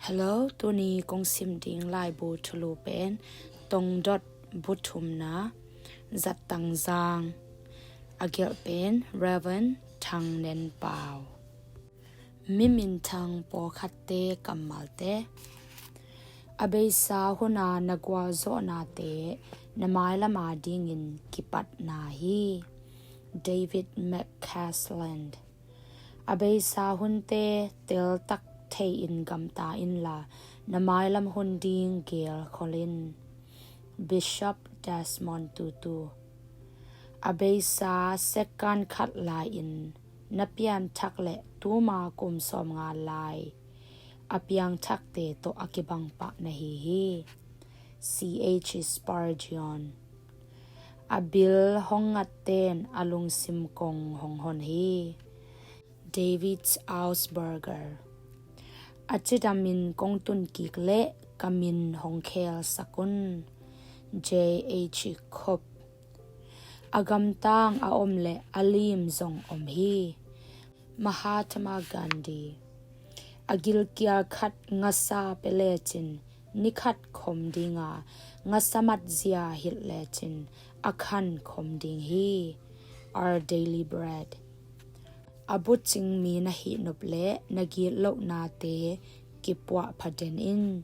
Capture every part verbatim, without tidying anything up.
Hello, tuni kong sim ding laibu thulu pen Tongdot bu thumna, Zattangzang. A gelh pen Reverend Thang Nen Pau. Mi minthang pawlkhatte kammalte. A beisa huna na gualzawhnate na mailam adingin kipatna hi. David McCausland. A beisa hunte teltak thei-in gamta inla, na mailam hun ding gelkhol in. Bishop Desmond Tutu. A beisa second khat lai-in na pianthak le tuma kum sawmnga lai a piangthakte tawh a kibang pah na hi hi. C H Spurgeon. A bil hong ngatten a lungsim kong hong hon hi. David Augsburger. A cidamin kong tunkik le ka min hong khelsak un. J H Cope. A gamtang a om le a lim zong om hi. Mahatma Gandhi. A gilkial khat ngasa pia lecin ni khat khom dinga, ngasa matzia hilh lecin a khan khom ding hi. Our Daily Bread. A bucing mi na hih nop le na gitlohnate kipuah pha den in.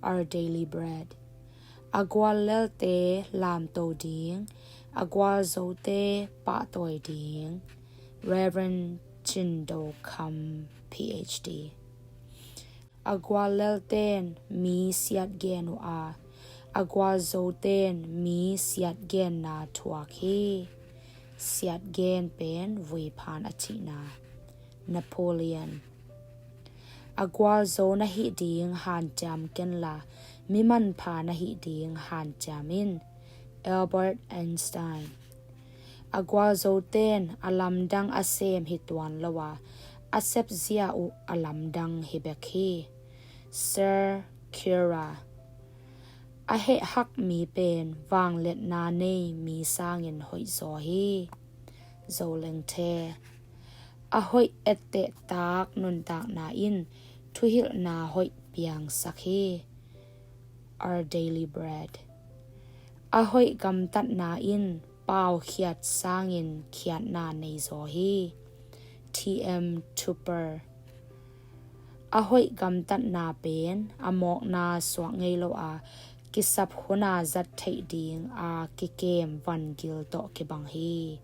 Our Daily Bread. A guallelte lamto ding, a gualzote pahtawi ding. Reverend Cin Do Kham, P H D. A guallelten mi siatgen uh a, a gualzoten mi siatgenna thuak hi. Siatgen pen vuiphan a cihna. Napoleon. A gualzo na hih ding hanciam kenla, mi manpha na hih ding hanciam in. Albert Einstein. A gualzoten a lamdang a sem hi tuan lo a, a sepzia uh a lamdang hi bek hi. Sir Cura. A hehhak mi pen vangliatna nei mi sangin hoihzaw hi. Zolengthe. A hoih ettehtak nuntakna in thuhilhna hoih piangsak hi. Our Daily Bread. A hoih gamtatna in paukhiat sangin khiatna neizaw hi. T M Tupper. A hoih gamtatna pen a mawkna suak ngei lo a, kisap huna zat theih ding a kikem vangil tawh kibang hi.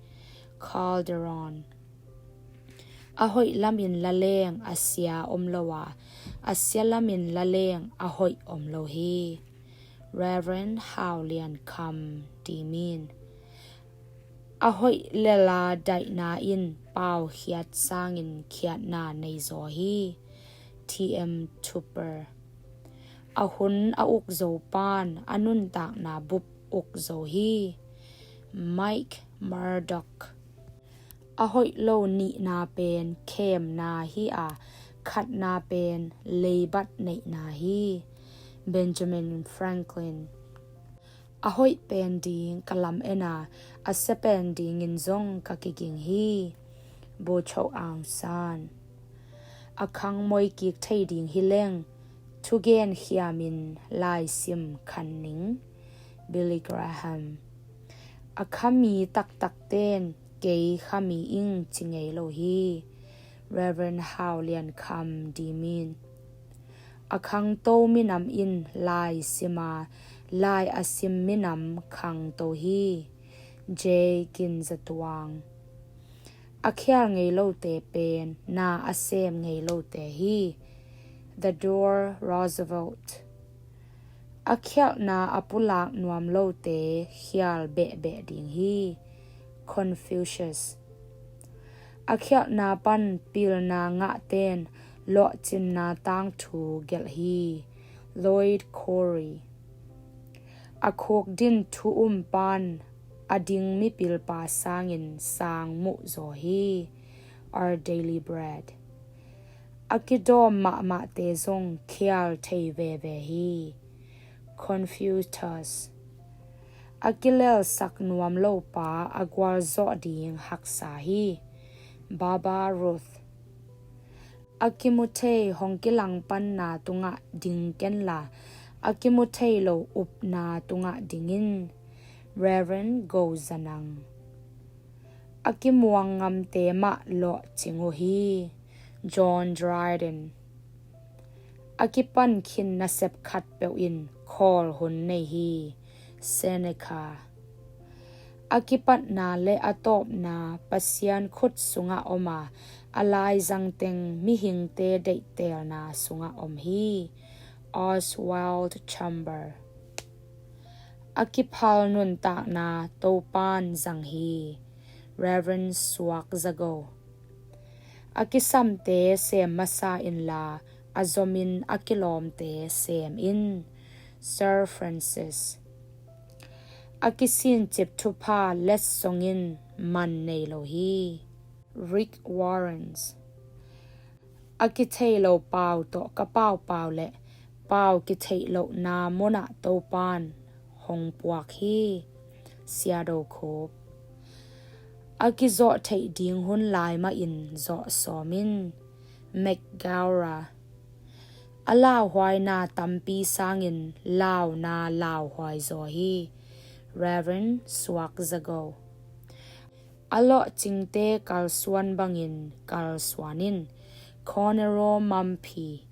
Calderon. A hoih lamin laleng a sia om lo a, a sia lamin laleng a hoih om lo hi. Reverend Hau Lian Kham Dimin. A hoih lel a daihna in paukhiat sangin khiatna neizaw hi. T M Tupper. A hun a ukzo pan a nuntakna bup ukzo hi. Mike Murdock. A hoih lo nihna pen khemna hi a, khatna pen leibat neihna hi. Benjamin Franklin. A hoih pen ding ka lam en a, a sia pen dingin zong ka kiging hi. Bogyoke Aung San. A khangmoi kik thei ding hi leng, thugen khiamin laisim khan ning. Billy Graham. A khami taktakten kei khami ing ci ngei lo hi. Reverend Hau Lian Kham Dimin. A khangto minam in lai sim a, lai a sim minam khangto hi. J Gin Za Tuang. A khial ngei lote pen na a sem ngei lote hi. Theodore Roosevelt. A khialhna a pulak nuam lote khial behbeh ding hi. Confucius. A khialhna pan pilna ngahten lawhcinna tangthu gelh hi. Lloyd Cowdery. A khukdin thu um pan a ding mipilpa sangin sang muhzaw hi. Our Daily Bread. A kidawm mahmahte zong khial thei veve hi. Confucius. A kilelsak nuam lopa a gualzawh ding haksa hi. Babe Ruth. A kimu thei hong kilangpanna tungah ding kenla, a kimu thei lo upna tungah ding in. Reverend Go Za Nang. A kimuang ngamte mah lawhcing uh hi. John Dryden. A kipan khin nasep khatpeuh in khawl hun nei hi. Seneca. A kipatna le a tawpna Pasian khut sungah om a, a laizang teng mihingte deihtelna sungah om hi. Oswald Chambers. A kiphal nuntakna Topan zang hi. Reverend Suak Za Go. A kisamte sem masa inla, a zomin a kilawmte sem in. Sir Francis. A kisincip thupha letsong in man nei lo hi. Rick Warren. A kitheih lo pau tawh ka paupau le pau kitheih lohna munah Topan hong puak hi. Sia Do Khup. A kizawh theih ding hun lai mahin zawh sawm in. McGarry. A lauhuaina tampi sangin launa lauhuai zaw hi. Reverend Suak Za Go. A lawhcingte kalsuan bangin kalsuan in. Cornero Mumphrey.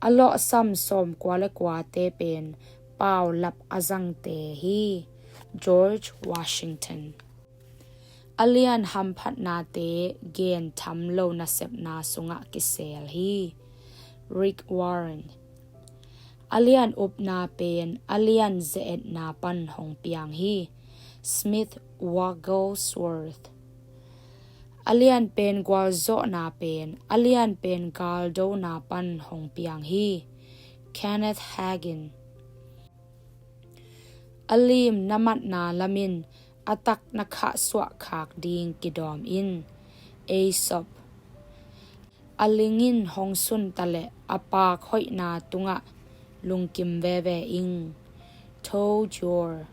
A lawhsam sawmkua le kuate pen paulap a zangte hi. George Washington. A lian hamphatnate gen tham lo nasepna sungah kisel hi. Rick Warren. A lian upna pen a lian ze-etna pan hong piang hi. Smith Wigglesworth. A lian pen gualzawhna pen a lian pen galdona pan hong piang hi. Kenneth Hagin. A lim na matna lamin a tak na khahsuah khak ding kidawm in. Aesop. A ling in hong sunta le a paak hoihna tungah lungkim veve ing. Toad Yawr.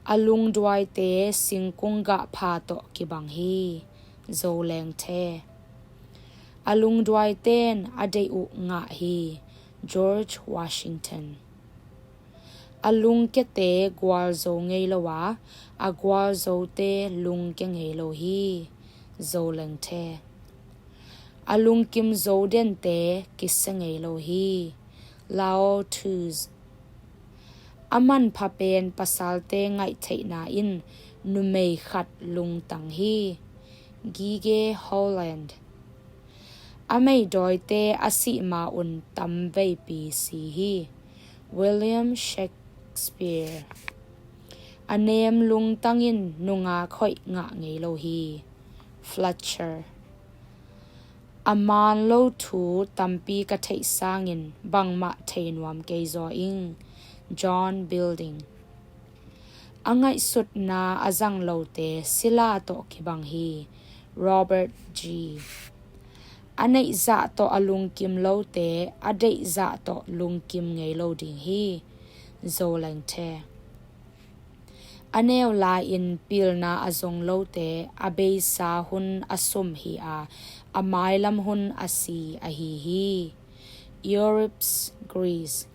A lungduaite singkung gahpha tawh kibang hi. Zo Lengthe. A lungduaite in a deih uh ngah hi. George Washington. A lungkiate gualzo ngei lo a, a gualzote lungkia ngei lo hi. Zo Lengthe. A lungkim zo dente kisia ngei lo hi. Lao Tzu. A manpha pen pasalte ngaihtheihna in numei khat lungtang hi. Gige Holland. A meidawite a sih ma-un tamveipi si hi. William Shakespeare. A nem lungtang in nungak hoih ngah ngei lo hi. Fletcher. A man lo thu tampi ka theih sangin bangmah thei nuam kei zaw ing. John Bilding. A ngaihsutna a zang lote sila tawh kibang hi. Robert G. A neihzah tawh a lungkim lote a deihzah tawh lungkim ngei lo ding hi. Zo Lengthe. A neu lai-in pilna a zong lote a beisa hun a sum hi a, a mailam hun a si ahi hi. Euripides, Greece.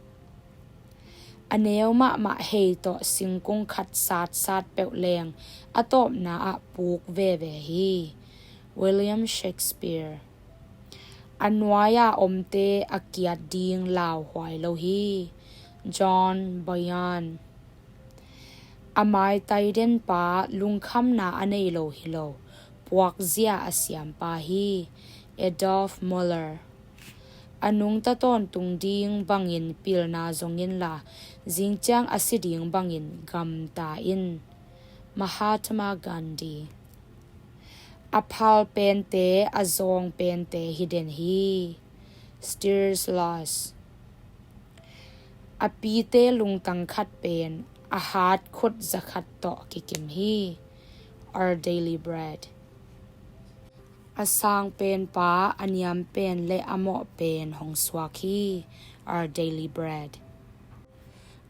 A neu mahmah hei tawh singkung khat satsat peuh leng a tawpna ah puk veve hi. William Shakespeare. A nuai-a omte a kiat ding lauhuai lo hi. John Bunyan. A maitai denpa lungkhamna a nei lo hi lo, puakzia a siampa hi. Adolf Muller. A nungta tawntung ding bangin pilna zong inla, zingciang a si ding bangin gamta in. Mahatma Gandhi. A phal pente a zawng pente hi den hi. Stanislaus. A pite lungtang khat pen a hat khut zakhat tawh kikim hi. Our Daily Bread. A sang penpa a niam pen le a mawh pen hong suak hi. Our Daily Bread.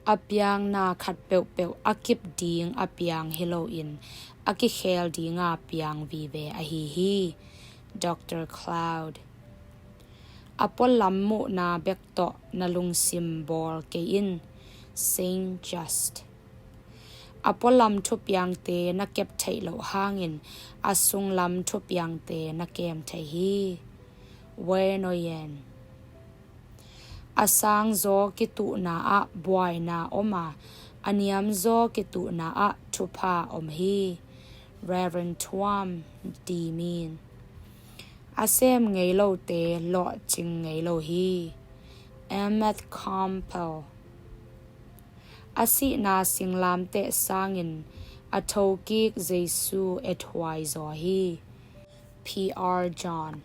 A piangna khat peuhpeuh a kip ding a piang hi loin a kikhel dinga piang vive ahi hi. Dr Cloud. A pualam muhna bek tawh na lungsim bawl kei in. Saint Just. A pualam thupiangte na kep theih loh hangin a sunglam thupiangte na kem thei hi. Wei No Yen. A sangzaw kituhna ah buaina om a, a niamzaw kituhna ah thupha om hi. Rev Thuam D Min. A sem ngei lote lawhcing ngei lo hi. Emmett Campbell. A sihna singlamteh sangin a thokik Jesu ethuai zaw hi. P R John.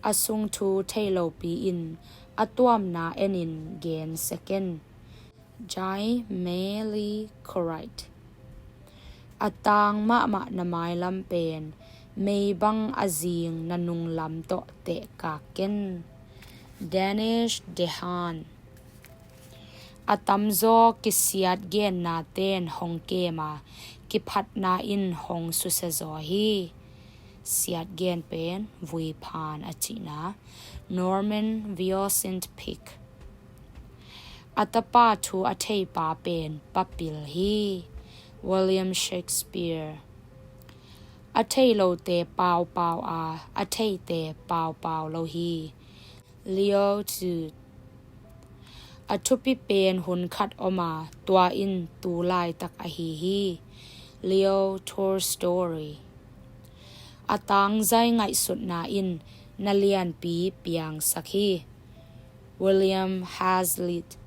A sungthu thei lopi-in a tuamna enin gen seken. Jai Meli Corite. A tang mahmah na mailam pen meibang a zing na nunglam tawh tehkak ken. Danish Dehan. A tamzaw kisiat genna ten hong kem a, kiphatna in hong susia zaw hi. Siat gen pen vuiphan a cihna. Norman Vincent Peake. A tapa thu a theipa pen papil hi. William Shakespeare. A thei lote paupau a, a theite paupau lo hi. Leo Tzu. A thupi pen hun khat om a, tua in tu laitak ahi hi. Leo Tolstoy. A tangzai ngaihsutna in na lianpi piangsak hi. William Hazlitt.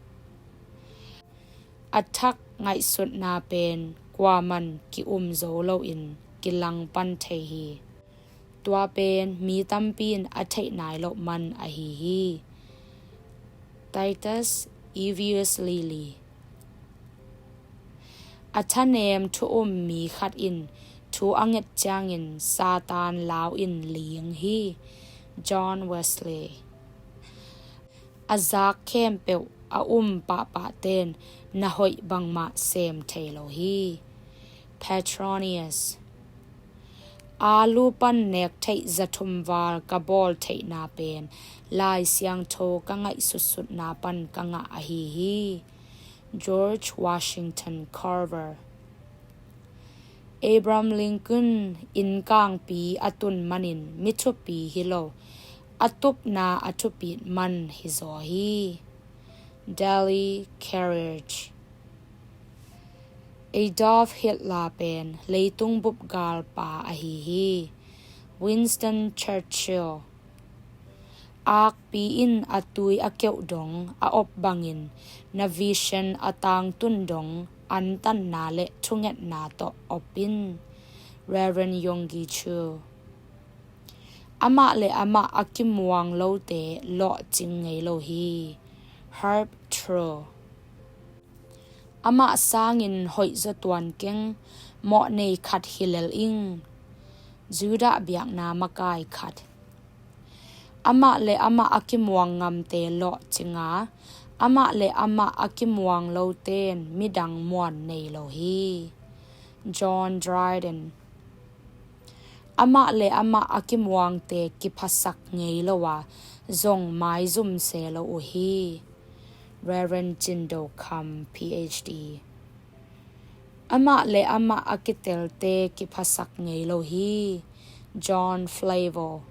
A thak ngaihsutna pen kuaman ki-um zo loin kilangpan thei hi. Tua pen mi tampi in a theih nai loh man ahi hi. Titus Livius Lilly. A thanem thu um mi khat in thu a nget ciangin Satan lau in ling hi. John Wesley. A zak khempeuh a um pahpah ten na hoih bangmah sem thei lo hi. Petronius. Aa lu pan nek theih zathum val ka bawl theihna pen Lai Siangtho ka ngaihsutsutna pan ka ngah ahi hi. George Washington Carver. Abraham Lincoln innkangpi a tun manin mi thupi hi lo, a tupna a thupit man hi zaw hi. Dale Carnegie. Adolf Hitler pen leitung bupgalpa ahi hi. Winston Churchill. Akpi in a tui a keuh dong a op bangin na vision a tangtun dong antanna le thungetna tawh op in. Reverend Yonggi Cho. Amah le amah a kimuang lote lawhcing ngei lo hi. Herb Tro. Amah sangin hoih zaw tuan keng, mawhnei khat hi lel ing. Judah biakna makai khat. Amah le amah a kimuang ngamte lawhcing a, amah le amah a kimuang loten midang muan nei lo hi. John Dryden. Amah le amah a kimuangte kiphasak ngei lo a, zong maizum se lo uh hi. Reverend Cin Do Kham, P H D. Amah le amah a kitelte kiphasak ngei lo hi. John Flavel.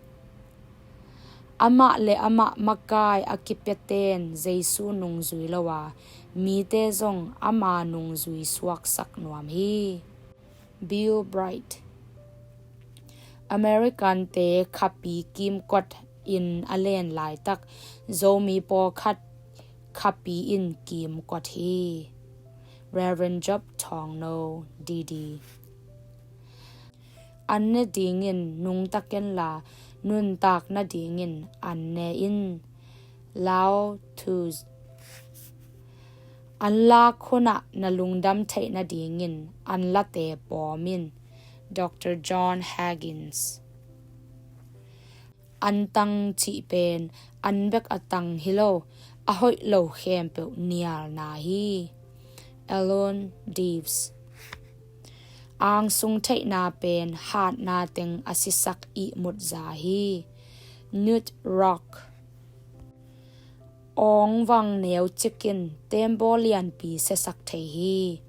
Amah le amah makai a kipiaten Jesu nungzui lo a, mite zong ama nungzui suaksak nuam hi. Bill Bright. Americante khapi kimkot in a len laitak Zomi pawlkhat khapi in kimkot hi. Reverend Job Thawng No, D D. An ne dingin nungta kenla, nuntak nadingin an ne in. Lao Tzu. An lak hunah na lungdam theih nadingin an late pawm in. Doctor John Higgins. An tang cih pen an bek a tang hi lo, a hoih lo khempeuh nialna hi. Elon Deves. Angsung theihna pen hatna teng a sisak ihmut za hi. Nut rock. Awng vang neu cikin tembaw lianpi siasak thei hi.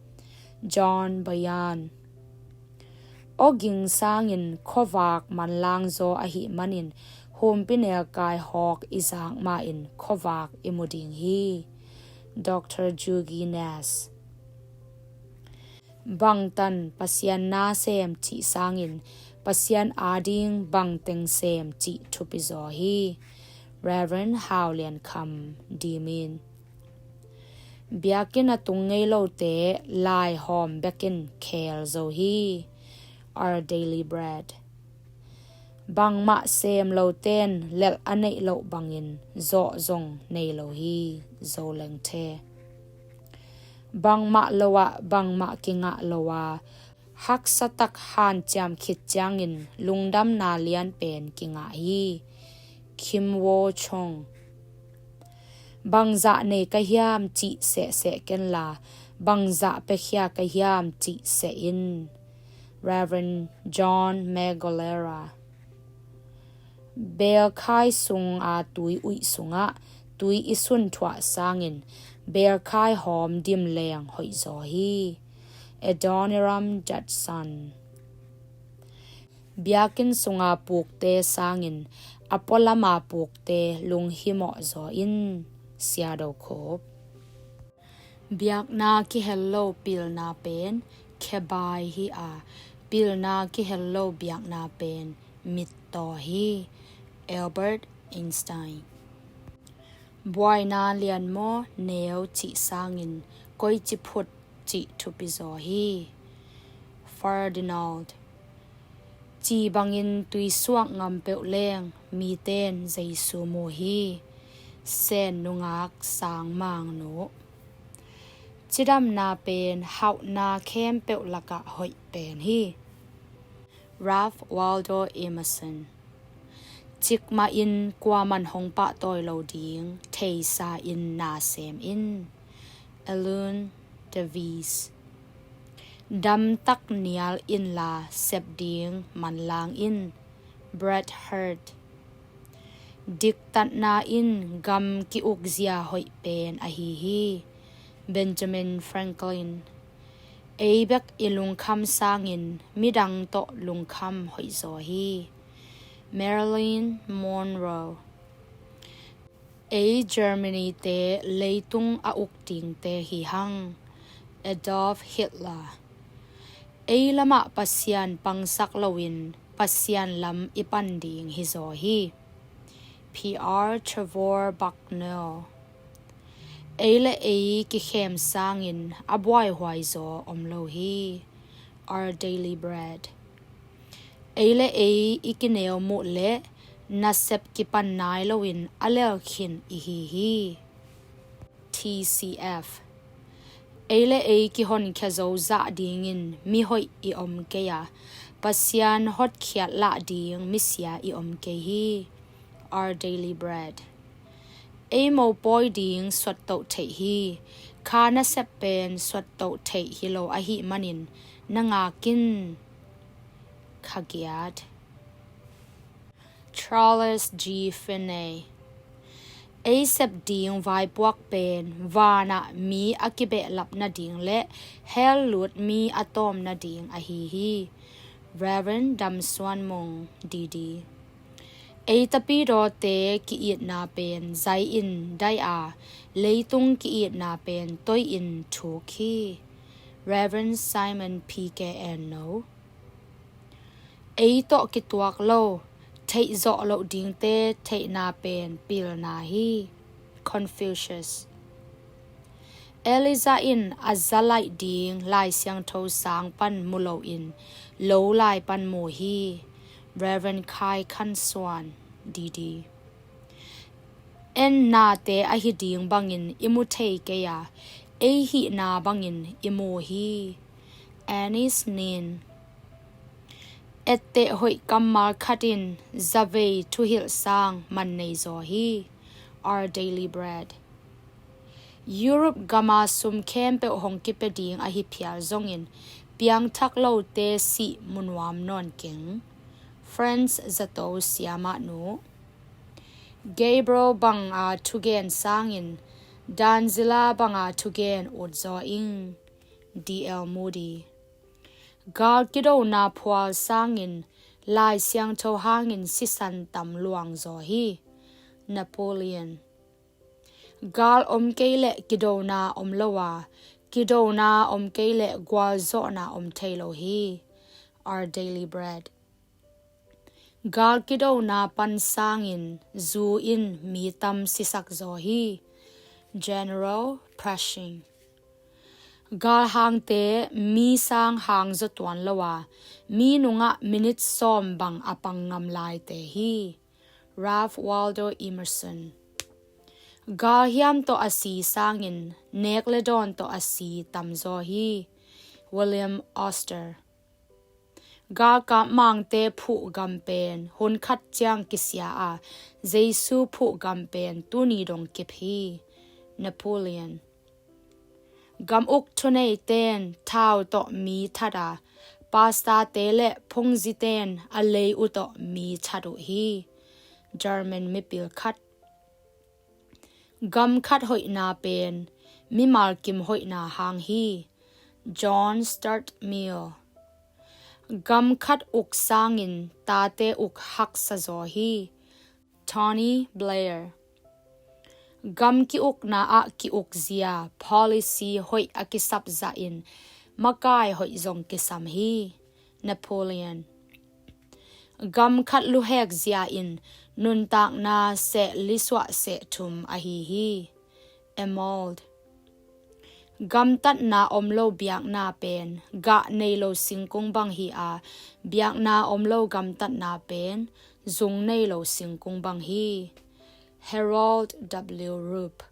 John Bunyan. Awging sangin khuavak manlang zaw ahih manin humpinelkai hawk i zak mahin khuavak i mu ding hi. Doctor Jugi Nash. Bangtan Pasian na sem cih sangin Pasian ading bangteng sem cih thupi zaw hi. Reverend Hau Lian Kham, Dimin. Biakinn a tung ngei lote laihawm bekin kheel zo hi. Our Daily Bread. Bangmah sem loten lelh a neih loh bangin zawh zong nei lo hi. Zo Lengthe. Bangmah lo ah bangmah kingah lo a, haksatak hanciam khit ciangin lungdamna lian pen kingah hi. Kim Wo Chung. Bangzah nei ka hiam cih sehseh kenla, bangzah piakhia ka hiam cih seh in. Reverend John Magolera. Belkhai sunga tui uih sungah tui i sunthuah sangin belkhai hawm dim leng hoih zaw hi. Adoniram Judson. Biakinn sunga pukte sangin a pualama pukte lunghimawh zaw in. Sia Do Khup. Biakna kihel lo pilna pen khebai hi a, pilna kihel lo biakna pen mittaw hi. Albert Einstein. Buaina lian maw neu cih sangin koici phut cih thupi zaw hi. Ferdinand. Ci bangin tuisuak ngam peuh leng miten Jesu mu hi. Sen nungak sang mangnu. Cidamna pen hauhna khempeuh lakah hoih pen hi. Ralph Waldo Emerson. Cikmah in kuaman hong pahtawi lo ding theisa in na sem in. Elun Davies. Damtak nial inla sep ding manlang in. Bret Hart. Diktatna in gam ki-ukzia hoih pen ahi hi. Benjamin Franklin. Ei bek i lungkham sangin midang tawh lungkham hoih zaw hi. Marilyn Monroe. Ei Germany-te leitung a uk dingte hi hang. Adolf Hitler. Ei lamah Pasian pangsak loin Pasian lam i pan ding hi zaw hi. Pierre Trevor Bucknell. Ei le ei kikhem sangin a buaihuai zaw om lo hi. Our Daily Bread. Ei le ei i kineu muh leh nasep kipan nai loin a lelkhin i hi hi. T C F. Ei le ei kihonkhia zo zah dingin mihoih i om kei a, Pasian hotkhiat lah ding misia i om kei hi. Our Daily Bread. Ei mopawi ding suattoh theih hi. Kha nasep pen suattoh theih hi lo ahih manin na ngak in. Kha giat. Charles G. Finney. Ei sep ding vaipuak pen vanah mi a kibehlap nading le hell lut mi a tawm nading ahi hi. Reverend Dam Suan Mung, D D. Ei tapidawte ki-itna pen zai in dai a, leitung ki-itna pen toi in thuk hi. Reverend Simon P K Enno. Ei tawh kituak lo, theih zawh loh dingte theihna pen pilna hi. Confucius. Elijah in a za laih ding Lai Siangtho sang pan mu loin lo lai pan mu hi. Reverend Khai Khan Suan, D D. En nate ahi ding bangin i mu thei kei a, ei hihna bangin i mu hi. Annie's Nin. Etteh hoih kammal khat in zavei thuhilh sang man nei zaw hi. Our Daily Bread. Europe gama sum khempeuh hong kipia ding ahi phial zongin Piangthak lote sih mu nuam nawn keng. France zato siamah nu. Gabriel banga thugen sangin Danzila banga thugen utzaw ing. D L Moody. Gal kidona phual sangin Lai Siangtho hangin sisan tam luangzaw hi. Napoleon. Gal om kei leh kidona om lo a, kidona om kei leh gualzawhna om thei lo hi. Our Daily Bread. Gal kidona pan sangin zu in mi tam sisakzaw hi. General Pershing. Galhangte mi sang hangzaw tuan lo a, mi nungah minit sawm bang a pang ngam laite hi. Ralph Waldo Emerson. Galhiam tawh a si sangin nek le dawn tawh a si tamzaw hi. William Auster. Galkap mangte phuh gam pen hun khat ciang kisia a, Jesu phuh gam pen tuni dong kip hi. Napoleon. Gam uk thuneiten thau tawh mi that a, pastate le phungziten a lei uh tawh mi that uh hi. German mipil khat. Gam khat hoihna pen mimal kim hoihna hang hi. John Stuart Mill. Gam khat uk sangin tate uk haksazaw hi. Tony Blair. Gam ki-ukna ah ki-ukzia policy hoih a kisapzahin makai hoih zong kisam hi. Napoleon. Gam khat luhekzia in nuntakna seh lisuah seh thum ahi hi. Emerald. Gamtatna om lo biakna pen gah nei lo singkung bang hi a, biakna om lo gamtatna pen zung nei lo singkung bang hi. Harold W. Roop.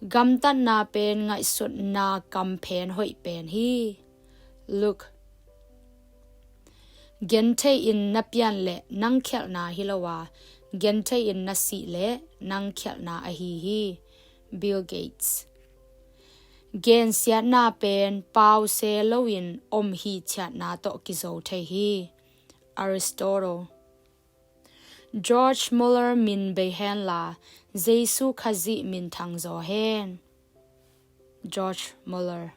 Gamtatna pen ngaihsutna kamphen hoih pen hi. Luke. Genthei in na pian leh nang khialhna hi lo a, genthei in na sih leh nang khialhna ahi hi. Bill Gates. Gensiatna pen pause loin om hi chiatna tawh kizo thei hi. Aristotle. George Muller min bei henla, Jesu Khazih min thangzaw hen. George Muller.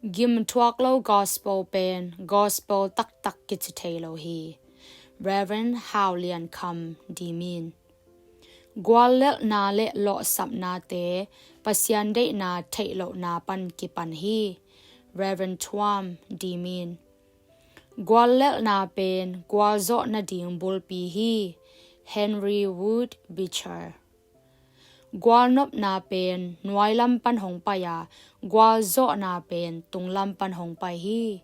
Gimthuak lo gospel pen gospel taktak kici thei lo hi. Reverend Hau Lian Kham, Dimin. Guallelhna le lawhsapnate Pasian deihna theihlohna pan kipan hi. Reverend Thuam, Dimin. Guallelhna pen gualzawh nading bulpi hi. Henry Wood Beecher. Gualnopna pen nuailam pan hong pai a, gualzawhna pen tunglam pan hong pai hi.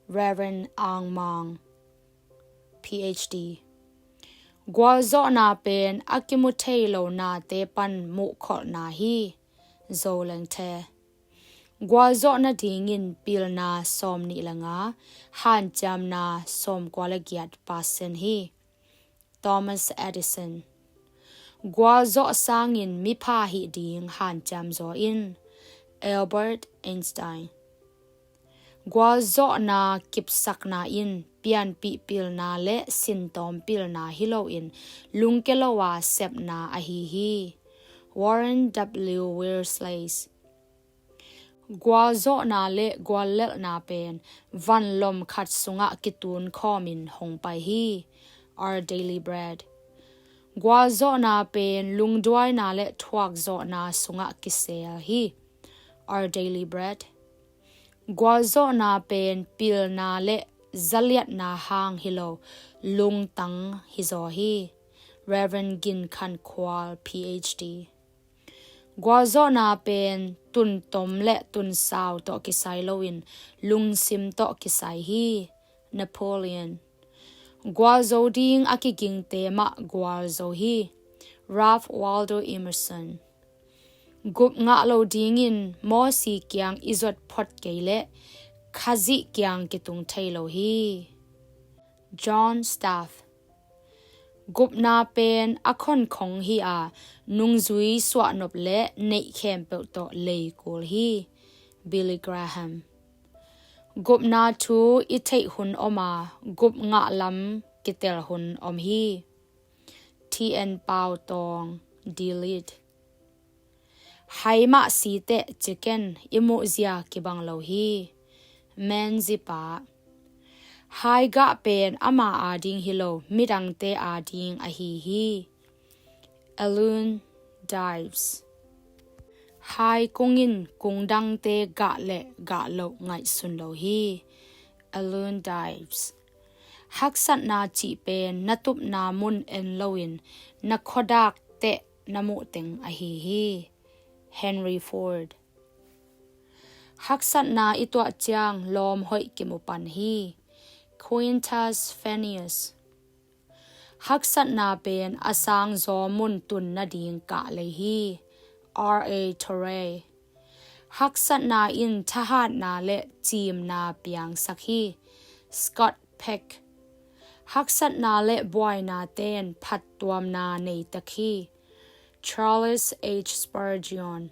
Reverend Ang Mang, PhD. Gualzawhna pen a kimu thei lo nate pan muhkholhna hi. Zo Leng The. Gualzawh nadingin pilna sawm nih le nga, hanciamna sawm kua le giat percent hi. Thomas Edison. Gualzawh sangin mipha hih ding hanciam zaw in. Albert Einstein. Gualzawhna kipsakna in pianpih pilna le sintawm pilna hi loin lungke lo a sepna ahi hi. Warren W. Wiersbe. Gualzawhna le guallelhna pen vanlom khat sungah kitun khawmin hong pai hi. Our Daily Bread. Gualzawhna pen lungduaina le thuakzawhna sungah kisel hi. Our Daily Bread. Gualzawhna pen pilna le zaliatna hang hi lo, lungtang hi zaw hi. Reverend Gin Khan Khual, PhD. Gualzawhna pen tuntom le tunsau tawh kisai loin lungsim tawh kisai hi. Napoleon. Gualzo ding a kigingte mah gualzo hi. Ralph Waldo Emerson. Gup ngah lo dingin Mosi kiang i zuat phot kei leh Khazih kiang kitung thei lo hi. John Staff. Gupna pen a khonkhong hi a, nungzui suahnop le neih khempeuh tawh leikul hi. Billy Graham. Gupna thu i theih hun om a, gup ngah lam kitel hun om hi. T N Pau Tawng, delete. Hai mah si teh ci ken, i muhzia kibang lo hi. Menzies pa. Hai gah pen ama ading hi lo, midangte ading ahi hi. Alun Dives. Hai kung in kung dangte gah le gah loh ngaihsun lo hi. Alun Dives. Haksatna cih pen na tupna mun en loin na khuadak teh na muh teng ahi hi. Henry Ford. Haksatna i tuah ciang lawm hoih kimu pan hi. Quintus Fannius. Haksatna pen a sangzaw mun tun nading kah lei hi. R A Torrey. Haksatna in thahatna le cimna piangsak hi. Scott Peck. Haksatna le buaina ten phattuamna nei tek hi. Charles H Spurgeon.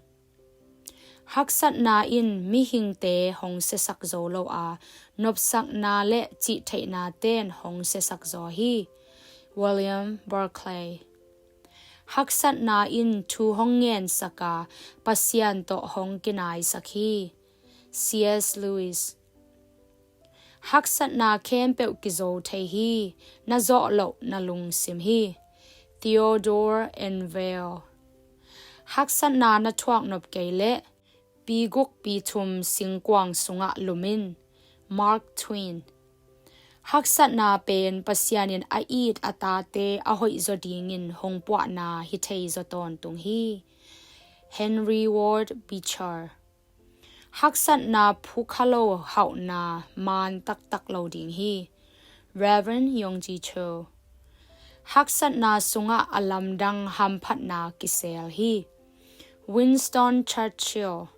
Haksatna in mihingte hong siasak zo lo a, nopsakna le cihtheihna ten hong siasak zaw hi. William Barclay. Haksatna in thu hong ngensak a, Pasian tawh hong kinaisak hi. C S Lewis. Haksatna khempeuh kizo thei hi, na zawh loh na lungsim hi. Theodore Enville. Haksatna na thuak nop kei leh, pi guk pi thum singkuang sungah lum in. Mark Twain. Haksatna pen Pasian in a it a tate a hoihzaw dingin hong puahna hi theizaw tawntung hi. Henry Ward Beecher. Haksatna phukha lo hauhna man taktak lo ding hi. Reverend Yonggi Cho. Haksatna sungah a lamdang hamphatna kisel hi. Winston Churchill.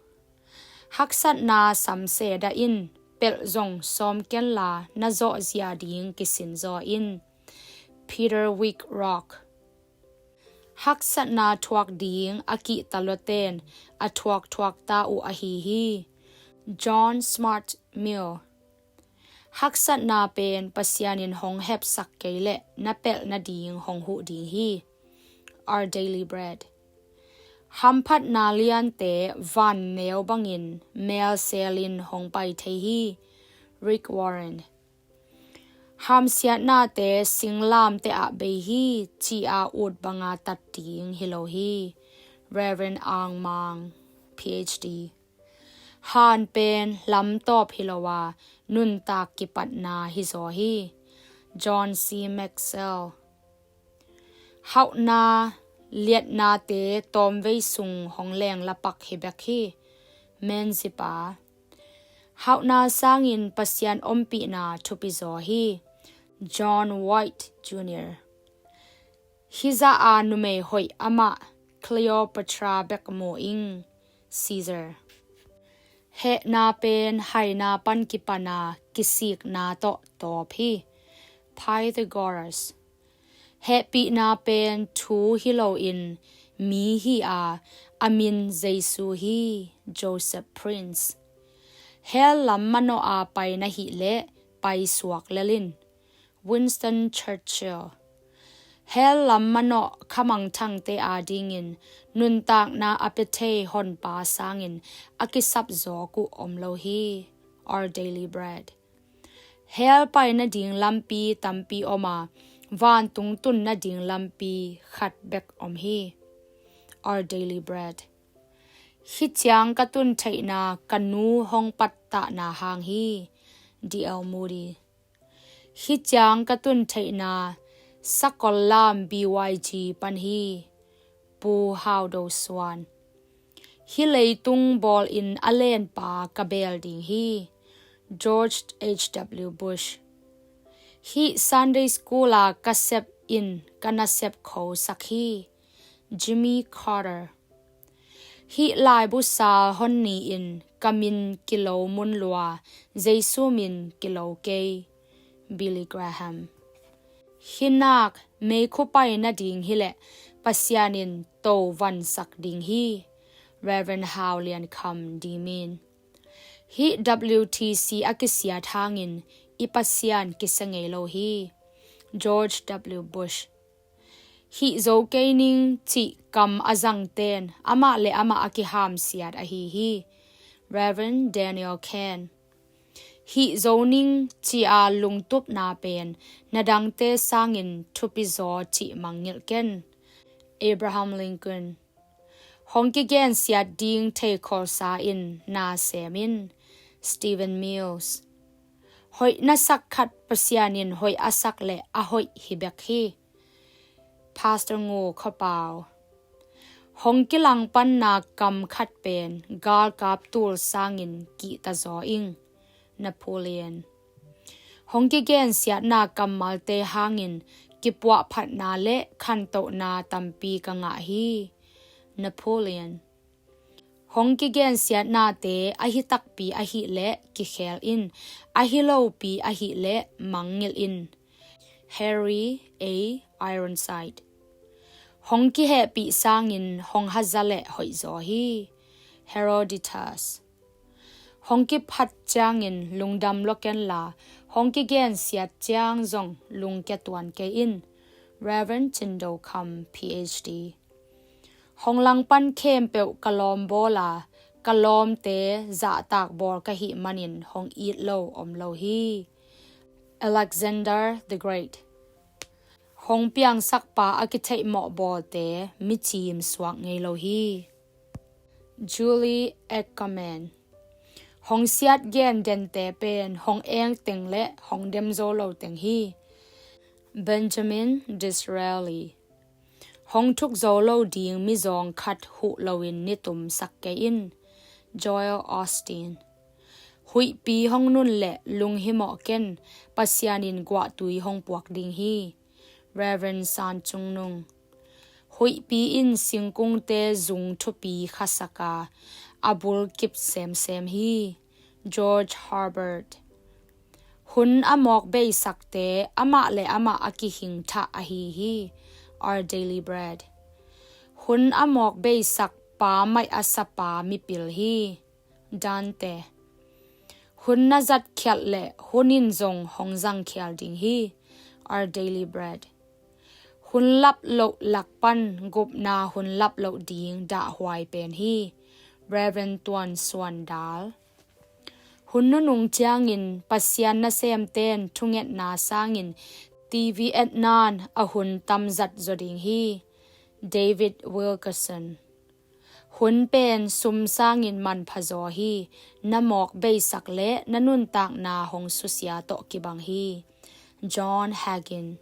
Haksatna samse dah in, pelh zong sawm kenla na zawhzia ding kisin zaw in. Peter Wyckoff. Haksatna thuak ding a kihta luaten a thuakthuak ta uh ahi hi. John Stuart Mill. Haksatna pen Pasian in hong hepsak kei leh na pelh nading hong huh ding hi. Our Daily Bread. Hamphatna liante vanneu bangin melselin hong pai thei hi. Rick Warren. Hamsiatnate singlamte ah bei hi, ci-a ut banga tat ding hi lo hi. Reverend Ang Mang, P H D. Han pen lamtawp hi lo a, nuntak kipatna hi zaw hi. John C Maxwell. Hauhna liatnate tawmvei sung hong leng lapak hi bek hi. Menzies pa. Hauhna sangin Pasian ompihna thupi zaw hi. John White Junior. Hizah a numei hoih amah Cleopatra bek mu ing. Caesar. Hehna pen haina pan kipana kisikna tawh tawp hi. Pythagoras. Hehpihna pen thu hi loin mi hi a, a min Jesu hi. Joseph Prince. Hell lam manawh a pai na hih leh paisuak lel in. Winston Churchill. Hell lam manawh khamangthangte adingin nuntakna a pia thei honpa sangin a kisap zawk uh om lo hi. Our Daily Bread. Hell pai nading lampi tampi om a, vantung tun nading lampi khat bek om hi. Our Daily Bread. Hih ciang ka tun theihna ka nu hong pattahna hang hi. D L Moody. Hih ciang ka tun theihna sakol lam B Y G pan hi. Pu Hau Do Suan. Hih leitung bawlin a lenpa ka beel ding hi. George H W Bush. Hih Sunday School a ka sep in ka nasep khosak hi. Jimmy Carter. Hih laibu sal hon ni-in ka min kilo mun lua, Jesu min kilo kei. Billy Graham. Hih nak meikhu pai nading hileh Pasian in to vansak ding hi. Reverend Hau Lian Kham Dimin. Hih W T C a kisiat hangin i Pasian kisia ngei lo hi. George W Bush. Hih zo kei ning cih kam a zangten amah le amah a kihamsiat ahi hi. Reverend Daniel Kent. Hih zo ning ci-a lungtupna pen na dangte sangin thupi zaw cih mangngilh ken. Abraham Lincoln. Hong kigensiat ding theikholsa in na sem in. Stephen Mills. Hoih na sak khat Pasian in hoih a sak le a hoih hi bek hi. Pastor Ngu Khaw Pau. Hong kilangpanna kam khat pen galkap tul sangin kihta zaw ing. Napoleon. Hong kigensiatna kammalte hangin kipuahphatna le khantohna tampi ka ngah hi. Napoleon. Hong kigensiatnate ahi takpi ahih leh kikhel in, ahi lopi ahih leh mangngilh in. Harry A Ironside. Hong kihehpih sangin hong haza le hoih zaw hi. Herodotus. Hong kiphat ciangin lungdam lua kenla, hong kigensiat ciang zong lungkia tuan kei in. Reverend Cin Do Kham, P H D. Hong langpan khempeuh ka lawm bawl a, ka lawmte zahtak bawl ka hih manin hong it lo om lo hi. Alexander the Great. Hong piangsakpa a kitheihmawh bawlte micim suak ngei lo hi. Julie Ackerman. Hong siat gen dente pen hong eng teng le hong dem zo lo teng hi. Benjamin Disraeli. Hong thuk zo lo ding mizawng khat huh loin nitum sak kei in. Joel Osteen. Huihpi hong nun le lunghimawh ken, Pasian in guahtui hong puak ding hi. Reverend San Cung Nung. Huihpi in singkungte zung thupi khasak a, a bul kip semsem hi. George Herbert. Hun a mawk beisakte amah le amah a kihing thah ahi hi. Our Daily Bread. Hun a mawk beisak pa maih a sapa mipil hi. Dante. Hun na zatkhialh le hun in zong hong zangkhial ding hi. Our Daily Bread. Hun lap loh lak pan gupna hun lap loh ding dahhuai pen hi. Reverend Tuan Suan Dal. Hun nunung ciangin Pasian nasemten thungetna sangin T V etna'n a hun tam zat zaw ding hi. David Wilkerson. Hun pen sum sangin manpha zaw hi. Na mawk beisak le na nuntakna hong susia tawh kibang hi. John Hagin.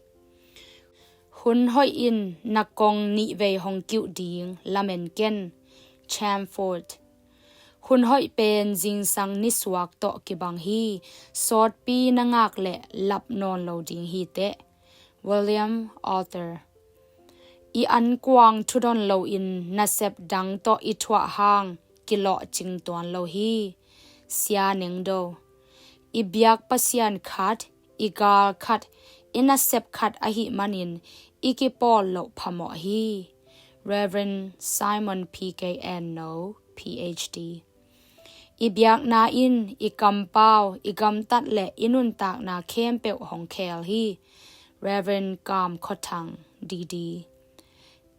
Hun hoih in na kong nihvei hong kiuh ding lamen ken. Chamfort. Hun hoih pen zingsang nisuak tawh kibang hi. Sawtpi na ngak le lap nawn lo ding hi teh. William Arthur. I ankuang thudon loin nasep dang tawh i thuah hang kilawhcing tuan lo hi. Sia Neng Do. I biak Pasian khat, i gal khat, i nasep khat ahih manin i kipawl loh phamawh hi. Reverend Simon P K N No, P H D. I biakna in i kampau, i gamtat le i nuntakna khempeuh hong khel hi. Reverend Kam Khua Thang, D D.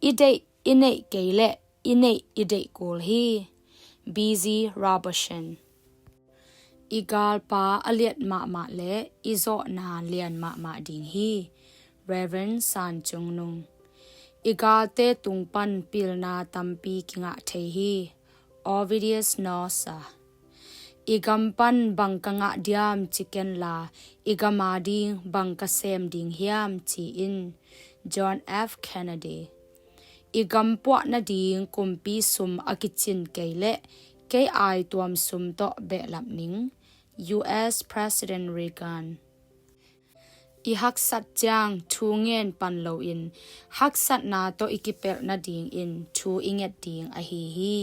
I deih i neih kei leh i neih i deih kul hi. B Z Rabashen. I galpa a liat mahmah le i zawhna lian mahmah ding hi. Reverend San Cung Nung. I galte tung pan pilna tampi kingah thei hi. Ovidius Nossa. I gam pan bang ka ngah diam ci kenla, i gam ading bang ka sem ding hiam ci in. John F Kennedy. I gam puah nading kumpi sum a kicin kei leh kei aituam sum tawh behlap ning. U S President Reagan. I haksat ciang thu ngen pan loin haksatna tawh i kipelh nadingin thu i nget ding ahi hi.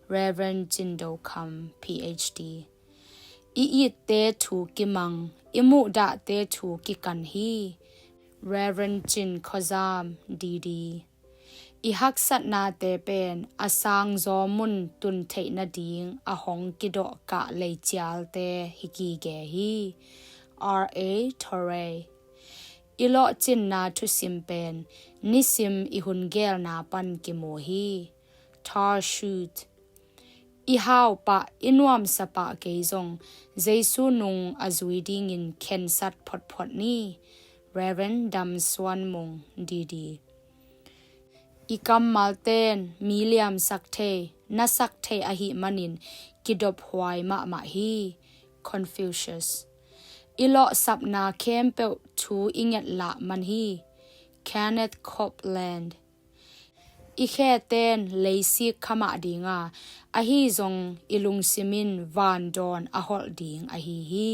Reverend Cin Do Kham, P H D. I itte thu kimang, i muhdahte thu kikan hi. Reverend Cin Khua Zam, D D. I haksatnate pen a sangzaw mun tun theih nading a hong kidawhkah leicialte hi kige hi. R A Torrey. I lawhcinna thusim pen nisim i hun gelna pan kimu hi. Tarshish. I haupah, i nuamsapah kei zong Jesu nung a zui dingin khensat photphot ni. Reverend Dam Suan Mung, D D. I kammalten mi liamsak thei, nasak thei ahih manin kidophuai mahmah hi. Confucius. I lawhsapna khempeuh thu i ngetlah man hi. Kenneth Copeland. I kheten leisik khamah dinga, ahi zong i lungsim in vandawn a holh ding ahi hi.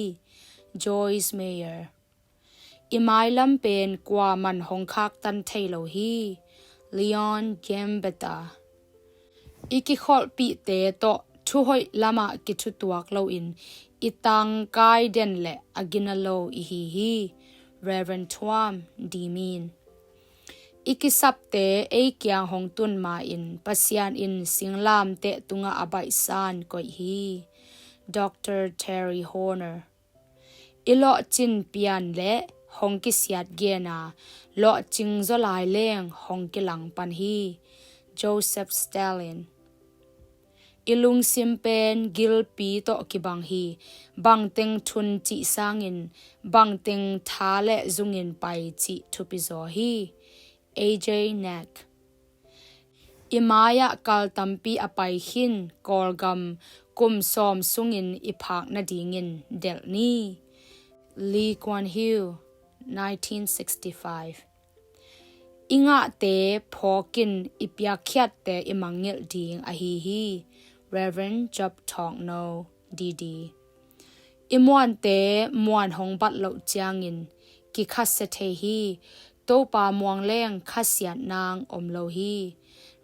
Joyce Meyer. I mailam pen kuaman hong khaktan thei lo hi. Leon Gambetta. I kikholhpihte tawh thuhoih lamah kithutuak loin i tangkai den le a gina lo i hi hi. Reverend Thuam D Min. I kisapte ei kiang hong tun ma-in Pasian in singlamteh tungah a baihsan koih hi. Doctor Terry Horner. I lawhcin pian le hong kisiat gena lawhcing zaw lai leng hong kilang pan hi. Joseph Stalin. I lungsim pen gilpi tawh kibang hi. Bangteng thun cih sangin bangteng tha le zungin pai cih thupi zaw hi. A J Naik. I mai-ah kal tampi a pai khin Kawlgam kum sawm sungin i phak nadingin delh ni. Lee Kuan Yew, nineteen sixty-five. I ngahte phawkin i piakkhiatte i mangngilh ding ahi hi. Reverend Job Thawng No, D D. I muante muan hong bat loh ciangin kikhasia thei hi. Topa muang leng khasiat nang om lo hi.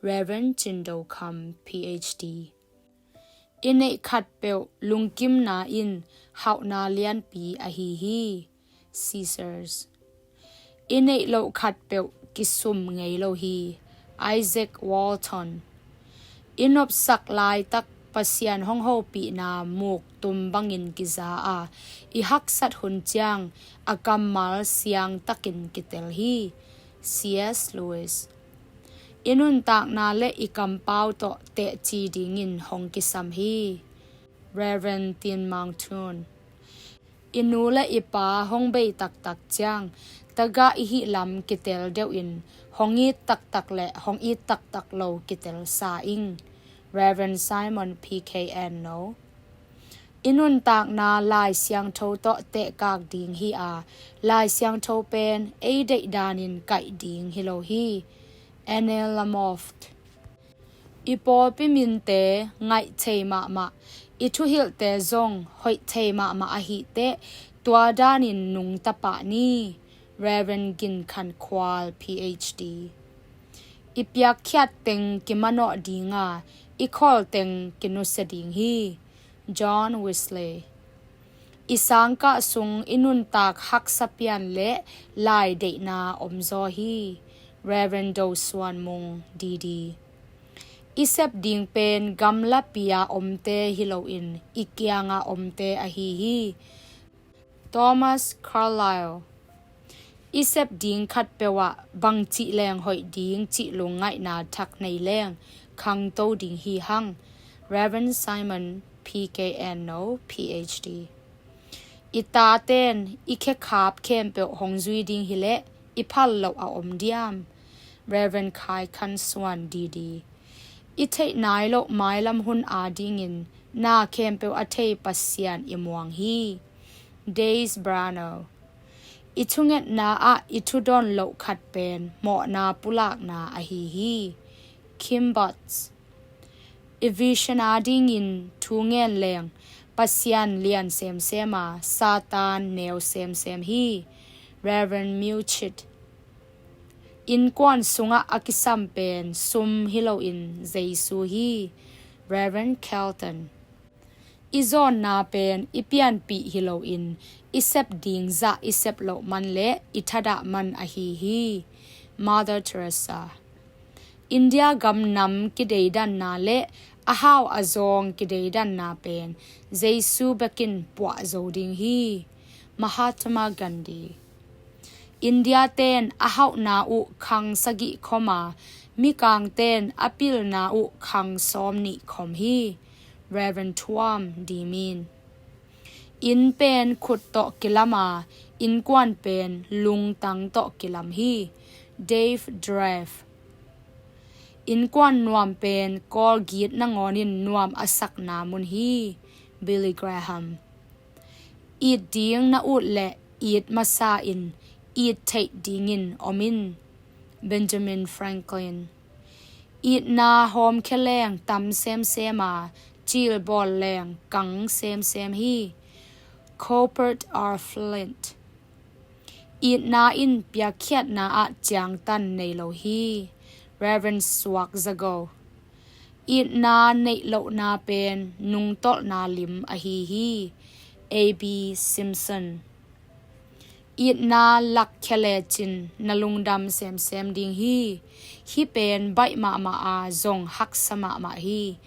Reverend Cin Do Kham, P H D. I neih khatpeuh lungkimna in hauhna lianpi ahi hi. Caesars. I neih loh khatpeuh kisum ngei lo hi. Isaac Walton. I nopsak laitak Pasian hong hopihna muk tum bangin kiza a, i haksat hun ciang a kammal siangtakin kitel hi. C S Lewis. I nuntakna le i kampau tawh tehci dingin hong kisam hi. Reverend Tin Maung Thun. I nu le i pa hong bei taktak ciang, tagah i hih lam kitel deuhin hong it taktak le hong it taktak lo kitel sa ing. Reverend Simon P K N No. I nuntakna Lai Siangtho tawh tehkak ding hi a, Lai Siangtho pen ei deih danin kaih ding hi lo hi. Anne Lamothe. I pawlpi minte ngaih thei mahmah, i thuhilhte zong hoih thei mahmah ahih teh, tua danin nungta pah ni. Reverend Gin Khan Khual, P H D. I piakkhiat teng kimanawh dinga, i khawl teng kinusia ding hi. John Wesley. I sangkah sung i nuntak haksa pian le lai deihna omzaw hi. Reverend Do Suan Mung, D D. I sep ding pen gamlapi-a omte hi loin i kianga omte ahi hi. Thomas Carlyle. I sep ding khatpeuh ah bangcih leng hoih ding cih lungngaihna thak nei leng khangto ding hi hang. Reverend Simon P K N No, P H D. I taten i khekhap khempeuh hong zui ding hileh i phal loh a om diam? Reverend Khai Khan Suan, D D. I theih nai loh mailam hun adingin na khempeuh a thei Pasian i muang hi. Dales Brownell. I thungetna ah i thudawn loh khat pen mawhna pulakna ahi hi. Kim Botts. I vision adingin thu ngen leng Pasian lian semsem a, Satan neu semsem hi. Reverend Miew Chit. Innkuan sungah a kisam pen sum hi loin Jesu hi. Reverend Kelton. I zawnna pen i pianpih hi loin i sep ding zah i sep loh man le i thadah man ahi hi. Mother Teresa. India gam nam kideidanna le a hau a zawng kideidanna pen Jesu bekin puah zo ding hi. Mahatma Gandhi. India ten a hauhna uh khang sagih khom a, mikang ten a pilna uh khang sawm nih khom hi. Reverend Tuam Di Min. Inn pen khut tawh kilam a, innkuan pen lungtang tawh kilam hi. Dave Drave. Innkuan nuam pen Kawlgit nangawnin nuam a sakna mun hi. Billy Graham. It ding na ut leh it masa in it theih dingin om in. Benjamin Franklin. Itna hawmkhia leng tam semsem a, cilbawl leng kang semsem hi. Colbert R. Flint. Itna in piakkhiatna ah ciangtan nei lo hi. Reverend Suak Zago. Itna neih lohna pen nungtolhna lim ahi hi. A B Simpson. Itna lakkhia lecin na lungdam semsem ding hi. Hih pen baih mahmah a zong haksa mahmah hi.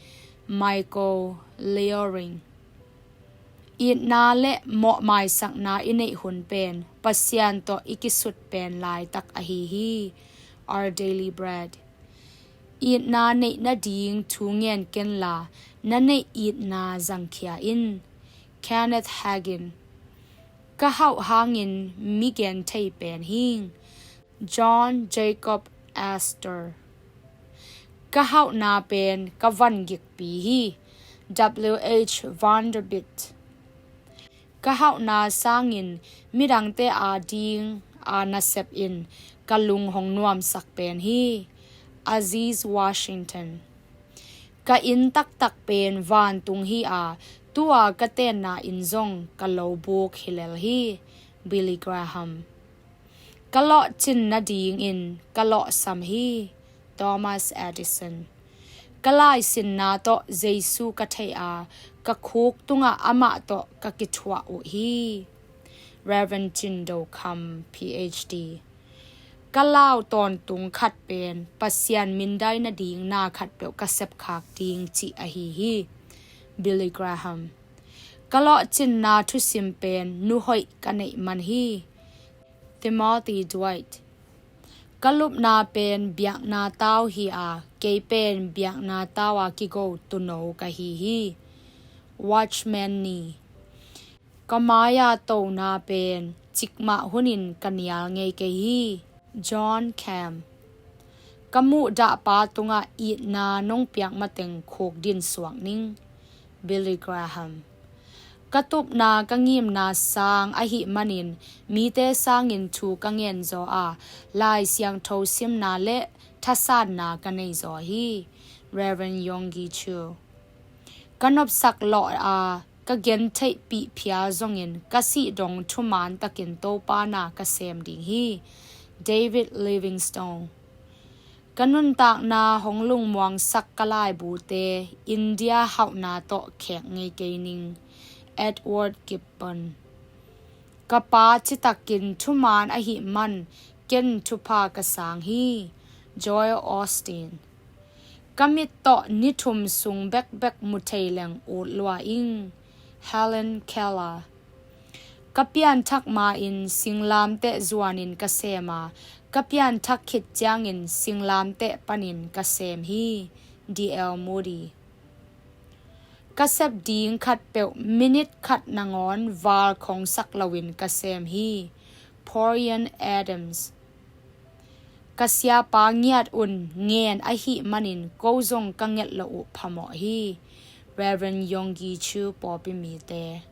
Michael Leoring. Itna le mawhmaisakna i neih hun pen Pasian tawh i kisut pen laitak ahi hi. Our Daily Bread. Itna neih nading thu ngen kenla, na neih itna zangkhia in. Kenneth Hagin. Ka hauh hangin mi genthei pen hing. John Jacob Astor. Ka hauhna pen ka van gikpi hi. W H Vanderbilt. Ka hauhna sangin midangte ading a nasep in ka lung hong nuamsak pen hi. Aziz Washington. Ka inn taktak pen vantung hi a, tua ka tenna inn zong ka lobuk hi lel hi. Billy Graham. Ka lawhcin nadingin ka lawhsam hi. Thomas Edison. Ka laisinna tawh Jesu ka theih a, ka khuk tungah amah tawh ka kithuah uh hi. Reverend Cin Do Kham, P H D. Ka lau tawntung khat pen Pasian mindai nading na khatpeuh ka sepkhak ding cih ahi hi. Billy Graham. Ka lawhcinna thusim pen nuhoih ka neih man hi. Timothy Dwight. Ka lupna pen biakna tau hi a, kei pen biakna tau a kigo tuuno ka hi hi. Watchman Nee. Ka mai-a tona pen cikmah hunin ka nial ngei kei hi. John Cam. Ka muhdahpa tungah itna nong piak mateng khukdin suak ning. Billy Graham. Ka tupna ka ngimna sang ahih manin mite sangin thu ka ngen zaw a, Lai Siangtho simna le thasanna ka nei zaw hi. Reverend Yonggi Cho. Ka nopsak lawh a, ka gentheihpih phial zongin ka sih dong thuman takin Topa na ka sem ding hi. David Livingstone. Ka nuntakna hong lungmuangsak ka laibute India hauhna tawh khek ngei kei ning. Edward Gibbon. Ka pa citakin thuman ahih man ken thupha ka sang hi. Joel Osteen. Ka mit tawh ni thum sung bekbek mu thei leng ut lua ing. Helen Keller. Ka pianthak ma-in singlamteh zuanin ka sem a, ka pianthak khit ciangin singlamteh panin ka sem hi. D L Moody. Ka sep ding khatpeuh minit khat nangawn val khongsak loin ka sem hi. Porian Adams. Ka siapa ngiat un ngen ahih manin ko zong ka nget loh uh phamawh hi. Reverend Yonggi Cho, pawlpi mite.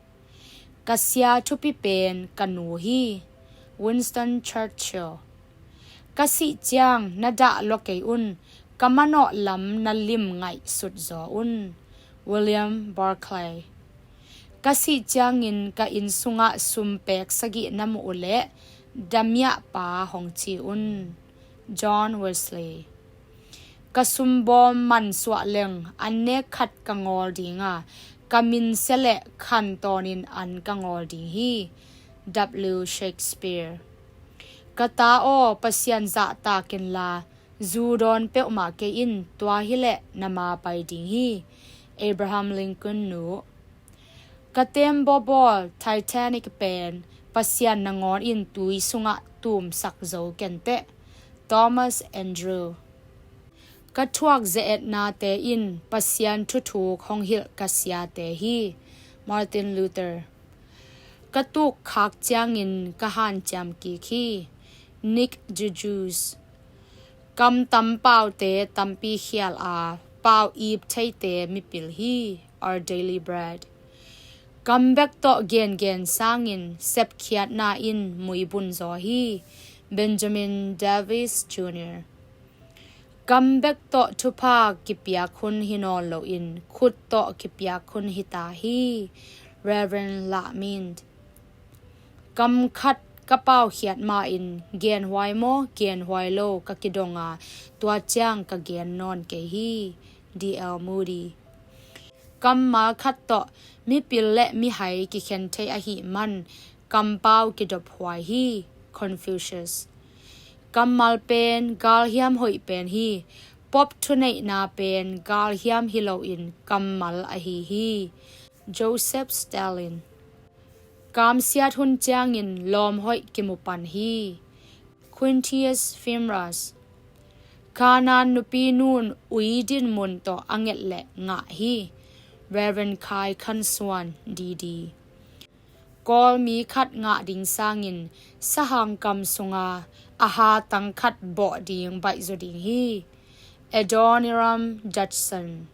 Ka sia thupi pen ka nu hi. Winston Churchill. Ka sih ciang na dah lua kei un, ka manawh lam na lim ngaihsut zaw un. William Barclay. Ka sih ciangin ka inn sungah sum pek sagih na muh uh leh, damiahpa hong ci un. John Wesley. Ka sumbawm mansuah leng an nek khat ka ngawl ding a, ka minsia le khantawnin an ka ngawl ding hi. W Shakespeare. Ka ta aw, Pasian zahtak inla, Zu dawn peuhmah kei in, tua hileh na ma pai ding hi. Abraham Lincoln nu. Ka tembaw bawl Titanic pen Pasian nangawn in tui sungah tumsak zo kenteh. Thomas Andrew. Ka thuak ze-etnate in Pasian thuthuk hong hilh ka siate hi. Martin Luther. Ka tukkhak ciangin ka hanciam kik hi. Nick Jujus. Kam tam paute tampi khial a, pau ip theite mipil hi. Our Daily Bread. Kam bek tawh gengen sangin sepkhiatna in muibun zaw hi. Benjamin Davis Junior. Kam bek tawh thupha kipiak hun hi nawn loin khut tawh kipiak hun hi ta hi. Reverend Lamint. Kam khat ka paukhiat ma-in genhuai maw genhuai lo ka kidong a, tua ciang ka gen nawn kei hi. D L Moody. Kammal khat tawh mipil le mihai kikhen thei ahih man kampau kidophuai hi. Confucius. Kammal pen galhiam hoih pen hi. Pop thuneihna pen galhiam hi loin kammal ahi hi. Joseph Stalin. Kamsiat hun ciangin lawm hoih kimu pan hi. Quintus Fimras. Kanaan nupi nun ui dinmun tawh a nget le ngah hi. Reverend Khai Khan Suan D D. Kawl mi khat ngah ding sangin sahang kam sunga a hatang khat bawh ding baihzaw ding hi. Adoniram Judson.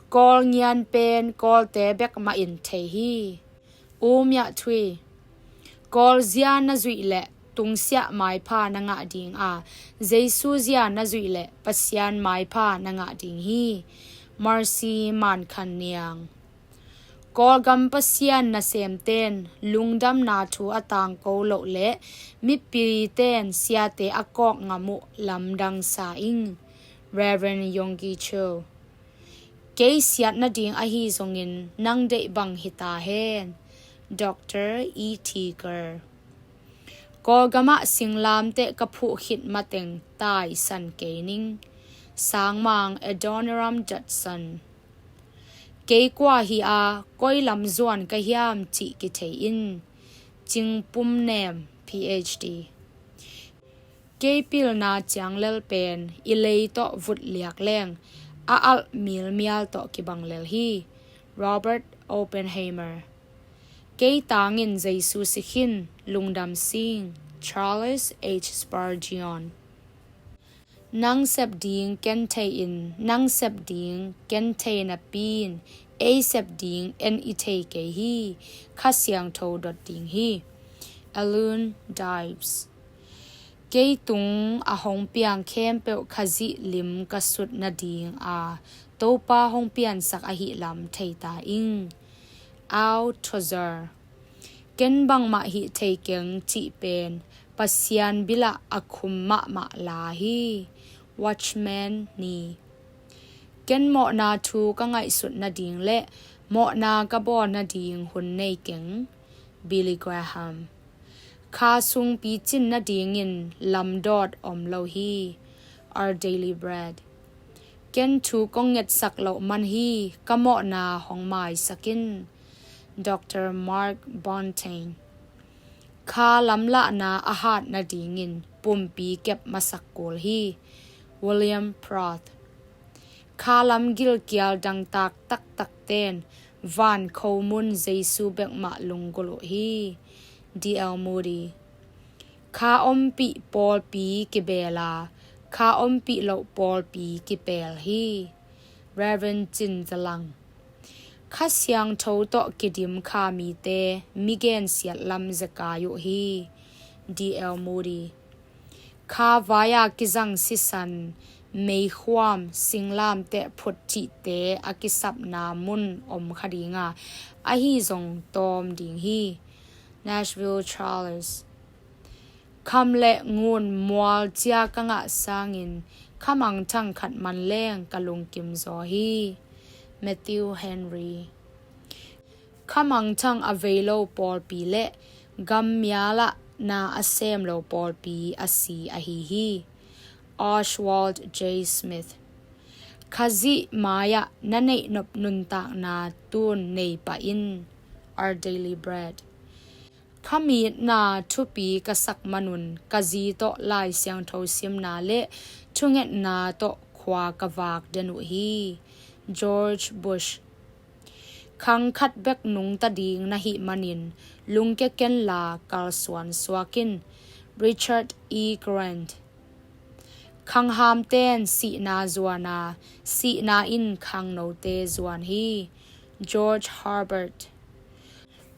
Kawl ngian pen Kawlte bek mah in thei hi. U Mya Thui. Kawl zia na zuih leh tungsiah maipha na ngah ding a, Jesu zia na zuih leh Pasian maipha na ngah ding hi. Mercy Man Khan Niang. Kawlgam Pasian nasemten lungdamna thu a tangko loh le mipiten siate a kawk ngam uh lamdang sa ing. Reverend Yonggi Cho. Kei siat nading ahi zongin nang deih bang hi ta hen. Doctor E T Ker. Kawlgamah singlamteh ka phuh khit mateng taisan kei ning. Sangmang Adoniram Judson. Kei kua hi a, koi lam zuan ka hiam cih kithei in. Cingpum Nem, P H D. Kei pilna ciang lel pen i lei tawh vut liak leng a alh milmial tawh kibang lel hi. Robert Oppenheimer. Kei tangin Jesu si khin, lungdam sing. Charles H Spurgeon. Nang sep ding ken thei in, nang sep ding ken thei napi in, ei sep ding en i thei kei hi. Kha Siangtho dot ding hi. Alun Dives. Kei tung a hong piang khempeuh Khazih lim ka sut nading a, Topa hong piansak ahih lam thei ta ing. Au Tozer. Ken bangmah hih thei keng cih pen Pasian bilah a khum mahmah la hi. Watchman Nee. Ken mawhna thu ka ngaihsut nading le mawhna ka bawl nading hun nei keng. Billy Graham. Kha sung picin nadingin lamdawt om lo hi. Our Daily Bread. Ken thu kong ngetsak loh man hi, ka mawhna hong maisak in. Doctor Mark Bontain. Kha lamlahna a hat nadingin pumpi kep masak kul hi. William Prout. Kha lam gilkial dangtak taktakten van khomun Jesu bekmah lunggulh uh hi. D L Moody. Kha ompih pawlpi kibeel a, kha ompih loh pawlpi kipeel hi. Reverend Cin Za Lang. Kha Siangtho tawh kidim kha mite mi gensiat lam zekai uh hi. D L Moody. Kha vai-a kizang sisan, meikhuam, singlamteh phut cihte a kisapna mun om kha dinga, ahi zong tawm ding hi. Nashville Charles. Kham le ngun mual cia ka ngah sangin khamangthang khat man leng ka lungkim zaw hi. Matthew Henry. Khamangthang a vei lo pawlpi le gam mialah na a sem lo pawlpi a si ahi hi. Oswald J. Smith. Khazih mai-ah na neih nop nuntakna tun nei pah in. Our Daily Bread. Khamitna thupi ka sak manun ka zi tawh Lai Siangtho simna le thungetna tawh khua ka vak den uh hi. George Bush. Khang khat bek nungta ding na hih manin lungkia kenla kalsuan suak in. Richard E. Grant. Khanghamten sihna zuan a, sihna in khangnote zuan hi. George Herbert.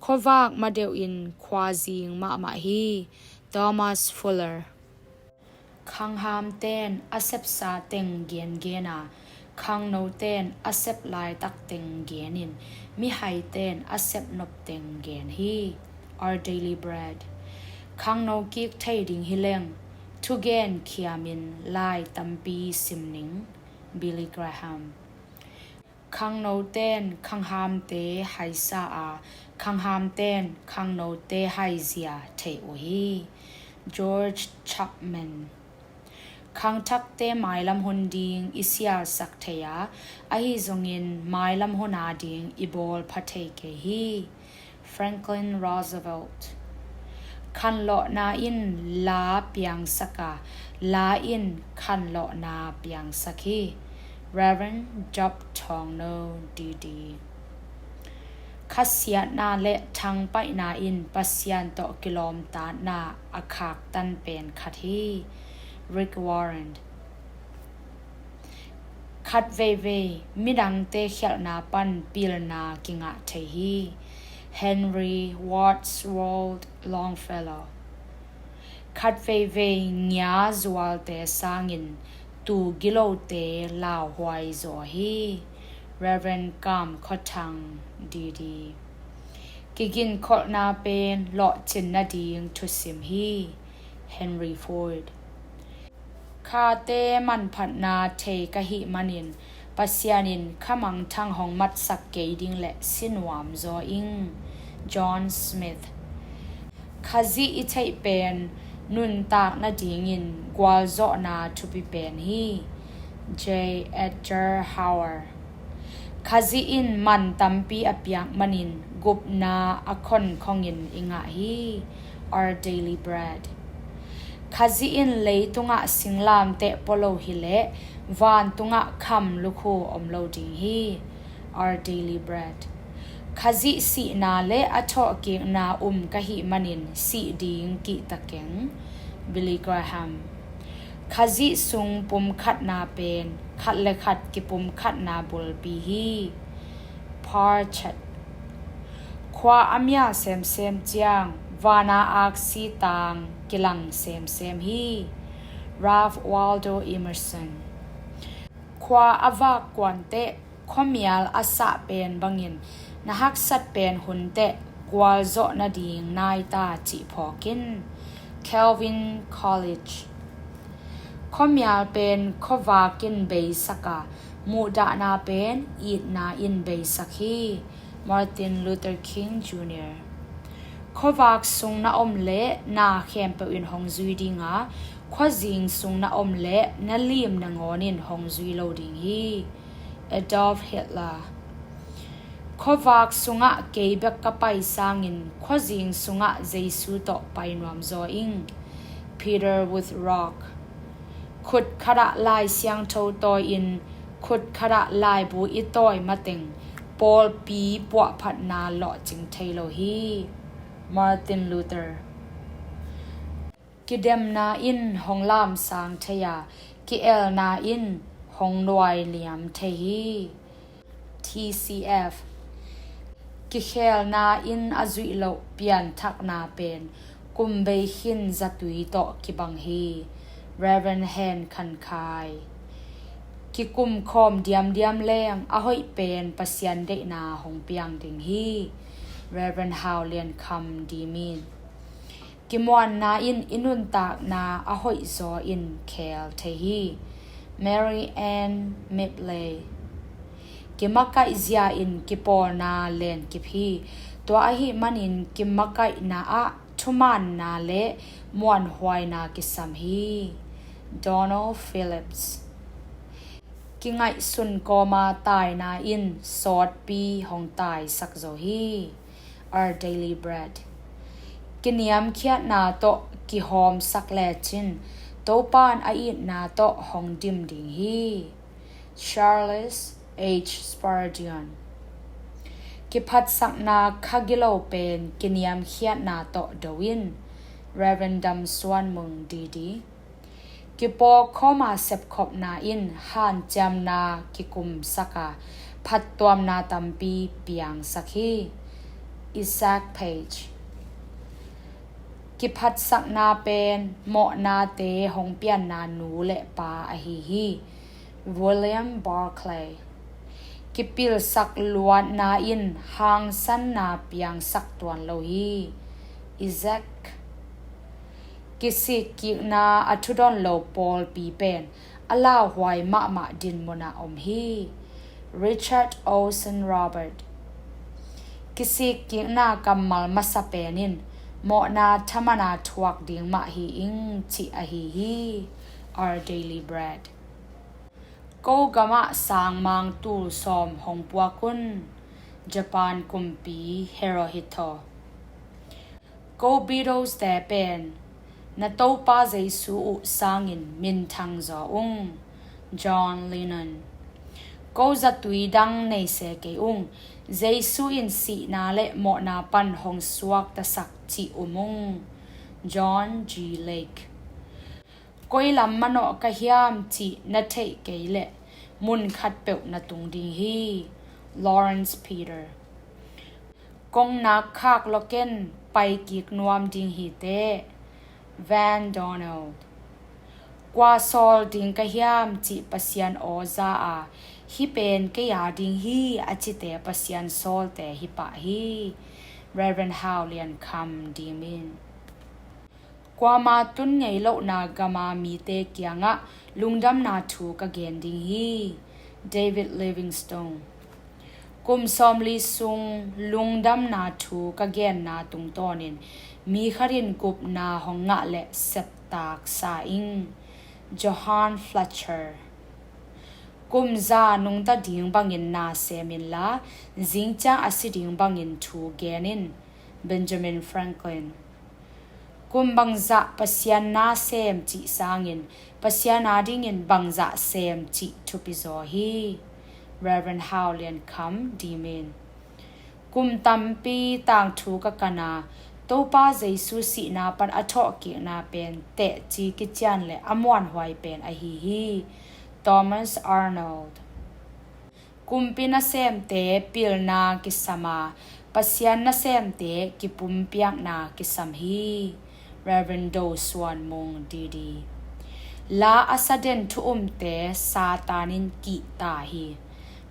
Khuavak madeuhin khuazing mahmah hi. Thomas Fuller. Khanghamten a sepsa teng gengen a, khangnoten a sep laitak teng genin mihaiten a sep nop teng gen hi. Our Daily Bread. Khangno kik thei ding hi leng thugen khiamin lai tampi sim ning. Billy Graham. Khangnoten khanghamte haisa a, khanghamten khangnote haizia thei uh hi. George Chapman. Khangthakte mailam hun ding i sialsak thei a, ahi zongin mailam hun a ding i bawl pha thei kei hi. Franklin Roosevelt. Khanlawhna in la piangsak a, la in khanlawhna piangsak hi. Reverend Job Thawngno D D. Khasiatna le thangpaihna in Pasian tawh kilawmtatna a khaktan pen khat hi. Rick Warren. Khat veivei midangte khialhna pan pilna kingah thei hi. Henry Wadsworth Longfellow. Khat veivei ngia zualte sangin tu gilote lauhuai zaw hi. Reverend Kam Khua Thang D D. Kiginkholhna pen lawhcin nading thusim hi. Henry Ford. Khate manphatna thei ka hih manin Pasian in kha mangthang hong matsak kei ding le si nuam zaw ing. John Smith. Khazih i theih pen nuntak nadingin gualzawhna thupi pen hi. J. Edgar Hoover. Khazih in man tampi a piak manin gupna a khonkhongin i ngah hi. Our Daily Bread. Khazih in leitungah singlamteh pua lo hileh vantungah kham lukhu om lo ding hi. Our Daily Bread. Khazih sihna le a thawhkikna um ka hih manin sih ding kihta keng. Billy Graham. Khazih sung pumkhatna pen khat le khat kipumkhatna bulpi hi. Parchet. Khua a mial semsem ciang vana aksi tang kilang semsem hi. Ralph Waldo Emerson. Khua a vak kuanteh khuamial a sah pen bangin na haksat pen hunteh gualzawh nading naita cih phawk in. Calvin Coolidge. Khuamial pen khuavak in beisak a, muhdahna pen itna in beisak hi. Martin Luther King Junior. Khuavak sung na om leh na khempeuh in hong zui ding a, khuazing sung na om leh na lim nangawn in hong zui lo ding hi. Adolf Hitler. Khuavak sungah kei bek ka pai sangin khuazing sungah Jesu tawh pai nuam zaw ing. Peter Woodrock. Khut khatah Lai Siangtho tawi-in khut khatah laibu i tawi mateng pawlpi puahphatna lawhcing thei lo hi. Martin Luther. Kidemna in hong lamsang thei a, ki-elna in hong nuailiam thei hi. T C F. Kikhelna in a zuih loh pianthakna pen kumbei khin zatui tawh kibang hi. Reverend Hen Khan Khai. Kikumkhawm diamdiam leng a hoih pen Pasian deihna hong piang ding hi. Reverend Hau Lian Kham Dimin. Kimuanna in i nuntakna a hoihzaw in khel thei hi. Mary Ann Mibley. Kimakaih zia in kipawlna lenkip hi. Tua ahih manin kimakaihna ah thumaanna le muanhuaina kisam hi. Donald Phillips. Kingaihsun kawma taina in sawtpi hong taisak zo hi. Our Daily Bread. Kiniamkhiatna tawh kihawmsak lecin Topan a itna tawh hong dim ding hi. Charles H. Spurgeon. Kiphatsakna kha gilo pen kiniamkhiatna tawh do in. Reverend Dam Suan Mung D D. Kipawlkhawma sepkhopna in hanciamna kikumsak a, phattuamna tampi piangsak hi. Isaac Page. Kiphatsakna pen mawhnate hong pianna nu le pa ahi hi. William Barclay. Kipilsak luatna in hangsanna piangsak tuan lo hi. Isaac. Kisikkikna a thudon lo pawlpi pen a lauhuai mahmah dinmun ah om hi. Richard Olsen Robert. Kisikkikna kammal masa pen in mawhna thaman a thuak ding mah hi ing cih ahi hi. Our Daily Bread. Ko gamah sangmang tul sawm hong puak un. Japan kumpi Hirohito. Ko Beatles te pen na Topa Jesu uh sangin minthang zaw ung. John Lennon. Ko zatui dang nei se kei ung, Jesu in sihna le mawhna pan hong suaktasak cih um ung. John G. Lake. Koi lam manawh ka hiam cih na theih kei leh mun khat peuh na tung ding hi. Lawrence Peter. Kong nak khak lo ken, pai kik nuam ding hi teh. Van Donald. Kua sawl ding ka hiam cih Pasian aw za a, hih pen kei a ding hi a cite Pasian sawlte hi pah hi. Reverend Hau Lian Kham Dimin. Kuama tun ngei lohna gama mite kiangah lungdamna thu ka gen ding hi. David Livingstone. Kum sawmli sung lungdamna thu ka genna tungtawnin mi khat in gupna hong ngah le septak sa ing. Johan Fletcher. Kum za nungta ding bangin na sem inla, zingciang a si ding bangin thu gen in. Benjamin Franklin. Kum bangzah Pasian na sem cih sangin Pasian adingin bangzah sem cih thupi zaw hi. Reverend Hau Lian Kham Dimin. Kum tampi tangthu ka kan a, Topa Jesu sihna pan a thawhkikna pen tehci kician le a muanhuai pen ahi hi. Thomas Arnold. Kumpi nasemte pilna kisam a, Pasian nasemte kipumpiakna kisam hi. Reverend Do Suan Mung D D. La a sa den thu umte Satan in kihta hi.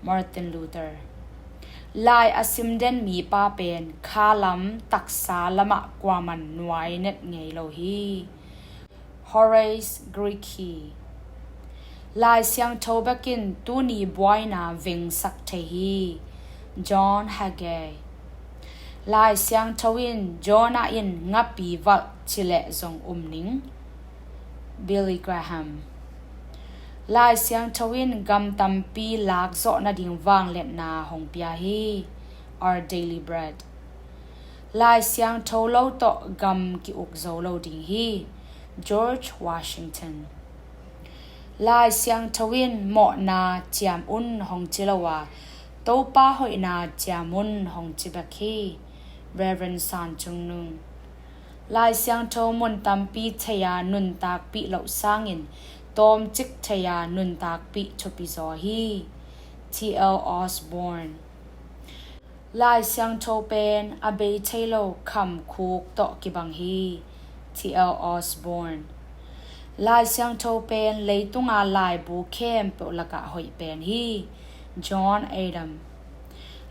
Martin Luther. Lai a sim den mipa pen kha lam taksa lamah kuaman nuai net ngei lo hi. Horace Greeley. Lai Siangtho bekin tuni buaina vengsak thei hi. John Hagee. Lai Siangtho in Jonah in ngapi valh cileh zong um ning. Billy Graham. Lai Siangtho in gam tampi lakzawh nading vangliatna hong pia hi. Our Daily Bread. Lai Siangtho lo tawh gam ki-uk zo lo ding hi. George Washington. Lai Siangtho in mawhna ciam un hong ci lo a, Topa hoihna ciam un hong ci bek hi. Reverend San Cung Nung. Lai Siangtho mun tampi thei-a nuntakpih loh sangin tawmcik thei-a nuntakpih thupi zaw hi. T L Osborn. Lai Siangtho pen a bei thei lo khamkhuk tawh kibang hi. T L Osborn. Lai Siangtho pen leitunga laibu khempeuh lakah hoih pen hi. John Adam.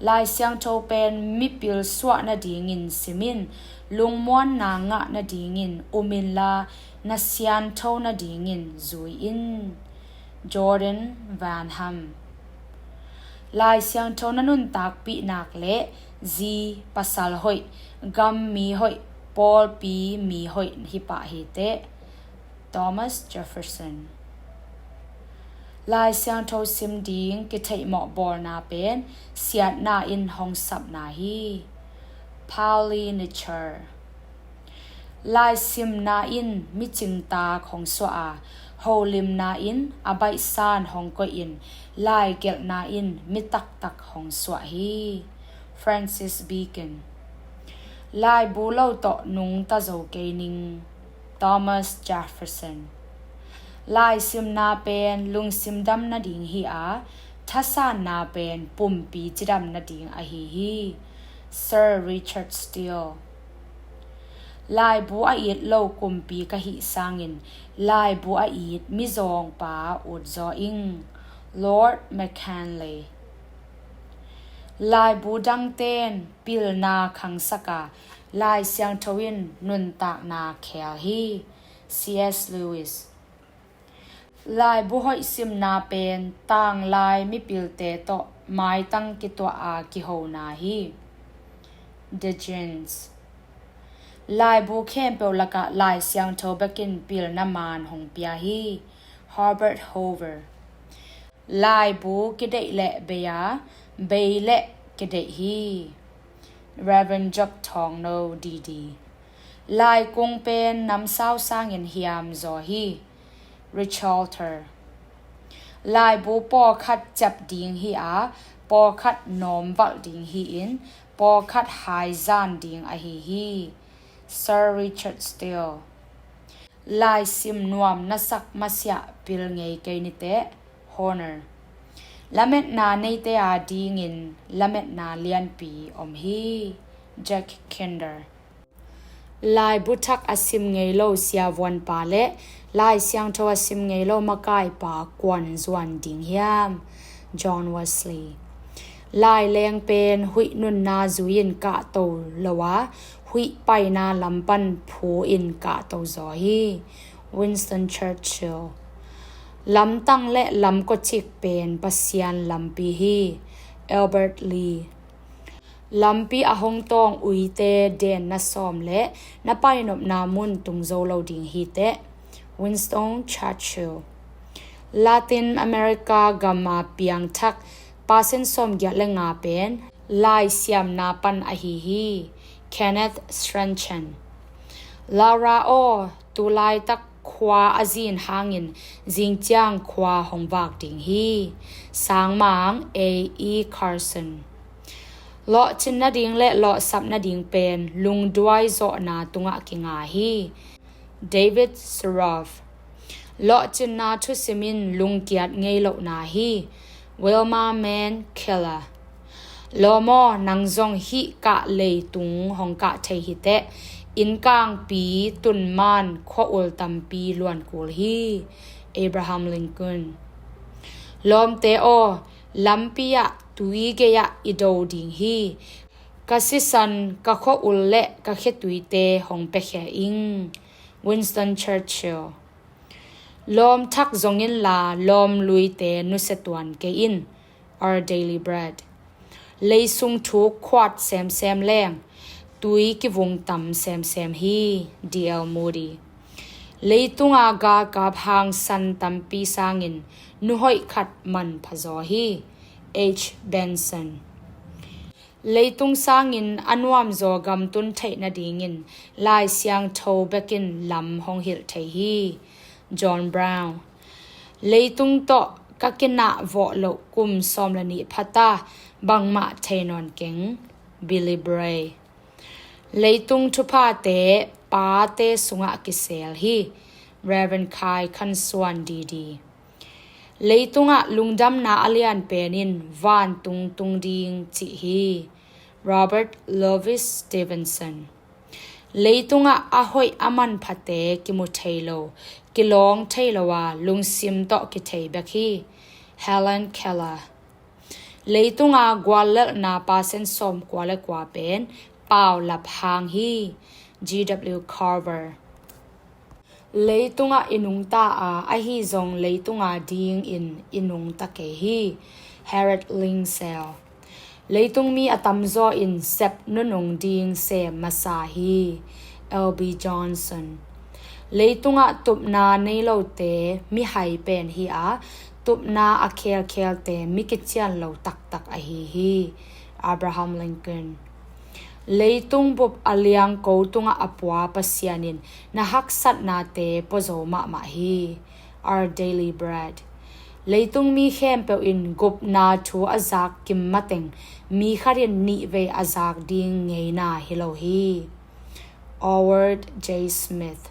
Lai Siangtho pen mipil suah nadingin sim in, lungmuanna ngah nadingin um inla, na siantho nadingin zui in. Jordan Van Ham. Lai Siangtho na nuntakpih nak leh zi, pasal hoih, gam mi hoih, pawlpi mi hoih hi pah hi teh. Thomas Jefferson. Lai Siangtho sim ding kitheihmawh bawlna pen siatna in hong sapna hi. Pauli Nichar. Lai simna in micingtak hong suah a, holimna in a baihsan hong koihin lai gelhna in mi taktak hong suah hi. Francis Bacon. Laibu lo tawh nungta zo kei ning. Thomas Jefferson. Lai simna pen lungsim dam nading hi a, thasanna pen pumpi cidam nading ahi hi. Sir Richard Steele. Laibu a it lo kumpi ka hih sangin laibu a it mizawngpa utzaw ing. Lord McKinley. Laibu dangten pilna khangsak a, Lai Siangtho in nuntakna khel hi. C S Lewis. Laibu hoih simna pen tanglai mipilte tawh maitang kituah a kihona hi. De Gennes. Laibu khempeuh lakah Lai Siangtho bekin pilna maan hong pia hi. Herbert Hoover. Laibu kideih leh bei a, bei leh kideih hi. Reverend Job Thawngno D D. Laikung pen namsau sangin hiam zaw hi. Richard Alter. Laibu pawlkhat ciap ding hi a, pawlkhat nawmvalh ding hi-in pawlkhat haizan ding ahi hi. Sir Richard Steele. Lai sim nuam na sak masiah pil ngei kei niteh. Horner. Lametna neite a dingin lametna lianpi om hi. Jack Kinder. Laibu thak a sim ngei lo siavuanpa le Lai Siangtho a sim ngei lo makaipa kuan zuan ding hiam? John Wesley. Laileng pen huih nunna zui-in kahto lo a, huih paina lam pan phu-in kahto zaw hi. Winston Churchill. Lamtang le lamkocik pen Pasian lampi hi. Albert Lee. Lampi a hong tawng uite den na sawm le na painopna mun tung zo lo ding hiteh. Winston Churchill. Latin America gama piangthak pasen sawmgiat le nga pen lai siamna pan ahi hi. Kenneth Strachan. Laura aw, tulaitak khua a zin hangin zingciang khua hong vak ding hi. Sangmang A E Carson. Lawhcin nading le lawhsap nading pen lungduai zawhna tungah kinga hi. David Suroff. Lawhcinna thusim in lungkiat ngei lohna hi. Wilma Mann Keller. Lawm aw, nang zong hih kah leitung hong kah thei hiteh. Innkangpi tunman khua-ul tampi luankul hi. Abraham Lincoln. Lawmte aw, lampi ah tui gei-ah i do ding hi. Ka sisan, ka khua-ul le ka khetuite hong piakhia ing. Winston Churchill. Lawm thak zong inla lawm luite nusia tuan kei in. Our Daily Bread. Leisung thuk khuat semsem leng tui kivung tam semsem hi. D L Moody. Leitunga galkap hangsan tampi sangin nuhoih khat manpha zaw hi. H Benson. Leitung sangin a nuamzaw gam tun theih nadingin Lai Siangtho bekin lam hong hilh thei hi. John Brown. Leitung tawh ka kinah vawh loh kum sawm le nih phata bangmah thei nawn keng. Billy Bray. Leitung thuphate pate sungah kisel hi. Reverend Khai Khan Suan D D. Leitungah lungdamna a lian pen in vantung tung ding cih hi. Robert Louis Stevenson. Leitungah a hoih a manphate kimu thei lo, kilawng thei lo a lungsim tawh kithei bek hi. Helen Keller. Leitunga guallelhna pasen sawm kua le kua pen paulap hang hi. G W Carver. Leitungah i nungta a, ahi zong leitunga dingin i nungta kei hi. Harold Lindsell. Leitungmi a tamzaw in sep nunung ding sem masa hi. L B Johnson. Leitungah tupna nei lote mihai pen hi a, tupna a khelkhelte mi kician lo taktak ahi hi. Abraham Lincoln. Leitung bup a liangko tungah a pua Pasian in na haksatnate puazo mahmah hi. Our Daily Bread. Leitung mi khempeuh in gupna thu a zak kim mateng mi khat in nihvei a zak ding ngeina hi lo hi. Howard J Smith.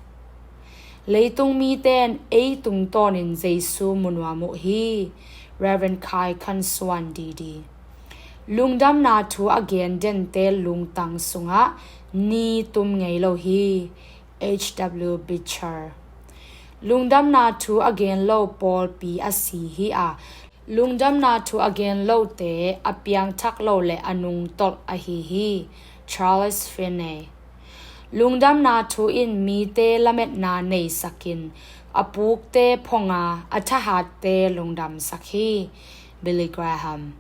Leitung mite in ei tungtawnin Jesu mu nuam uh hi. Reverend Khai Khan Suan D D. Lungdamna thu a gen dente lungtang sungah ni tum ngei lo hi. H W Beecher. Lungdamna thu a gen lo pawlpi a si hi a, lungdamna thu a gen lote a piangthak lo le a nungtolh ahi hi. Charles Finney. Lungdamna thu in mite lametna neisakin a pukte phonga a thahatte lungdamsak hi. Billy Graham.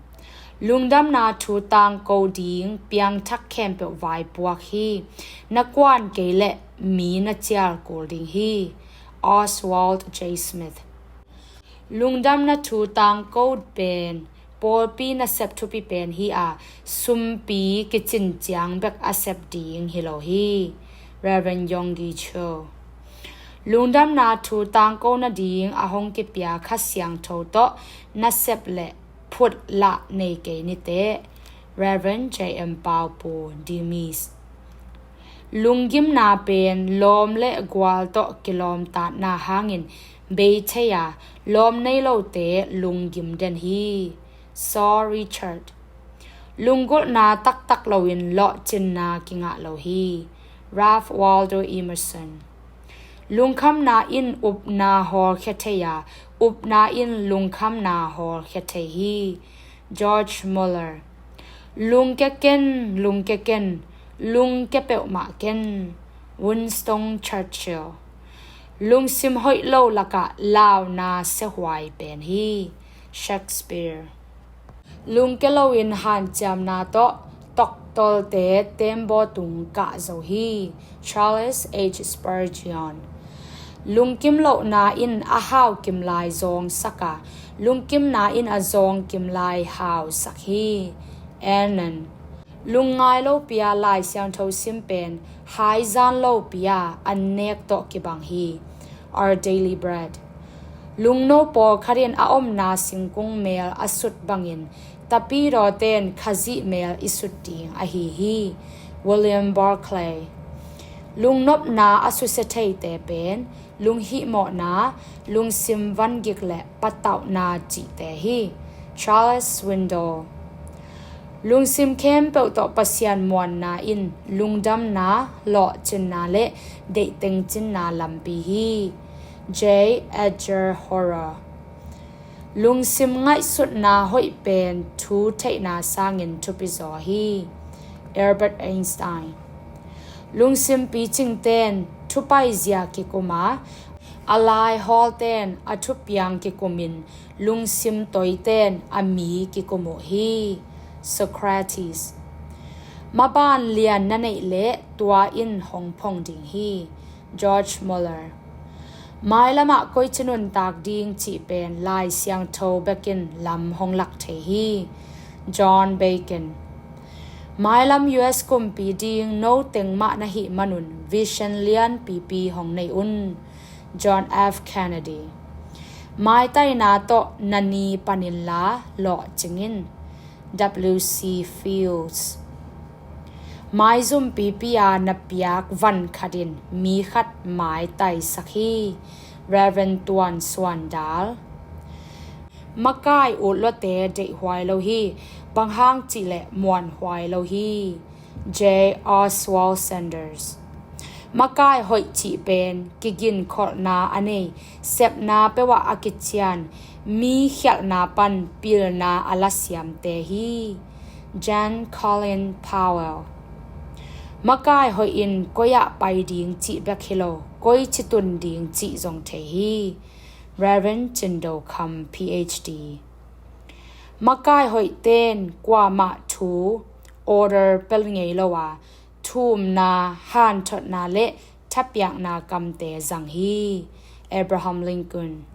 Lungdamna thu tangko ding piangthak khempeuh vaipuak hi. Na kuan kei leh mi na cial kul ding hi. Oswald J Smith. Lungdamna thu tangko pen pawlpi nasep thupi pen hi a, sumpi kicin ciang bek a sep ding hi lo hi. Reverend Yonggi Cho. Lungdamna thu tangko nading a hong kipia Kha Siangtho tawh nasep le phut lah nei kei niteh. Reverend J M Paupu, Dimis. Lunggimna pen lawm le gual tawh kilawmtatna hangin bei thei a, lawm nei lote lunggim den hi. Saw Richard. Lunggulhna taktak loin lawhcinna kingah lo hi. Ralph Waldo Emerson. Lungkhamna in upna hawlkhia thei a, upna in lungkhamna hawlkhia thei hi. George Muller. Lungkia ken, lungkia ken, lungkia peuhmah ken. Winston Churchill. Lungsim hoih lo lakah launa siahuai pen hi. Shakespeare. Lungkia loin hanciamna tawh toktolte tembaw tung kah zo hi. Charles H Spurgeon. Lungkim lohna in a hau kim lai zawngsak a, lungkimna in a zawng kim lai hausak hi. Annan. Lungngai lopi a Lai Siangtho sim pen haizan lopi a an nek tawh kibang hi. Our Daily Bread. Lungno pawlkhat in a omna singkung mel a sut bangin tapidawte in Khazih mel i sut ding ahi hi. William Barclay. Lungnopna a susia theite pen lunghihmawhna, lungsim vangik le patauhna cihte hi. Charles Swindoll. Lungsim khempeuh tawh Pasian muanna in lungdamna, lawhcinna le deihtengcinna lampi hi. J Edgar Hoover. Lungsim ngaihsutna hoih pen thu theihna sangin thupi zaw hi. Albert Einstein. Lungsim picingte in thupaizia kikum a, a laihawlte in a thupiang kikumin lungsim toite in a mi kikum uh hi. Socrates. Maban lian na neih leh tua in hong phong ding hi. George Muller. Mailamah koici nuntak ding cih pen Lai Siangtho bekin lam hong lak thei hi. John Bacon. Mailam U S kumpi ding no teng mah na hih manun vision lianpipi hong nei un. John F Kennedy. Maitaina tawh na ni panin la lawhcing in. W C Fields. Maizum pipi a na piak van khat in mi khat maitaisak hi. Reverend Tuan Suan Dal. Makai utluate deihhuai lo hi, bang hang cihleh muanhuai lo hi. J Oswald Sanders. Makai hoih cih pen kiginkholhna a nei, sepna peuhah a kician, mi khialhna pan pilna a lasiamte hi. John Colin Powell. Makai hoih in koi ah pai ding cih bek hi lo, koici tun ding cih zong thei hi. Reverend Cin Do Kham, P H D. Makai hoihte in kuamah thu order pel ngei lo a, thumna, hanthotna le thapiakna kamte zang hi. Abraham Lincoln.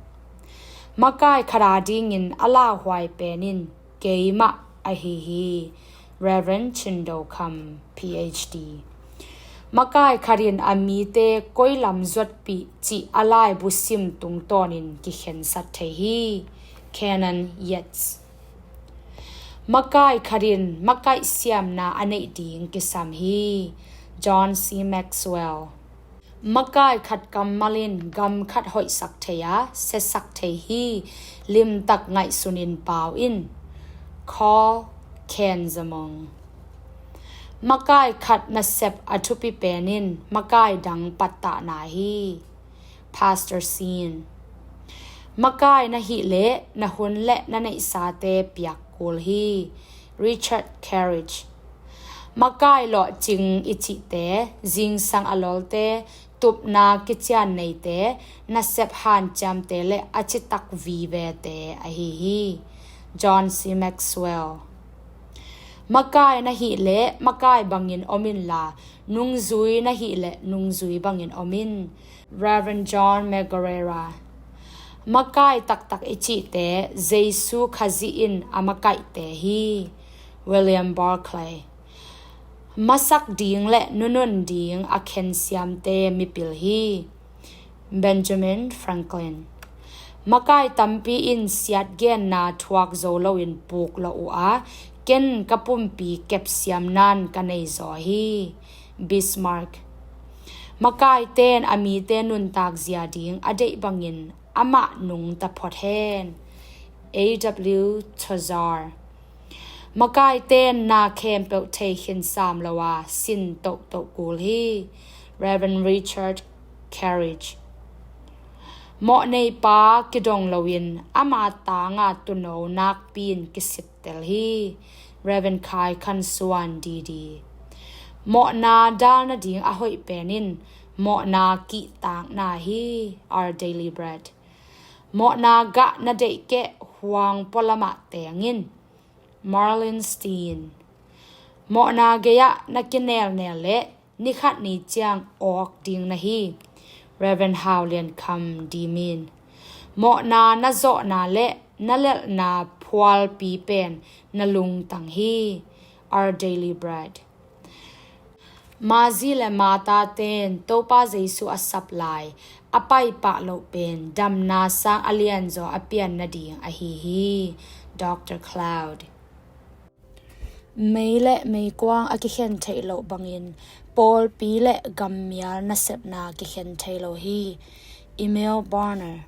Makai khat a dingin a lauhuai pen in keimah ahi hi. Reverend Chin Do Kham, P H D. Makai khat in a mite koi lam zuatpih cih a laibu sim tungtawnin kikhensat thei hi. Canon Yeats. Makai khat in makaih siamna a neih ding kisam hi. John C. Maxwell. Makai khat kammal in gam khat hoihsak thei a, siasak thei hi. Limtak ngaihsun in pau in. Carl Kanzamong. Makai khat nasep a thupi pen in makai dang pattahna hi. Pastor Sin. Makai na hih leh na hun le na neihsate piak kul hi. Richard Carriage. Makai lawhcing i cihte, zingsang a lolte, tupna kician neite, nasep hanciamte le a citak vivete ahi hi. John C. Maxwell. Makai na hih leh makai bangin om inla, nungzui na hih leh nungzui bangin om in. Reverend John Margarera. Makai taktak i cihte Jesu Khazih in a makaihte hi. William Barclay. Masak ding le nunun ding a khensiamte mipil hi. Benjamin Franklin. Makai tampi in siatgenna thuak zo loin puk lo uh a, ken ka pumpi kepsiam nan ka nei zaw hi. Bismarck. Makaiten a mite nuntak zia ding a deih bangin amah nungta phot hen. A W Tozer. Makaiten na khempeuh thei khin sam lo a sin tohtoh kul hi. Reverend Richard Carriage. Mawhneipa kidong loin ama tanga tuuno nakpi in kisittel hi. Reverend Khai Khan Suan D D. Mawhna dal nading a hoih pen in mawhna kihtakna hi. Our Daily Bread. Mawhna gah na deih keh huang pualamah tengin. Marlin Steen. Mawhna gei-ah na kinelnel leh nikhat ni ciang awk ding na hi. Reverend Hau Lian Kham D Min. Mawhna na zawhna le na lelhna phualpi pen na lungtang hi. Our Daily Bread. Mazi le Mataten Topa Jesu a sap lai a paipah loh pen damna sang a lianzaw a pian nading ahi hi. Doctor Cloud. Mei le meikuang a kikhen theih loh bangin pawlpi le gammial nasepna kikhen thei lo hi. Emil Barner.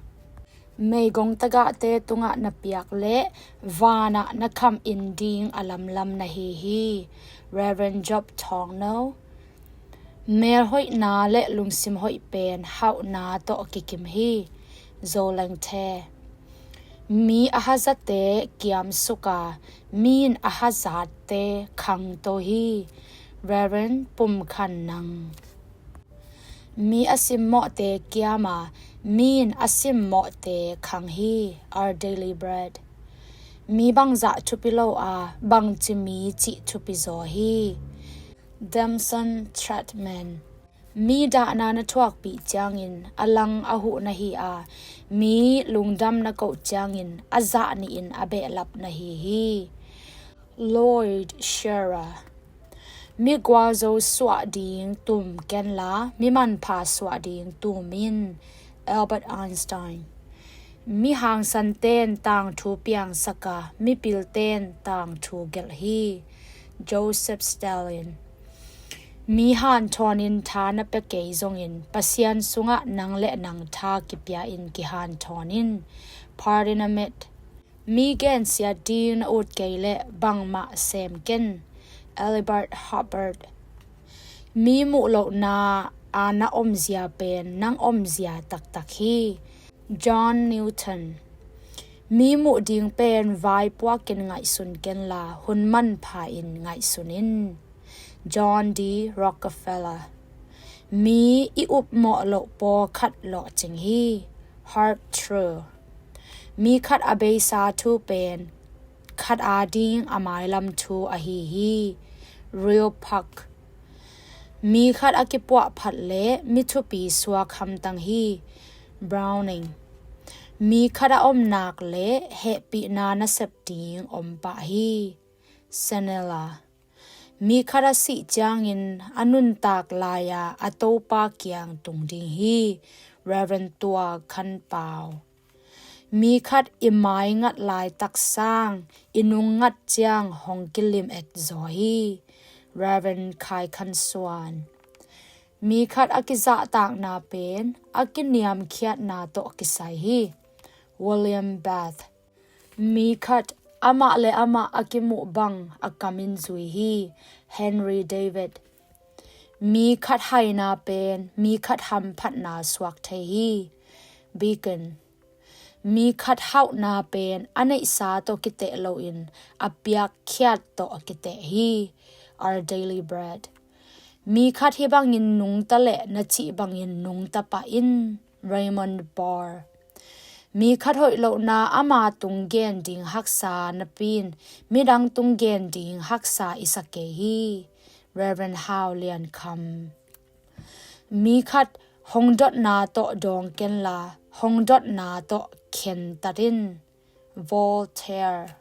Meigong tagahte tungah na piak le vanah na khamh in ding a lamlam na hi hi. Reverend Job Thawngno. Melhoihna le lungsim hoih pen hauhna tawh kikim hi. Zoleng The. Mi a hazate kiamsuk a, mi in a hazate khangto hi. Reverend Pum Khan Nang. Mi a simmawhte kiam a, mi in a simmawhte khang hi. Our Daily Bread. Mi bangzah thupi lo a, bangci mi cih thupi zaw hi. Damson Chapman. Mi dahna na thuakpih ciangin a lang a huh na hi a, mi lungdam na koh ciangin a zah nihin a behlap na hi hi. Lloyd Shearer. Mi gualzo suah ding tum kenla, mi manpha suah ding tum in. Albert Einstein. Mi hangsanten tangthu piangsak a, mipilten tangthu gelh hi. Joseph Stalin. Mi hanthawnin tha na pia kei zongin Pasian sungah nang le nang tha kipia in kihanthawn in. Pardina Met. Mi gensiat ding na ut kei leh bangmah sem ken. Elibert Hubbard. Mi muh lohna a na omzia pen nang omzia taktak hi. John Newton. Mi muh ding pen vaipuakin ngaihsun kenla hun manpha in ngaihsun in. John D Rockefeller. Mi i upmawh loh pawlkhat lawhcing hi. Hart True. Mi khat a beisa thu pen khat a ding a mailam thu ahi hi. Real Park. Mi khat a kipuah phat le mi thupi suak hamtang hi. Browning. Mi khat a om nak le hehpihna nasep ding om pah hi. Senela. Mi khat a sih ciangin a nuntak lai-a a topa kiang tung ding hi. Reverend Tua Khan Pau. Mi khat i mai ngat laitak sang i nung ngat ciang hong kilim et zaw hi. Reverend Khai Khan Suan. Mi khat a kizahtakna pen a kiniamkhiatna tawh kisai hi. William Bath. Mi khat amah le amah a kimuh bang a kamin zui hi. Henry David. Mi khat haina pen mi khat hamphatna suak thei hi. Beacon. Mi khat hauhna pen a neihsa tawh kiteh loin a piakkhiat tawh kiteh hi. Our Daily Bread. Mi khat hih bangin nungta le na cih bangin nungta pah in. Raymond Burr. Mi khat hoih lohna ama tung gen ding haksa napi-in midang tung gen ding haksa i sa kei hi. Reverend Hau Lian Kham. Mi khat hong dotna tawh dawng kenla hong dotna tawh khentat in. Voltaire.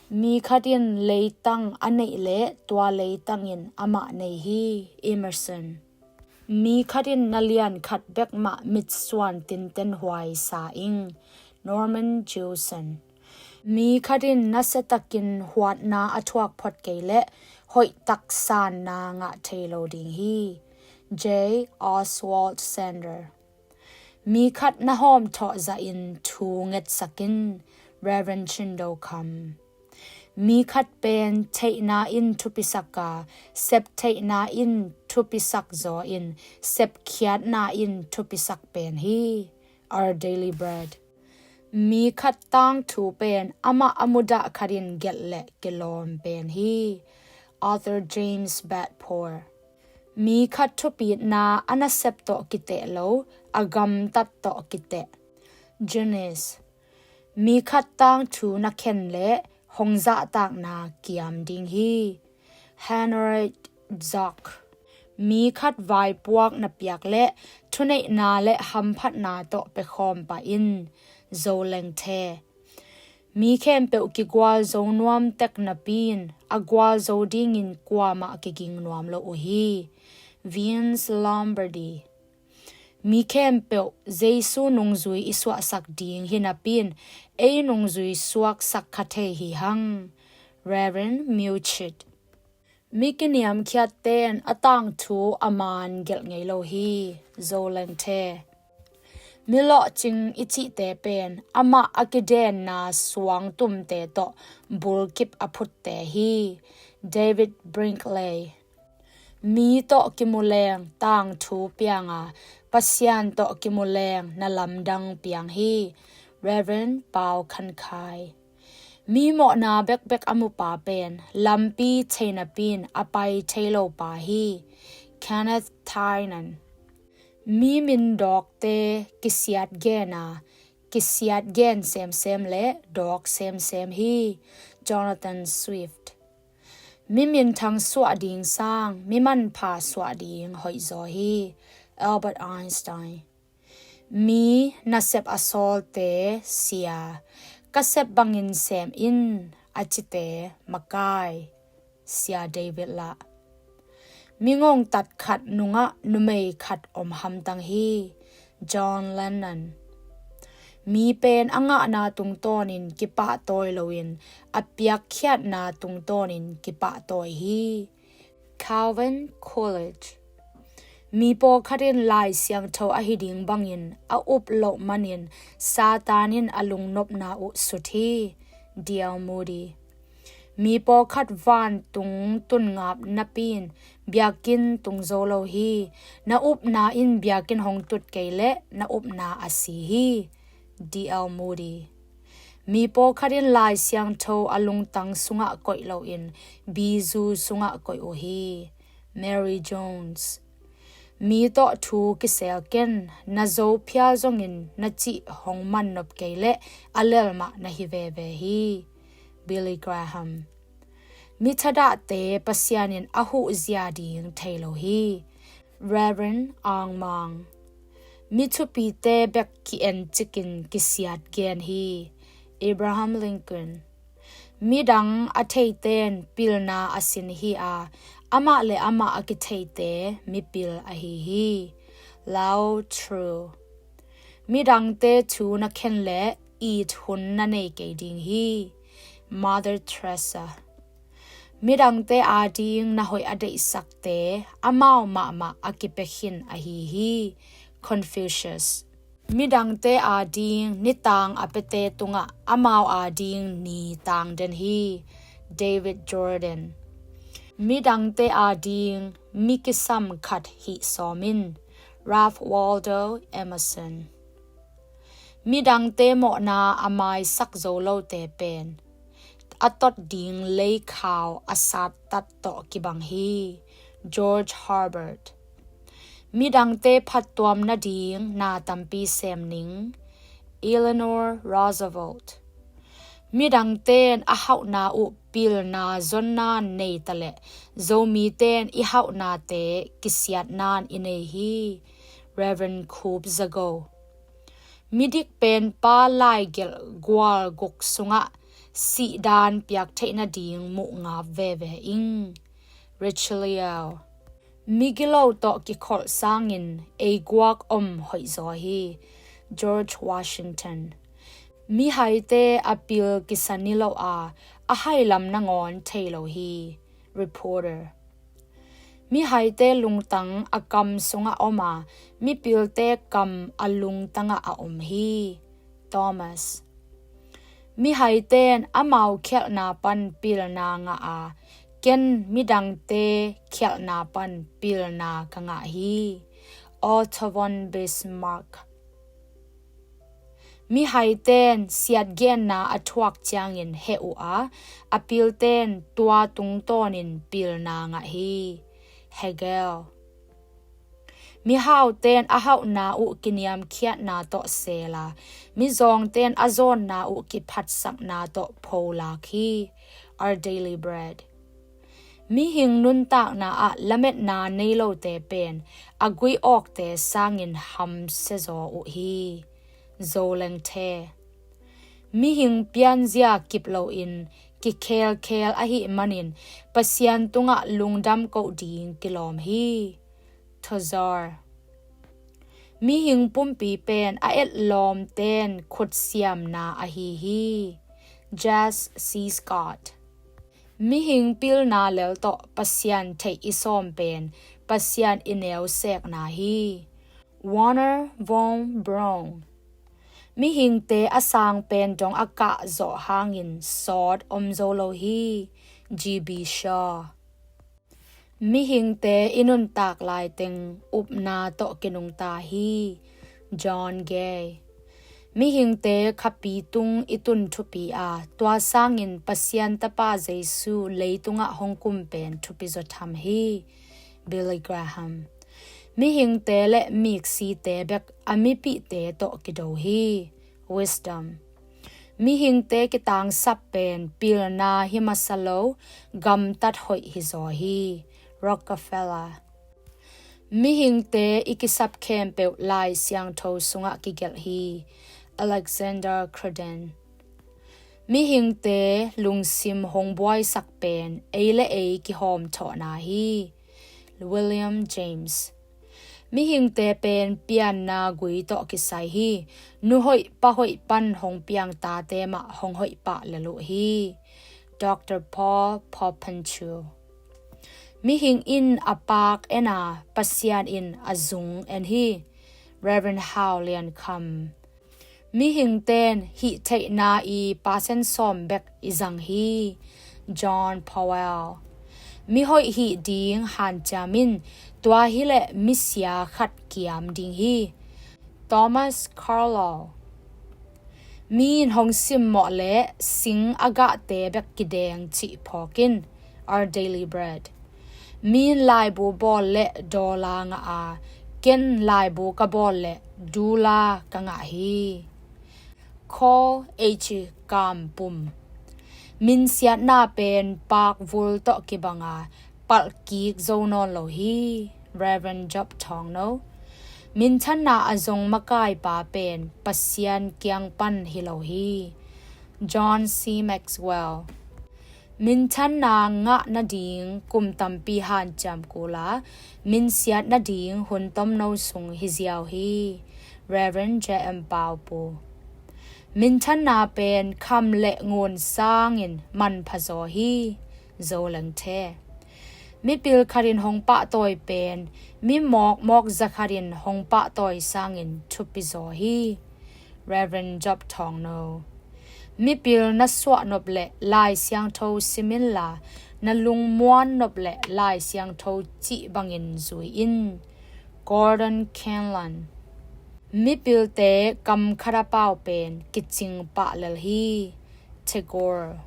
Mi khat in leitang a neih le tua leitang in amah nei hi. Emerson. Mi khat in na lian khat bek mah mitsuan tinten huai sa ing. Norman Jewison. Mi khat in nasia takin huatna a thuak phot kei leh hoih tak sanna ngah thei lo ding hi. J. Oswald Sander. Mi khat na hawmthawh zahin thu ngetsak in. Reverend Chin Do Kham. Mi khat pen theihna in thupisak a, sep theihna in thupisak zaw in, sepkhiatna in thupisak pen hi. Our Daily Bread. Mi khat tangthu pen amah a mudah khat in gelh le kilawm pen hi. Arthur James Balfour. Mi khat thupitna a nasep tawh kiteh lo, a gamtat tawh kiteh. Junius. Mi khat tangthu na khen le hong zahtakna kiam ding hi. Henry Zach. Mi khat vaipuak na piak le thuneihna le hamphatna tawh pekhawm pah in. Zo Leng The. Mi khempeuh kigualzo nuam tek napi-in a gualzo dingin kuamah kiging nuam lo uh hi. Vince Lombardi. Mi khempeuh Jesu nungzui i suahsak ding hi napi-in ei nungzui suaksak kha thei hi hang. Reverend Meuchit. Mi kiniamkhiatte in a tangthu a man gelh ngei lo hi. Zo Leng The. Mi lawhcing i cihte pen amah a kidenna suangtumte tawh bulkip a phutte hi. David Brinkley. Mi tawh kimu leng tangthu piang a, Pasian tawh kimu leng na lamdang piang hi. Reverend Pau Khan Khai. Mi mawhna bekbek a mupa pen lampi thei napi-in a pai thei lo pa hi. Kenneth Tynan. Mi min dawkte kisiat gen a, kisiat gen semsem le dawk semsem hi. Jonathan Swift. Mi minthang suah ding sang mi manpha suah ding hoihzaw hi. Albert Einstein. Mi nasep a sawlte sia, ka sep bangin sem in a cite makai. Sia David Lah. Mi ngongtat khat nungah numei khat om hamtang hi. John Lennon. Mi pen a ngahna tungtawnin kipahtawi loin a piakkhiatna tungtawnin kipahtawi hi. Calvin Coolidge. Mi pawlkhat in Lai Siangtho ahi ding bangin a up loh manin Satan in a lungnopna uh sut hi. D L Moody. Mi pawlkhat vantung tun ngap napi-in biakinn tung zo lo hi. Na upna in biakinn hong tut kei leh na upna a si hi. D L Moody. Mi pawlkhat in Lai Siangtho a lungtang sungah koih loin bizu sungah koih uh hi. Mary Jones. Mi tawh thu kisel ken, na zo phial zongin na cih hong mannop kei leh a lel mah na hi veve hi. Billy Graham. Mi thadahte Pasian in a huhzia ding thei lo hi. Reverend Ang Mang. Mi thupite bek ki-en cikin kisiat gen hi. Abraham Lincoln. Midang a theite in pilna a sin hi a, amah le amah a kitheite mipil ahi hi. Lao Tzu. Midangte thu na khen le it hun na nei kei ding hi. Mother Teresa. Midangte ading na hoih a deihsakte amau mahmah a kipia khin ahi hi. Confucius. Midangte ading nitang a piate tungah amau ading ni tang den hi. David Jordan. Midangte ading mi kisam khat hih sawm in. Ralph Waldo Emerson. Midangte mawhna a maisak zo lote pen a tot ding leikhau a sattat tawh kibang hi. George Herbert. Midangte phattuam nading na tampi sem ning. Eleanor Roosevelt. Midangte in a hauhna uh pilna zonna nei taleh Zomite in i hauhnate kisiatna in i nei hi. Reverend Khup Za Go. Midik pen pa laigelh gual guk sungah sihdan piak theih nading muh ngap veve ing. Richelieu. Migilo tawh kikholh sangin ei guak om hoihzaw hi. George Washington. Mihaite a pil kisa niloh a, a hailam nangawn thei lo hi. Reporter. Mihaite lungtang a kam sungah om a, mipilte kam a lungtangah a om hi. Thomas. Mihaite in amau khialhna pan pilna ngah a, ken midangte khialhna pan pilna ka ngah hi. Otto von Bismarck. Mihaite in siatgenna a thuak ciangin heh uh a, a pilte in tua tungtawnin pilna ngah hi. Hegel. Mihaute in a hauhna uh kiniamkhiatna tawh seel a, mizawngte in a zawnna uh kiphatsakna tawh pholak hi. Our Daily Bread. Mihing nuntakna ah lametna nei lote pen a gui awkte sangin hamsia zaw uh hi. Zo Leng The. Mihing pianzia kip loin kikhelkhel ahih manin Pasian tungah lungdam koh ding kilawm hi. Thoreau. Mihing pumpi pen a etlawmte in khutsiamna ahi hi. Jas C. Scott. Mihing pilna lel tawh Pasian theih i sawm pen Pasian i neusekna hi. Wernher von Braun. Mihingte a sang pen dong a kah zawh hangin sawt om zo lo hi. G. B. Shaw. Mihingte i nuntak laiteng upna tawh kinungta hi. John Gay. Mihingte khapi tung i tun thupi a, tua sangin Pasian Tapa Jesu leitungah hong kum pen thupi zaw tham hi. Billy Graham. Mihingte le miksite bek a mipihte tawh kido hi. Wisdom. Mihingte kitangsap pen pilna hi masa lo, gamtat hoih hi zaw hi. Rockefeller. Mihingte i kisap khempeuh Lai Siangtho sungah kigelh hi. Alexander Cruden. Mihingte lungsim hong buaisak pen ei le ei kihawmthawhna hi. William James. Mihingte pen pianna gui tawh kisai hi. Nu hoih pa hoih pan hong piang tate mah hong hoih pah lel uh hi. Doctor Paul Poppinchou. Mihing in a paak en a, Pasian in a zung en hi. Reverend Hau Lian Kham. Mihingte in hih theihna i percent sawm bek i zang hi. John Powell. Mihoih hih ding hanciam in, tua hileh misia khat kiam ding hi. Thomas Carlyle. Mi in hong simmawh le sing a gahte bek kideng cih phawk in. Our Daily Bread. Mi in laibu bawl le dawla ngah a, ken laibu ka bawl le dula ka ngah hi. Col H. Kampum. Minsiatna pen pakvul tawh kibang a, palh kik zo nawn lo hi. Rev. Job Thawngno. Minthanna a zong makaipa pen Pasian kiang pan hi lo hi. John C. Maxwell. Minthanna ngah nading kum tampi hanciam kul a, minsiat nading hun tomno sung hi ziau hi. Rev. J. M. Paupu. Minthanna pen kham le ngun sangin manpha zaw hi. Zo Lengthe. Mipil khatin hong pahtawi pen mi mawkmawk zakhatin hong pahtawi sangin thupi zaw hi. Rev. Job Thawngno. Mipil na suahnop le Lai Siangtho sim inla, na lungmuan nop le Lai Siangtho cih bangin zui in. Gordon Canlon. Mipilte kam khat a pau pen kicing pah lel hi. Tagore.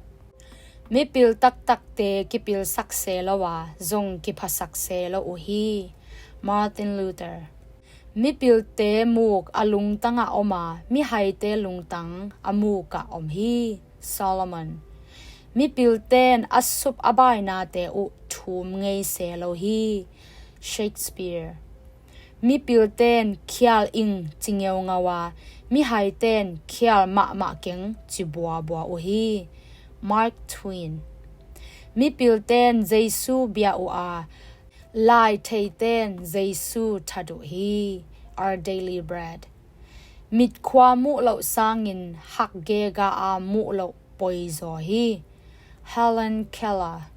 Mipil taktakte kipilsak se lo a, zong kiphasak se lo uh hi. Martin Luther. Mipilte muk a lungtangah om a, mihaite lungtang a mukah om hi. Solomon. Mipilte in a sup a bainate uh thum ngei se lo hi. Shakespeare. Mipilte in khial ing ci ngeungau a, mihaite in khial mahmah keng ci buabua uh hi. Mark Twain. Mipilte in Jesu bia uh a, laitheite in Jesu that uh hi. Our Daily Bread. Mitkhua muh loh sangin hak gega a muh loh poi zaw hi. Helen Keller.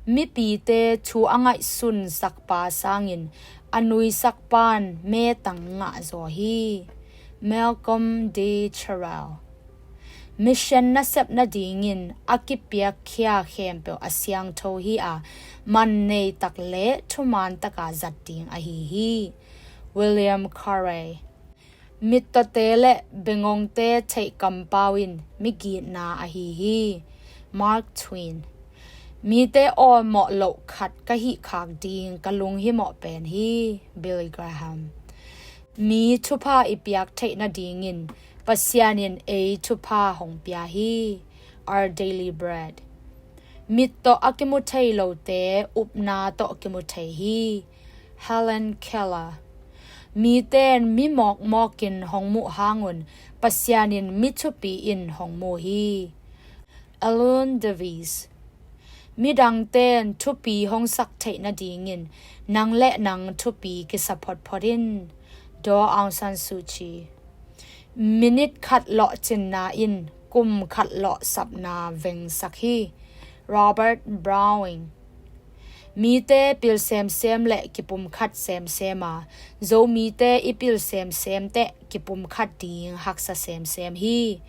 Mipite thu a ngaihsunsak pa sangin a nuisak pan metang ngah zaw hi. Malcolm D. Carrel. Mission nasep nadingin a kipiakkhia khempeuh a siangtho hi a, man neitak le thuman taka zat ding ahi hi. William Carey. Mittawte le bengongte theih kampau in migitna ahi hi. Mark Twain. Mite awlmawh loh khat ka hih khak ding ka lunghimawh pen hi. Billy Graham. Mi thupha i piak theih nadingin Pasian in ei thupha hong pia hi. Our Daily Bread. Mit tawh a kimu thei lote upna tawh kimu thei hi. Helen Keller. Mite in mi mawkmawkin hong muh hangun Pasian in mi thupi in hong mu hi. Alun Davies. Midangte in thupi hong sak theih nadingin nang le nang thupi kisa photphot in. Daw Aung San Suu Kyi. Minit khat lawhcinna in kum khat lawhsapna vengsak hi. Robert Browning. Mite pil semsem le kipumkhat semsem a, Zomite i pil semsem teh kipumkhat ding haksa semsem hi.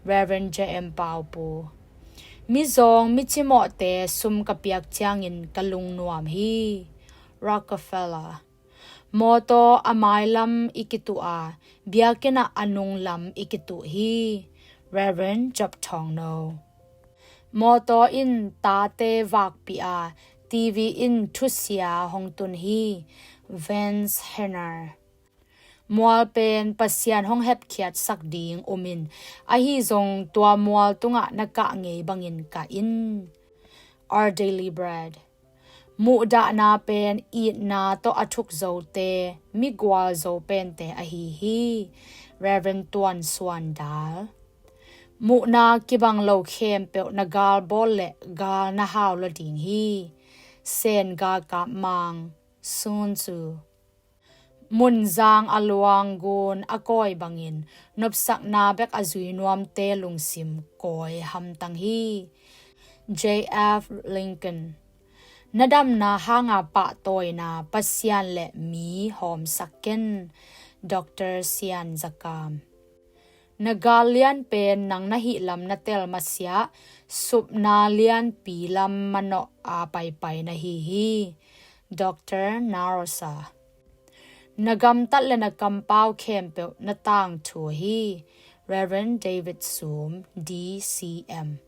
Rev. J. M. Paupu. Mizawng micimawhte sum ka piak ciangin ka lungnuam hi. Rockefeller. Mawtaw a mailam i kituh a, biakinn ah a nunglam i kituh hi. Rev. Job Thawngno. Mawtaw in tate vakpih a, T V in thusia hong tun hi. Vance Hennard. Mual pen Pasian hong hepkhiatsak ding um in, ahi zong tua mual tungah na kah ngei bangin kah in. Our Daily Bread. Muhdahna pen itna tawh a thuk zote, migual zo pente ahi hi. Rev. Tuan Suan Dal. Muhna kibang lo khempeuh na galbawl le gal na hau lo ding hi. Sen Galkap Mang. Sun Tzu. Munzang a luang gun a kawi bangin nopsakna bek a zui nuamte lungsim kawi hamtang hi. J F Lincoln. Na damna hanga pahtawina Pasian le mi hawmsak ken. Doctor Sian Za Kam. Na gal lian pen nang na hih lam na tel masiah, supna lianpi lam manawh a paipai na hi hi. Doctor Narosa. Na gamtat le na kampau khempeuh na tangthu hi. Rev. David Sum, D C M.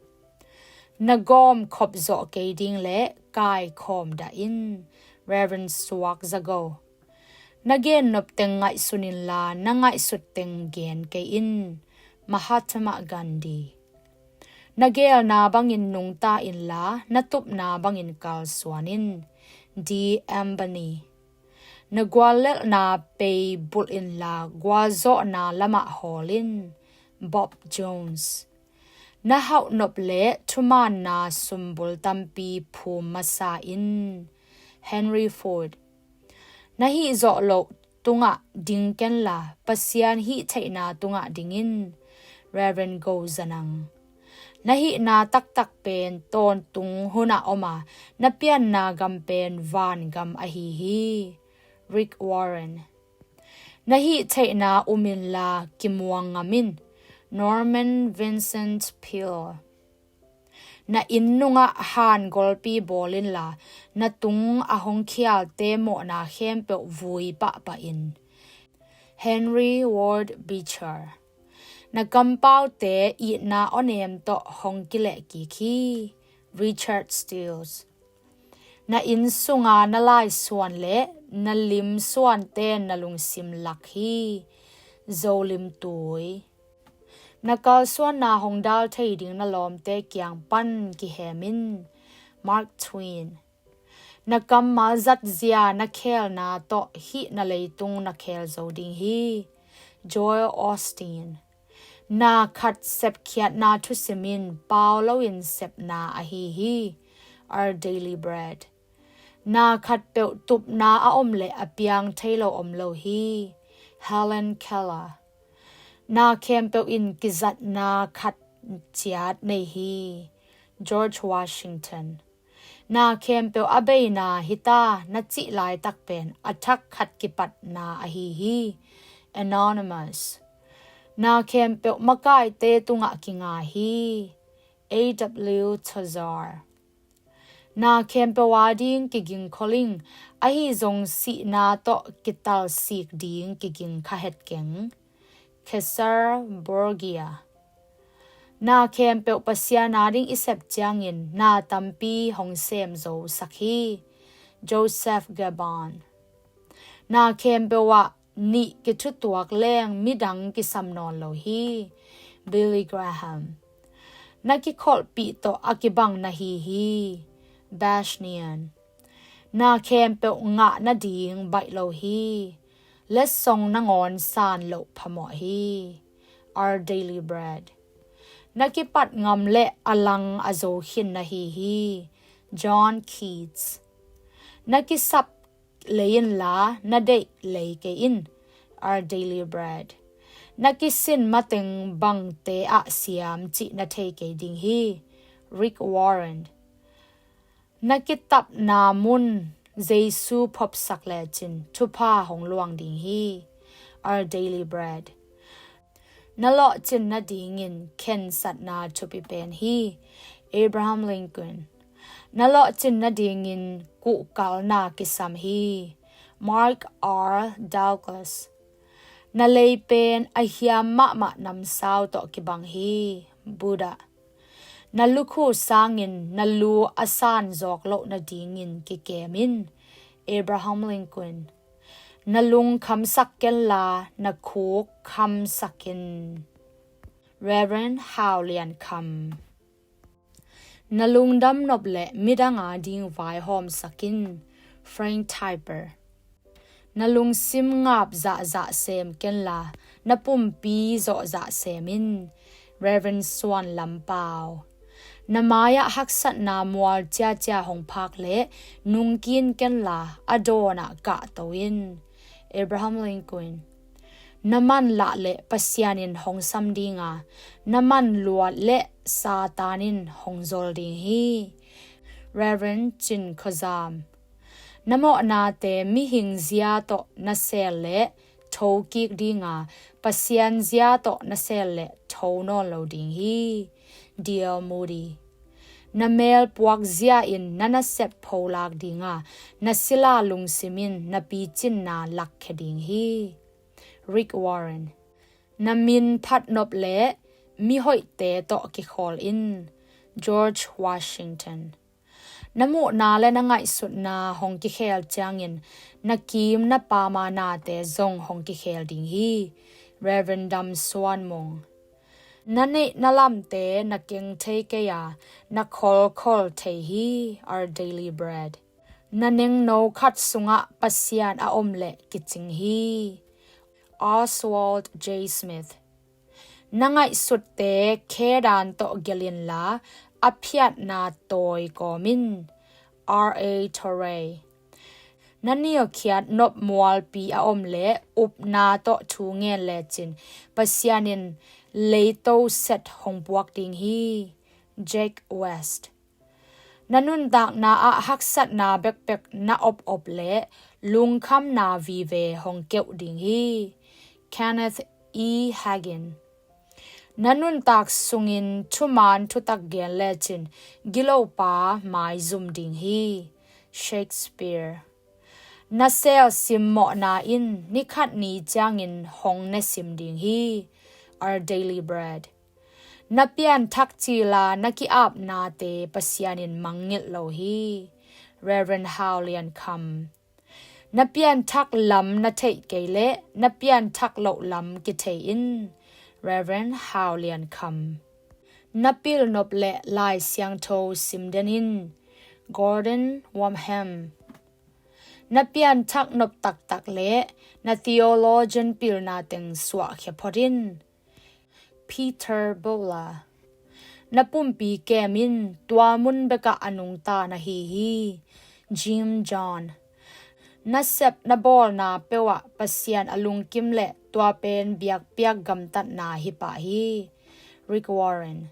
Na gawm khop zawh kei ding le kaikhawm dah in. Rev. Suak Za Go. Na gennop teng ngaihsun inla, na ngaihsut teng gen kei in. Mahatma Gandhi. Na geelna bangin nungta inla, na tupna bangin kalsuan in. D. Ambany. Na guallelhna pei bulh inla, gualzawhna lamah hawl in. Bob Jones. Na hauhnop le thumaanna sumbul tampi phum masa in. Henry Ford. Na hih zawh loh tungah ding kenla, Pasian hih theihna tungah ding in. Reverend Go Za Nang. Na hihna taktak pen tawntung hunah om a, na pianna gam pen vangam ahi hi. Rick Warren. Na hih theihna um inla kimuang ngam in. Norman Vincent Peale. Na inn nungah han golpi bawl inla, na tung a hong khialte mawhna khempeuh vui pahpah in. Henry Ward Beecher. Na kampaute itna awnem tawh hong kilehkik hi. Richard Steele. Na inn sunga na laisuan le na lim suante na lungsim lak hi. Zo Lim Tui. Na kalsuanna hong dal thei ding na lawmte kiang pan kihem in. Mark Twain. Na kammal zatzia na khelna tawh hih na leitung na khel zo ding hi. Joel Osteen. Na khat sepkhiatna thusim in pau loin sepna ahi hi. Our Daily Bread. Na khatpeuh tupna a om le a piang thei lo om lo hi. Helen Keller. Na khempeuh in kizatna khat ciat nei hi. George Washington. Na khempeuh a beina hita na cih laitak pen a thak khat kipatna ahi hi. Anonymous. Na khempeuh makaite tungah kinga hi. A W Tozer. Na khempeuh ading kiging kholing, ahi zong sihna tawh kitalsik ding kiging kha het keng. Cesare Borgia. Na khempeuh Pasian ading i sep ciangin na tampi hong sem zo sak hi. Joseph Gabon. Na khempeuh ah nih kithutuak leng midang kisam nawn lo hi. Billy Graham. Na kikholhpih tawh a kibang na hi hi. Bashnian. Na khempeuh ngah nading baih lo hi. Letsong nangawn san loh phamawh hi. Our Daily Bread. Na kipat ngam le a lang a zo khin na hi hi. John Keats. Na kisap lei inla na deih lei kei in. Our Daily Bread. Na kisin mateng bangte ah siam cih na thei kei ding hi. Rick Warren. Na kitapna mun Jesu phopsak lecin thupha hong luang ding hi. Our Daily Bread. Na lawhcin nadingin khensatna thupi pen hi. Abraham Lincoln. Na lawhcin nadingin kuhkalna kisam hi. Mark R Douglas. Na lei pen a hiam mahmah namsau tawh kibang hi. Buddha. Na lukhu sangin na lu a san zawk loh nadingin kikem in. Abraham Lincoln. Na lung khamsak kenla na khuk khamsak in. Reverend Hau Lian Kham. Na lungdam nop le midang ading vaihawmsak in. Frank Tiber. Na lungsim ngap zahzah sem kenla na pumpi zawhzah sem in. Reverend Suan Lam Pau. Na mai-ah haksatna mual ciacia hong phak le nungkin kenla a dawnah kahto in. Abraham Lincoln. Na man lah le Pasian in hong sam dinga, na man luat le Satan in hong zol ding hi. Reverend Cin Khua Zam. Na mawhnate mihing zia tawh na sel le thokik dinga, Pasian zia tawh na sel le tho nawn lo ding hi. D L Moody. Na melpuak zia in na nasep pholak dinga, na sila lungsim in na picinna lakkhia ding hi. Rick Warren. Na min phatnop le mihoihte tawh kikhawl in. George Washington. Na muhna le na ngaihsutna hong kikhel ciangin na kim na pama nate zong hong kikhel ding hi. Reverend Dam Suan Mung. Na neih na lamte na keng thei kei a, na kholkhol thei hi. Our Daily Bread. Na nengno khat sungah Pasian a om leh kicing hi. Oswald J Smith. Na ngaihsutte khedan tawh gelh inla, a phiatna tawi kawm in. R A Torrey. Na nilkhiat nopmualpi a om leh upna tawh thu ngen lecin Pasian in leito set hong puak ding hi. Jake West. Na nuntakna ah haksatna bekbek na op op leh lungkhamna vive hong keuh ding hi. Kenneth E Hagin. Na nuntak sungin thuman thutak gen lecin gilopa maizum ding hi. Shakespeare. Na sel simmawhna in nikhat ni ciangin hong ne sim ding hi. Our Daily Bread. Na pianthak cila na ki-apnate Pasian in mangngilh lo hi. Reverend Hau Lian Kham. Na pianthak lam na theih kei leh na pianthak loh lam kithei in. Reverend Hau Lian Kham. Na pilnop leh Lai Siangtho simden in. Gordon Wenham. Na pianthak nop taktak leh na theologian pilna teng suahkhia phot in. Peter Bowler. Na pumpi kem in, tua mun bekah a nungta na hi hi. Jim John. Na sep na bawlna peuhah Pasian a lungkim leh tua pen biakpiak gamtatna hi pah hi. Rick Warren.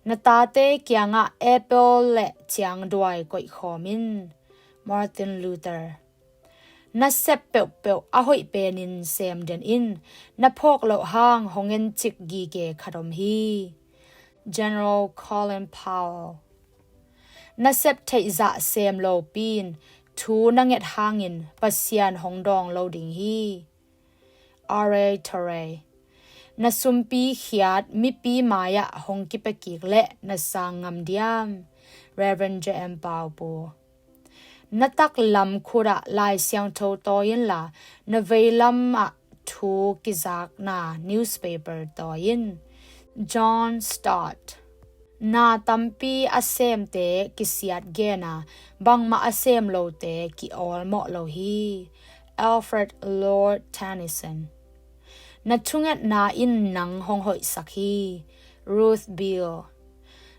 Na tate kiangah apple leh ciangduai koihkhawm in. Martin Luther. Na sep peuhpeuh a hoih penin semden in, na phawk loh hang hong encik gige khat om hi. General Colin Powell. Na sep theihzah sem lopi in thu na nget hangin Pasian hong dawng lo ding hi. R A Torrey. Na sumpi khiat mipi mai-ah hong kipia kik leh na sang ngam diam? Reverend J M Paupu. Na taklam khutah Lai Siangtho tawi inla, na veilamah thu kizakna newspaper tawi in. John Stott. Na tampi a semte kisiat gen a, bangmah a sem lote ki-awlmawh lo hi. Alfred Lord Tennyson. Na thungetna in nang hong hoihsak hi. Ruth Beale.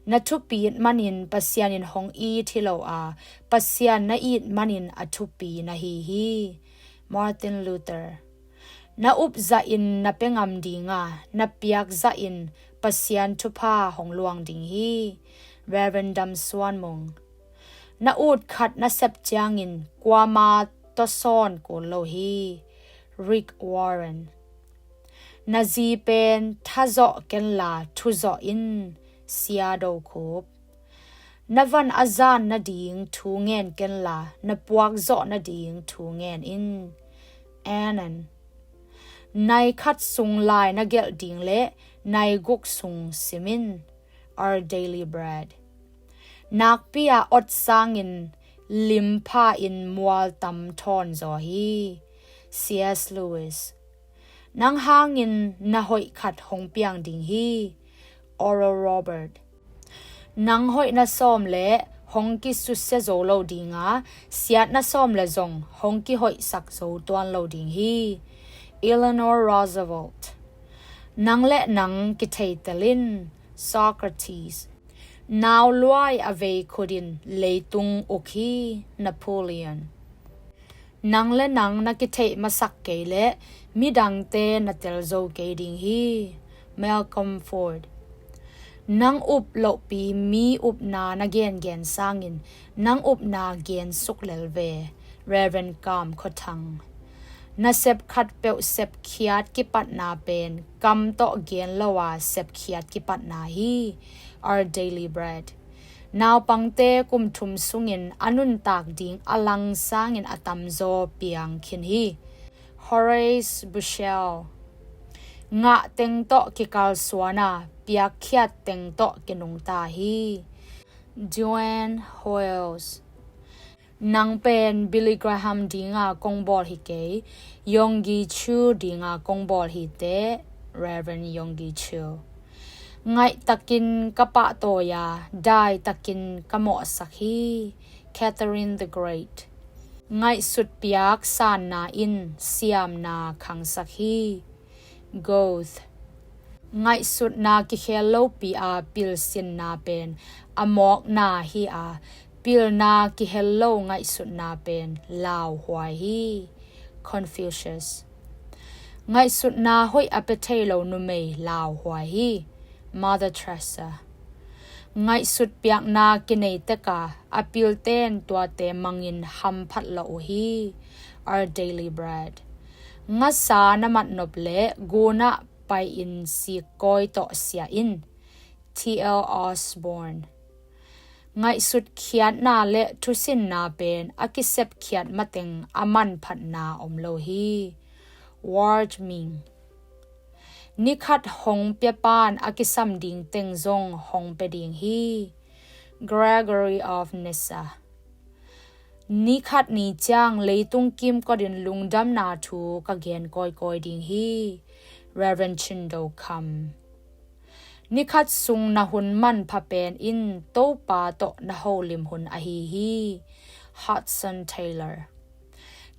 Na thupi it manin Pasian in hong it hi lo a, Pasian na it manin a thupi na hi hi. Martin Luther. Na up zahin na pia ngam ding a, na piak zahin Pasian thupha hong luang ding hi. Reverend Dam Suan Mung. Na ut khat na sep ciangin kuama tawsawn kul lo hi. Rick Warren. Na zi pen thazawh kenla thuzawh in. Sia Do Khup. Na van a zan nading thu ngen kenla, na puak zawh nading thu ngen in. Annan. Nai khat sung lai na gelh ding leh nai guk sung sim in. Our Daily Bread. Nakpi a awt sangin limpha in mual tam thawn zaw hi. C S Lewis. Nang hangin na hoih khat hong piang ding hi. Oral Robert. Nang hoih na sawm leh hong kisusia zo lo ding a, siat na sawm leh zong hong kihoihsak zo tuan lo ding hi. Eleanor Roosevelt. Nang leh nang kitheitel in. Socrates. Nau luai a vei khut in leitung uk hi. Napoleon. Nang leh nang na kitheih masak kei leh midangte na tel zo kei ding hi. Malcolm Ford. Nang up lohpi mi upna na gengen sangin nang upna gen suk lel ve. Reverend Kam Khua Thang. Na sep khat peuh sepkhiat kipatna pen kam tawh gen lo a sepkhiat kipatna hi. Our Daily Bread. Naupangte kum thum sungin a nuntak ding a lang sangin a tamzaw piang khin hi. Horace Bushell. Ngah teng tawh kikalsuan a, piakkhiat teng tawh kinungta hi. Duane Hoyles. Nang pen Billy Graham dinga kong bawl hi kei, Yonggi Cho dinga kong bawl hi teh, Reverend Yonggi Cho. Ngaihtakin ka pahtawi a, daitakin ka mawhsak hi. Catherine the Great. Ngaihsut piak sanna in siamna khangsak hi. Goethe. Ngaihsutna kikhel lopi a pilsinna pen a mawkna hi a, pilna kihel lo ngaihsutna pen lauhuai hi. Confucius. Ngaihsutna hoih a pia thei lo numei lauhuai hi. Mother Teresa. Ngaihsut piakna kinei teka a pilten tuate mangin hamphat lo uh hi. Our Daily Bread. Ngasa na matnop le gunah pai-in sikkawi tawh sia in. T L Osborne. Ngaihsut khiatna le thusinna pen a kisepkhiat mateng a manphatna om lo hi. Ward Ming. Nikhat hong piapan a kisam ding teng zong hong pia ding hi. Gregory of Nyssa. Nikhat ni ciang leitung kimkotin lungdamna thu ka gen kawikawi ding hi. Reverend Chin Do Kham. Nikhat sung na hun manpha pen in Topa tawh na holim hun ahi hi. Hudson Taylor.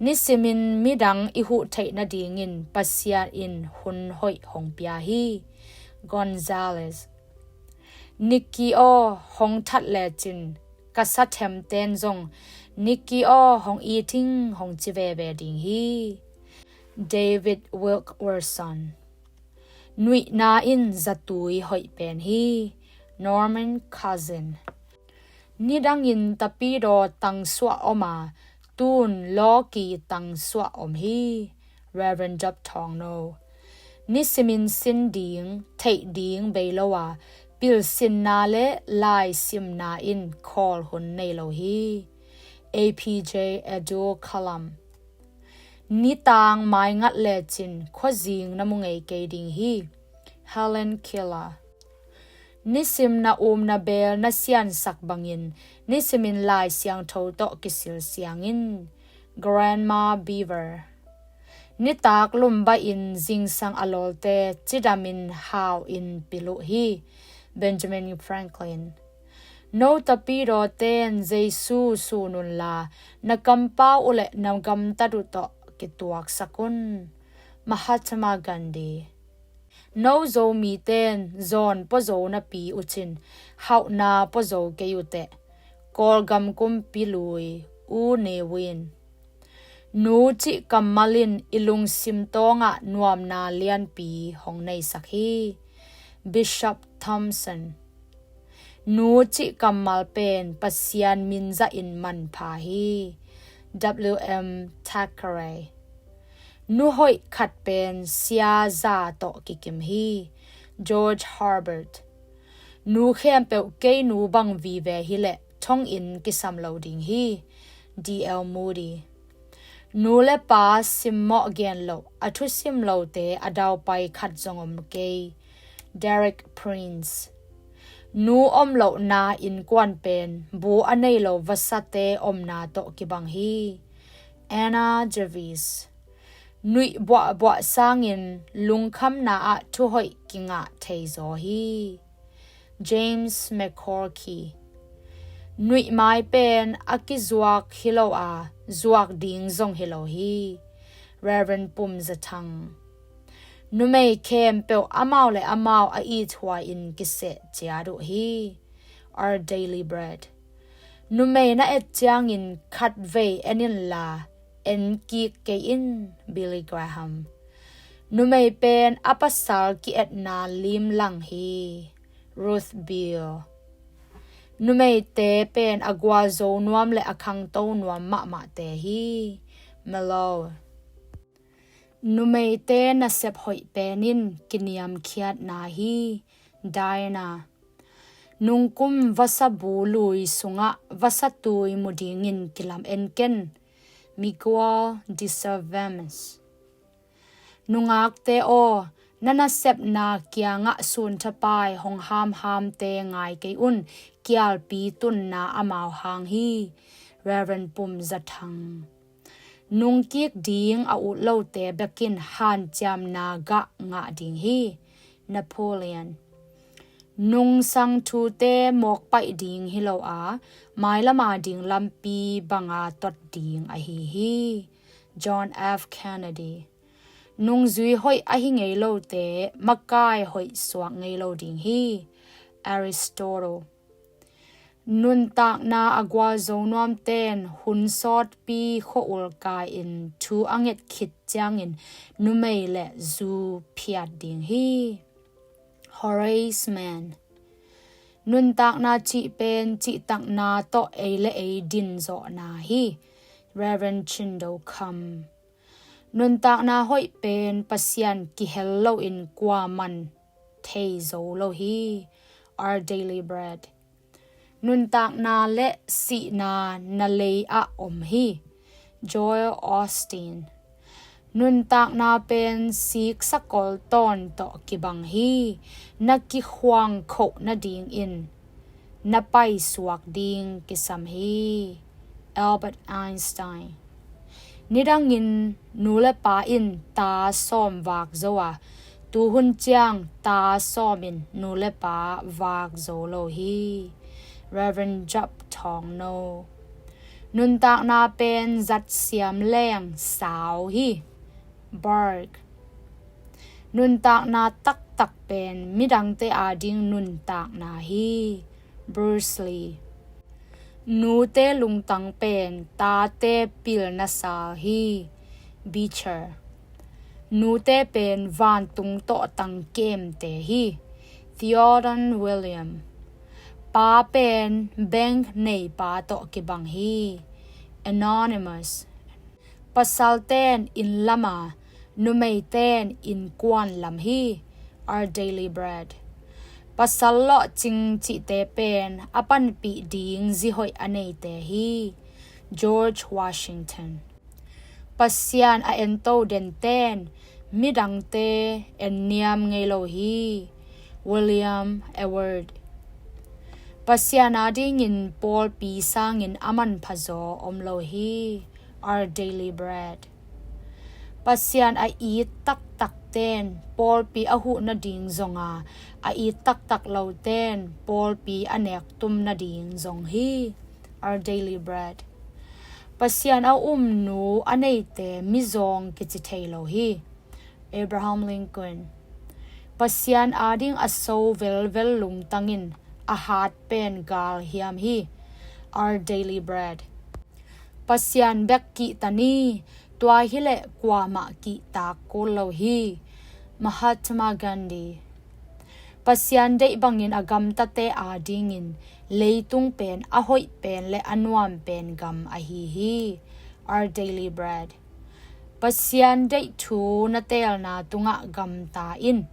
Nisimin midang i huh theih nadingin Pasian in hun hoih hong pia hi. Gonzalez. Nikki aw, hong that lecin ka sathemten zong Nikki aw hong it ing hong ci veve ding hi. David Wilkerson. Nuihna in zatui hoih pen hi. Norman Cousins. Nidangin tapidaw tangsuah om a, tun lawki tangsuah om hi. Reverend Job Thawng No. Nisimin sin ding theih ding bei lo a, pilsinna le laisimna in khawl hun nei lo hi. A P J Abdul Kalam. Nitang maingat lecin khuazing na mu ngei kei ding hi. Helen Keller. Nisim na um na beel na siansak bangin nisimin Lai Siangtho tawh kisil siangin. Grandma Beaver. Nitak lumbahin zingsang a lawlte cidamin hau in pil uh hi. Benjamin Franklin. No tapidawten Jesu sun unla, na kampau uh le na gamtat uh tawh kituaksak un. Mahatma Gandhi. No Zomiten zawn puazo napi uh cin, hauhna puazo kei uh teh. Kawlgam kumpi lui, U Ne Win. Nu cih kammal in i lungsim tawngah nuamna lianpi hong neisak hi. Bishop Thompson. Nu cih kammal pen Pasian min zahin manpha hi. W M Thackeray. Nu hoih khat pen sia za tawh kikim hi. George Herbert. Nu khempeuh kei nu bang vive hileh thonginn kisam lo ding hi. D L Moody. Nu le pa simmawh gen loh, a thusim lote a daupai khat zong om kei. Derek Prince. Nu om lohna innkuan pen bu a nei lo vasate omna tawh kibang hi. Anna Jarvis. Nuih buahbuah sangin lungkhamna ah thuhoih kingah theizaw hi. James McCorkey. Nuihmai pen a kizuak hi lo a, zuak ding zong hi lo hi. Reverend Pum Za Thang. Numei khempeuh amau le amau a ithuai-in kiseh ciat uh hi. Our Daily Bread. Numei na et ciangin khatvei en inla, en kik kei in. Billy Graham. Numei pen a pasal ki-etna limlang hi. Ruth Beale. Numeite pen a gualzo nuam le a khangto nuam mahmahte hi. Malone. Numeite nasep hoih pen in kiniamkhiatna hi. Diana. Nungkum vasabu lui sungah vasatui mu dingin kilam en ken. Miguel de Cervantes. Nungakte aw, na nasepna kiangah sunthapai hong hamhamte ngai kei un, kialpi tunna amau hang hi. Reverend Pum Za Thang. Nungkik ding a ut lote bekin hanciamna gah ngah ding hi. Napoleon. Nungsang thute mawkpaih ding hi lo a, mailam a ding lampi banga tot ding ahi hi. John F Kennedy. Nungzui hoih ahi ngei lote makai hoih suak ngei lo ding hi. Aristotle. Nuntakna a gualzo nuamten hun sawtpi khua-ul kai-in thu a nget khit ciangin numei le zu phiat ding hi. Horace Mann. Nuntakna cih pen cihtakna tawh ei le ei dinzawhna hi. Reverend Cin Do Kham. Nuntakna hoih pen Pasian kihel loin kuaman thei zo lo hi. Our Daily Bread. Nuntakna le sihna na lei ah om hi. Joel Osteen. Nuntakna pen siksakol tawn tawh kibang hi. Na kikhuang khoh nadingin na paisuak ding kisam hi. Albert Einstein. Nidangin nu le pa in ta sawm vak zo a, tuhun ciang ta sawmin nu le pa vak zo lo hi. Reverend Job Thawng No. Nuntakna pen zat siam leng sau hi. Burke. Nuntakna taktak pen midangte ading nuntakna hi. Bruce Lee. Nute lungtang pen tate pilna sal hi. Beecher. Nute pen vantung tawh tangkemte hi. Theodore William. Pa pen bank neipa tawh kibang hi. Anonymous. Pasalten inn lam a, numeiten innkuan lam hi. Our Daily Bread. Pasal lawhcing cihte pen a panpih ding zihoih a neite hi. George Washington. Pasian a ento denten midangte enniam ngei lo hi. William Ewart. Pasian adingin pawlpi sangin a manphazaw om lo hi. Our Daily Bread. Pasian a it taktakten pawlpi a huh nading zonga, a it taktak loten pawlpi a nektum nading zong hi. Our Daily Bread. Pasian a umnu a neite mizawng kici thei lo hi. Abraham Lincoln. Pasian ading a so velvel lungtangin a hat pen gal hiam hi. Our Daily Bread. Pasian bek kihta ni, tua hileh kuamah kihtak kul lo hi. Mahatma Gandhi. Pasian deih bangin a gamtate adingin leitung pen a hoih pen le a nuam pen gam ahi hi. Our Daily Bread. Pasian deih thu na teelna tungah gamta in.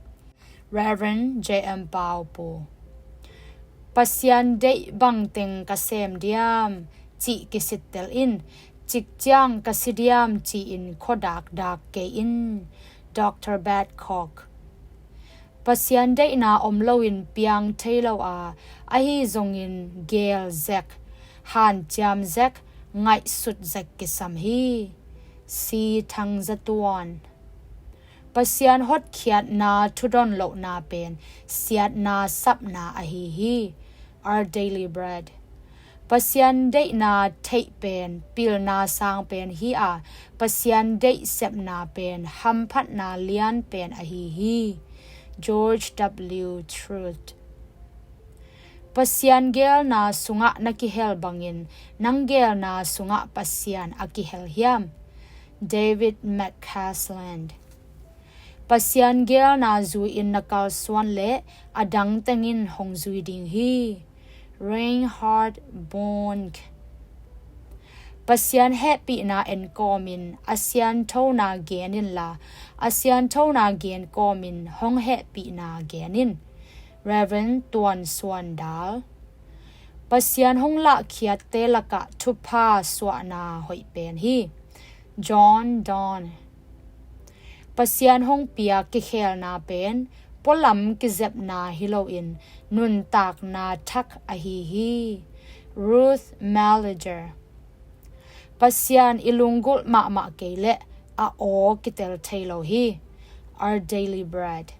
Reverend J M Paupu. Pasian deih bangteng ka sem diam cih kisittel in, cikciang ka si diam ci-in khuadakdak kei in. Doctor Badcock. Pasian deihna om loin piang thei lo a, ahi zongin geel zek, hanciam zek, ngaihsut zek kisam hi. Si Thang Za Tuan. Pasian hotkhiatna thudon lohna pen siatna sapna ahi hi. Our Daily Bread. Pasian deihna theih pen pilna sang pen hi a, Pasian deih sepna pen hamphatna lian pen ahi hi. George W Truett. Pasian geelna sungah na kihel bangin nang geelna sungah Pasian a kihel hiam? David McCausland. Pasian geelna zui-in na kalsuan leh a dang tengin hong zui ding hi. Reinhard Bonnke. Pasian hehpihna en kawmin a sianthona gen inla, a sianthona gen kawmin hong hehpihna gen in. Reverend Tuan Suan Dal. Pasian hong lahkhiatte lakah thupha suahna hoih pen hi. John Donne. Pasian hong piak kikhelna pen pualam kizepna hi loin nuntakna thak ahi hi. Ruth Maliger. Pasian i lunggulh mahmah kei leh a aw kitel thei lo hi. Our Daily Bread.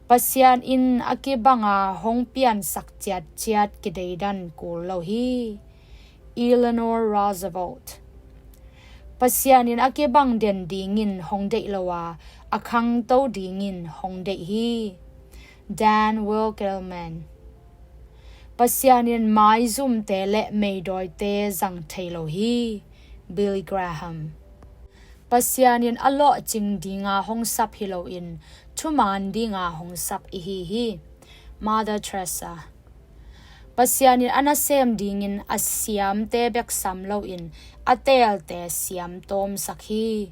Pasian in a kibanga hong piansak ciatciat kideidan kul lo hi. Eleanor Roosevelt. Pasian in a kibang den dingin hong deih lo a, a khangto dingin hong deih hi. Dan Wilkelman. Pasian in maizumte le meidawite zang thei lo hi. Billy Graham. Pasian in a lawhcing dinga hong sap hi loin thuman dinga hong sap i hi hi. Mother Teresa. Pasian in a nasem dingin a siamte bek sam loin a teelte siam tawmsak hi.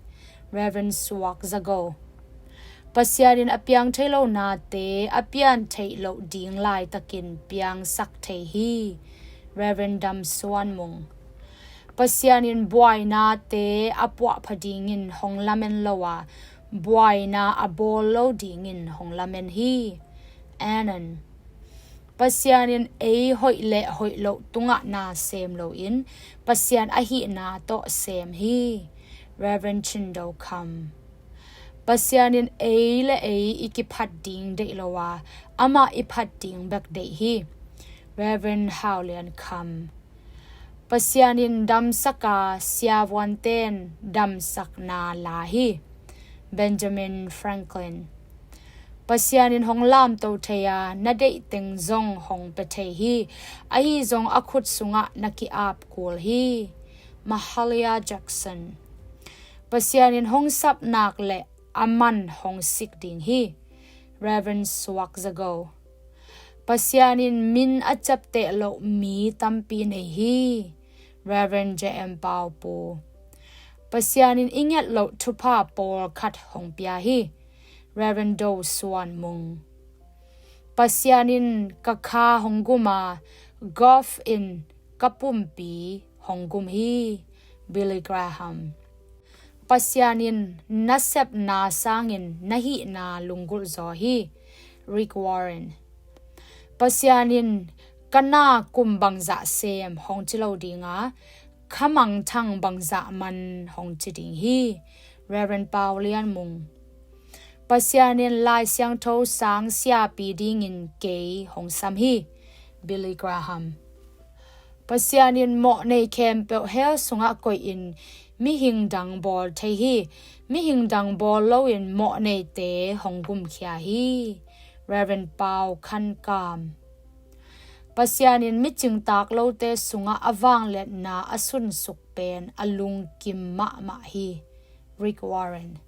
Reverend Suak Zago. Pasian in a piang thei lo nate a pian theih loh ding laitakin piangsak thei hi. Reverend Dam Suan Mung. Pasian in buainate a puahpha dingin hong lamen lo a, buaina a bawl lo dingin hong lamen hi. Anon. Pasian in ei hoih le hoih loh tungah na sem loin Pasian ahihna tawh sem hi. Reverend Chin Do Kham. Pasian in ei le ei i kiphat ding deih lo a, amah i phat ding bek deih hi. Reverend Hau Lian Kham. Pasian in damsak a, siavuanten damsakna la hi. Benjamin Franklin. Pasian in hong lamto thei a, na deih teng zong hong pia thei hi. Ahi zong a khut sungah na ki-ap kul hi. Mahalia Jackson. Pasian in hong sap nak le a man hong sik ding hi. Reverend Suak Zago. Pasian in min a ciapteh loh mi tampi nei hi. Reverend J M Pau Pu. Pasian in i nget loh thupha pawlkhat hong pia hi. Reverend Do Suan Mung. Pasian in ka kha hong gum a, golf in ka pumpi hong gum hi. Billy Graham. Pasian in na sepna sangin na hihna lunggulh zaw hi. Rick Warren. Pasian in ka na kum bangzah sem hong ci lo ding a, kha mangthang bangzah man hong ci ding hi. Reverend Pau Lian Mung. Pasian in Lai Siangtho sang siapi dingin kei hong sam hi. Billy Graham. Pasian in mawhnei khempeuh hell sungah koihin mihing dang bawl thei hi. Mihing dang bawl loin mawhneite hong gumkhia hi. Reverend Pau Khan Kam. Pasian in micingtak lote sungah a vangliatna a sunsuk pen a lungkim mahmah hi. Rick Warren.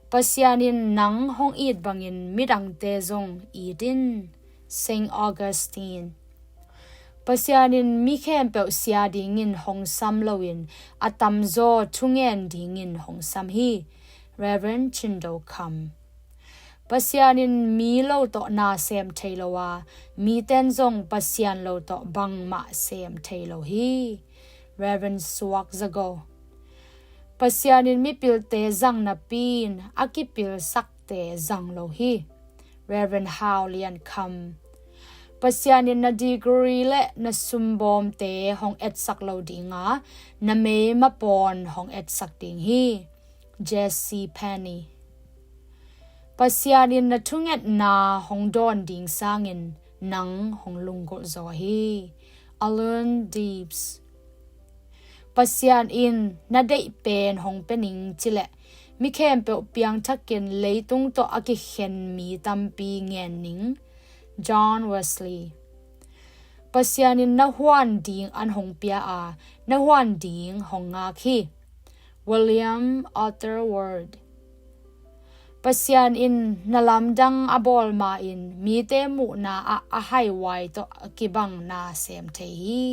Pasian in nang hong it bangin midangte zong it in. Saint Augustine. Pasian in mi khempeuh sia dingin hong sam loin a tamzaw thungen dingin hong sam hi. Reverend Chin Do Kham. Pasian in mi lo tawh na sem thei lo a, miten zong Pasian lo tawh bangmah sem thei lo hi. Reverend Suak Zago. Pasian in mipilte zang napi in a kipilsakte zang lo hi. Reverend Hau Lian Kham. Pasian in na degree le na sumbawmte hong etsak lo ding a, na mei mapawn hong etsak ding hi. Jesse Penny. Pasian in na thungetna hong dawn ding sangin nang hong lunggulh zaw hi. Alun Deeps. Pasian in na deih pen hong pia ning cileh mi khempeuh piangthakin leitung tawh a kikhen mi tampi ngen ning. John Wesley. Pasian in na huan ding an hong pia a, na huan ding hong ngak hi. William Arthur Ward. Pasian in na lamdang a bawl ma-in mite muhna ah a haihuai tawh a kibang na sem thei hi.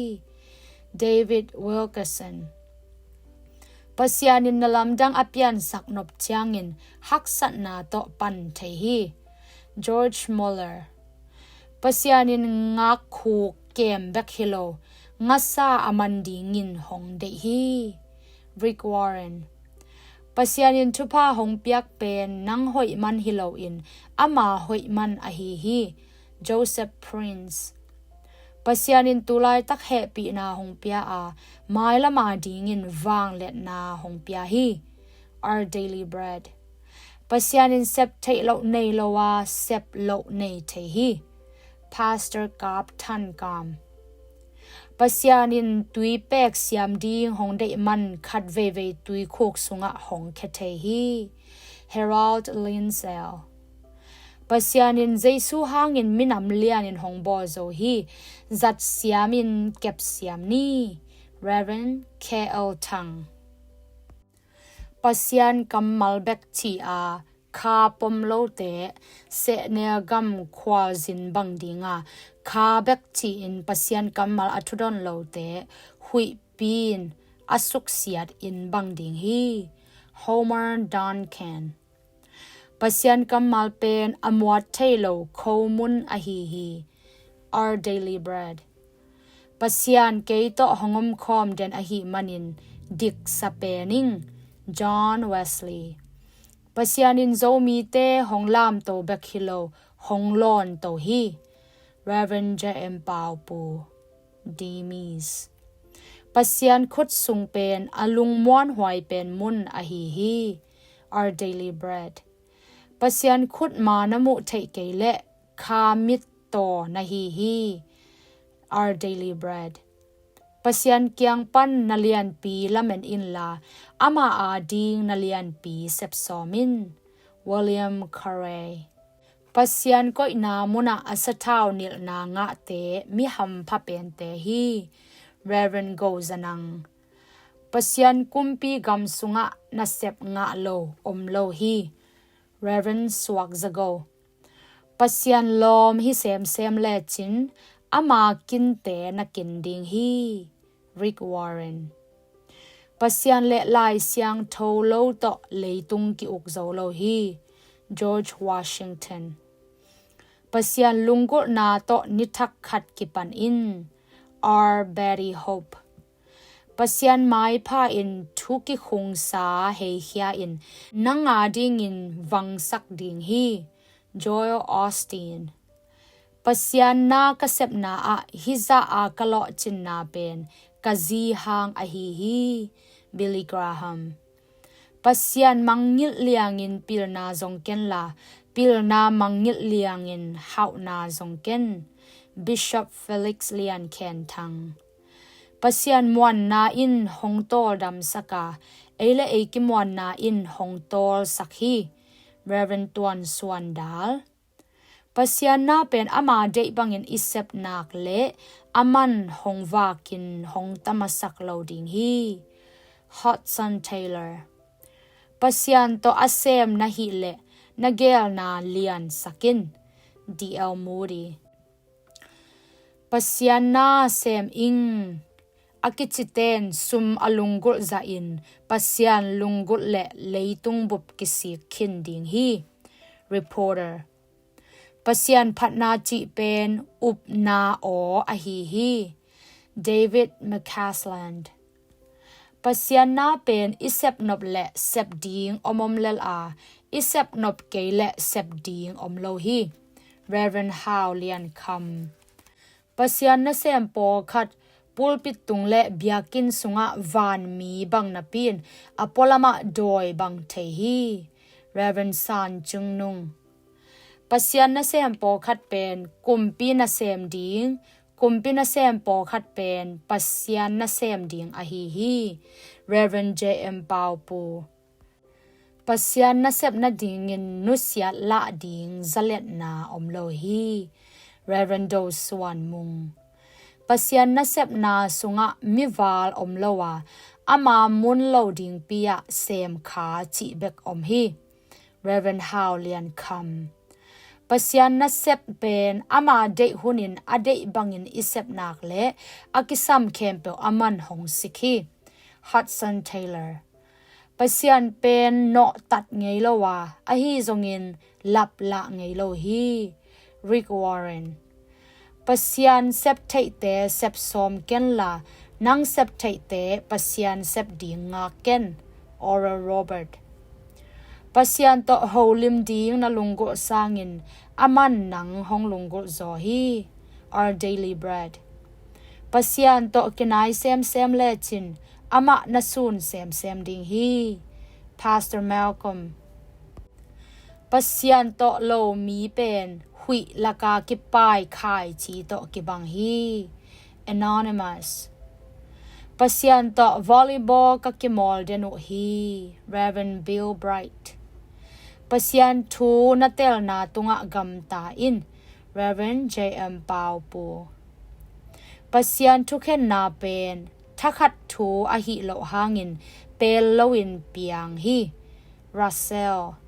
David Wilkerson. Pasian in na lamdang a piansak nop ciangin haksatna tawh pan thei hi. George Muller. Pasian in ngakkhuk kem bek hi lo, ngasa a man dingin hong deih hi. Rick Warren. Pasian in thupha hong piak pen nang hoih man hi loin ama hoih man ahi hi. Joseph Prince. Pasian in tulaitak hehpihna hong pia a, mailam a dingin vangliatna hong pia hi. Our Daily Bread. Pasian in sep theih loh nei lo a, sep loh nei thei hi. Pastor Kap Than Kam. Pasian in tui pek siam ding hong deih man khat veivei tuikhuk sungah hong khia thei hi. Harold Lindsell. Pasian in Jesu hangin minam lian in hong bawl zo hi. Zat siam in kep siam ni. Reverend K L Thang. Pasian kammal bek ci a, kha pom lote, sehnel gam khualzin bang ding a, kha bek ci-in Pasian kammal a thudon lote, huihpi in a suksiat in bang ding hi. Homer Duncan. Pasian kammal pen a muat thei lo khomun ahi hi. Our Daily Bread. Pasian kei tawh hong omkhawm den ahih manin diksa pen ing. John Wesley. Pasian in Zomite hong lamto bek hi lo, hong lawnto hi. Reverend J M Paupu. Demis. Pasian khut sung pen a lungmuanhuai pen mun ahi hi. Our Daily Bread. Pasian khut ma na muh theih kei leh kha mit taw na hi hi. Our Daily Bread. Pasian kiang pan na lianpi lamen inla, ama ading na lianpi sepsawm in. William Carey. Pasian koihna munah a sathau nilhna ngahte mi hampha pente hi. Reverend Go Za Nang. Pasian kumpi gam sungah nasep ngah lo om lo hi. Reverend Suak Za Go. Pasian lawm hi semsem lecin ama kinte na kin ding hi. Rick Warren. Pasian le Lai Siangtho lo tawh leitung ki-uk zo lo hi. George Washington. Pasian lunggulhna tawh ni thak khat kipan in. R. Betty Hope. Pasian maipha in thu kikhungsa heikhia in nang adingin vangsak ding hi. Joel Osteen. Pasian na ka sepna ah hizah a ka lawhcinna pen ka zi hang ahi hi. Billy Graham. Pasian mangngilh liangin pilna zong kenla, pilna mangngilh liangin hauhna zong ken. Bishop Felix Lian Khen Thang. Pasian muanna in hong tawldamsak a, ei le ei kimuanna in hong tawlsak hi. Reverend Tuan Suan Dal. Pasian na pen ama deih bangin i sep nak leh aman hong vakin hong tamasak lo ding hi. Hudson Taylor. Pasian tawh a sem na hih leh na geelna liansak in. D L Moody. Pasian na sem ing. A kiciten sum a lunggulh zahin Pasian lunggulh le leitung bup kisik khin ding hi. Reporter. Pasian phatna cih pen upna aw ahi hi. David McCausland. Pasian na pen i sepnop le sep ding om om lel a, i sepnop kei le sep ding om lo hi. Reverend Hau Lian Kham. Pasian nasem pawlkhat pulpit tung le biakinn sungah vanmi bang napi in a pualamah dawi bang thei hi. Reverend San Cung Nung. Pasian nasem pawlkhat pen kumpi nasem ding, kumpi nasem pawlkhat pen Pasian nasem ding ahi hi. Reverend J M Paupu. Pasian nasep nadingin nusiat lah ding zaletna om lo hi. Reverend Do Suan Mung. Pasian nasepna sungah mival om lo a, ama mun lo dingpi ah semkha cih bek om hi. Reverend Hau Lian Kham. Pasian nasep pen ama deih hunin a deih bangin i sep nak le a kisam khempeuh aman hong sik hi. Hudson Taylor. Pasian pen nawhtat ngei lo a, ahi zongin laplah ngei lo hi. Rick Warren. Pasian sep theihte sep sawm kenla, nang sep theihte Pasian sep ding ngak ken. Oral Robert. Pasian tawh holim ding na lunggulh sangin aman nang hong lunggulh zaw hi. Our Daily Bread. Pasian tawh kinai semsem lecin amah na sun semsem ding hi. Pastor Malcolm. Pasian tawh lo mi pen huih laka kipai khaici tawh kibang hi. Anonymous. Pasian tawh volleyball ka kimawl den uh hi. Reverend Bill Bright. Pasian thu na telna tungah gamta in. Reverend J M Paupu. Pasian thukhenna pen thakhat thu ahih loh hangin pel loin piang hi. Russell.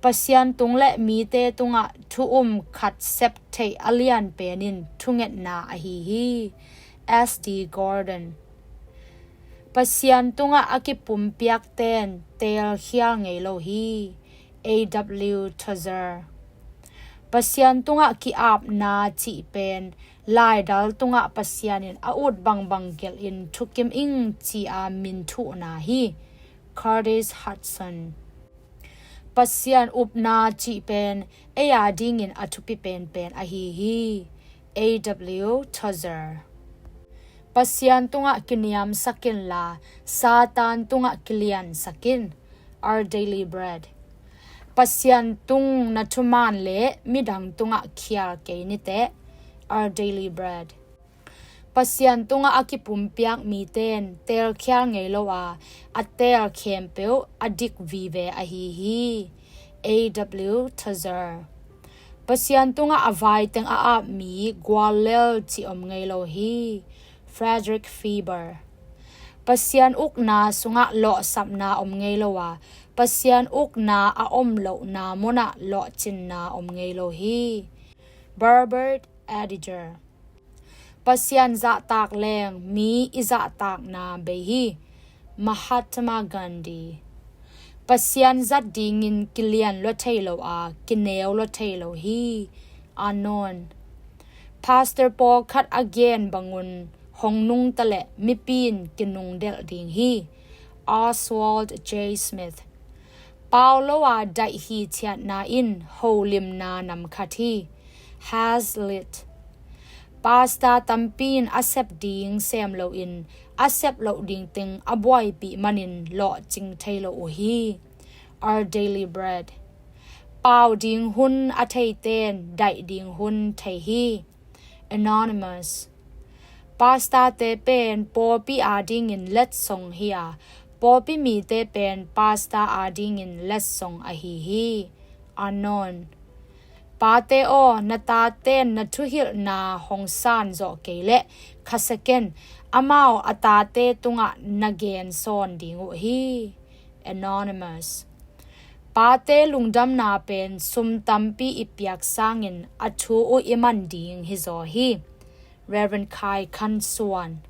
Pasian tung le mite tungah thu um khat sep theih a lian penin thungetna ahi hi. S D Gordon. Pasian tungah a kipumpiakten teelkhial ngei lo hi. A W Tozer. Pasian tungah ki-apna cih pen laidal tungah Pasian in a ut bangbang gelhin thukim ing ci-a min thuhna hi. Curtis Hudson. Pasian upna cih pen ei a dingin a thupi penpen ahi hi. A W Tozer. Pasian tungah kiniamsak inla Satan tungah kiliansak in. Our Daily Bread. Pasian tung na thuman le midang tungah khial kei niteh. Our Daily Bread. Pasian tungah a kipumpiak miten teelkhial ngei lo a, a teel khempeuh a dik vive ahi hi. A W Tozer. Pasian tungah a vaiteng a ap mi guallel cih om ngei lo hi. Frederick Faber. Pasian ukna sungah lawhsapna om ngei lo a, Pasian ukna a om lohna munah lawhcinna om ngei lo hi. Barbara Edinger. Pasian zahtak leng mi i zahtakna bei hi. Mahatma Gandhi. Pasian zat dingin kilian lua thei lo a, kineu lua thei lo hi. Anon. Pastor pawlkhat a gen bangun hong nungta le mipi in kinungdelh ding hi. Oswald J Smith. Pau lo a daih hi ciatna in holimna nam khat hi. Hazlitt. Pasta tampi in a sep ding sem loin a sep loh ding teng a buaipih manin lawhcing thei lo uh hi. Our Daily Bread. Pau ding hun a theiten daih ding hun thei hi. Anonymous. Pastate pen pawlpi adingin letsong hi a, pawlpi mite pen pasta adingin letsong ahi hi. Anon. Pate aw, na taten na thuhilhna hong san zawh kei leh khasia ken, amau a tate tungah na gen sawn ding uh hi. Anonymous. Pate lungdamna pen sum tampi i piak sangin a thu uh i man ding hi zaw hi. Reverend Khai Khan Suan.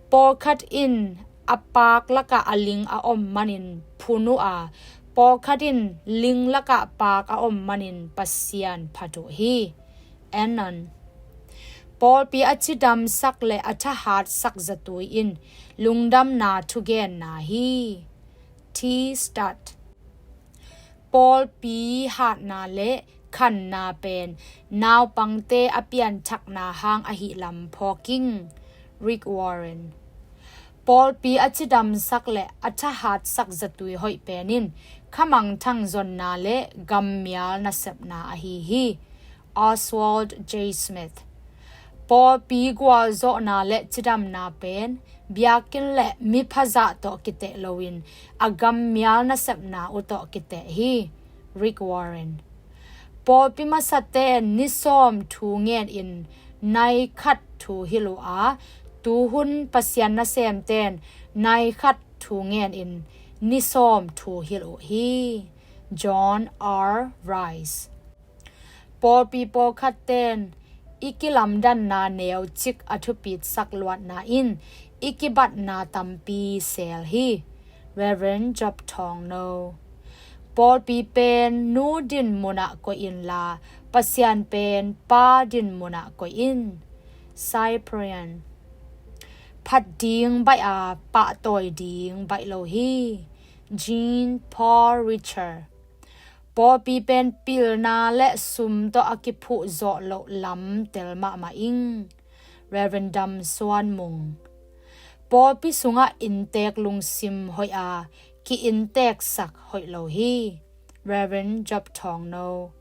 Pawlkhat in a paak lakah a ling a om manin phun uh a, pawlkhat in ling lakah paak a om manin Pasian phat uh hi. Anon. Pawlpi a cidamsak le a thahatsak zatui in lungdamna thugenna hi. T Stat. Pawlpi hatna le khanna pen naupangte a pianthakna hang ahih lam phawk ing. Rick Warren. Pawlpi a cidamsak le a thahatsak zatui hoih pen in khamangthang zonna le gammial nasepna ahi hi. Oswald J Smith. Pawlpi gualzawhna le cidamna pen biakinn le miphazah tawh kiteh loin a gammial nasepna uh tawh kiteh hi. Rick Warren. Pawlpi masate ni sawm thu ngenin nai khat thu hilh uh a, tuhun Pasian nasemten nai khat thu ngenin ni sawm thu hilh uh hi. John R Rice. Pawlpi pawlkhatten i kilamdanna neucik a thupitsak luatna in i kibatna tampi sel hi. Reverend Job Thawngno. Pawlpi pen nu dinmunah koih inla Pasian pen pa dinmunah koih in. Cyprian. Phat ding baih a pahtawi ding baih lo hi. Jean Paul Richard. Pawlpi pen pilna le sum tawh a kiphuh zawh loh lam tel mahmah ing. Reverend Dam Suan Mung. Pawlpi sungah inntek lungsim hoih a ki-innteksak hoih lo hi. Reverend Job Thawng No.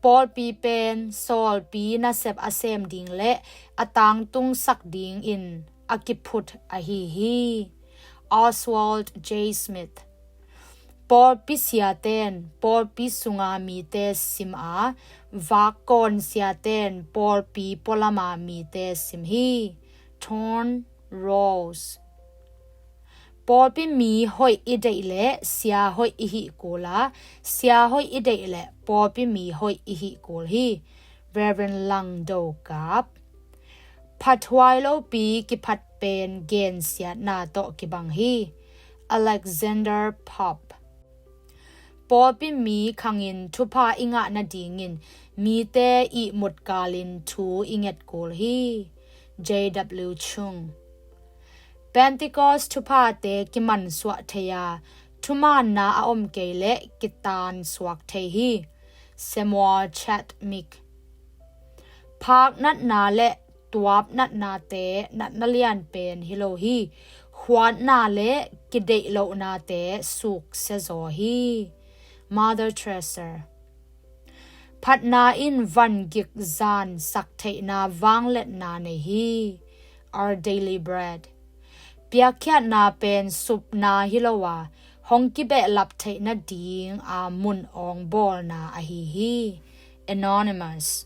Pawlpi pen sawlpi nasep a sem ding le a tangtungsak dingin a kiphut ahi hi. Oswald J Smith. Pawlpi siaten pawlpi sunga mite sim a, vakkawn siaten pawlpi pualama mite sim hi. Thorne Rose. Pawlpi mi hoih i deih leh sia hoih i hih kul a, sia hoih i deih leh pawlpi mi hoih i hih kul hi. Reverend Lang Do Kap. Phathuai lopi kiphat pen gensiatna tawh kibang hi. Alexander Pope. Pawlpi mi khangin thupha i ngah nadingin mite ihmut kalin thu i nget kul hi. J W Chung. Pentecost thuphate kimansuah thei a, thumaanna a om kei leh kitansuak thei hi. Samuel Chadwick. Phak natna le tuap natnate natna lian pen hi lo hi. Huatna le kideih lohnate suksia zaw hi. Mother Teresa. Phatna in van gik zan sak theihna vangliatna nei hi. Our Daily Bread. Piakkhiatna pen supna hi lo a, hong kibehlap theih nading a mun awng bawlna ahi hi. Anonymous.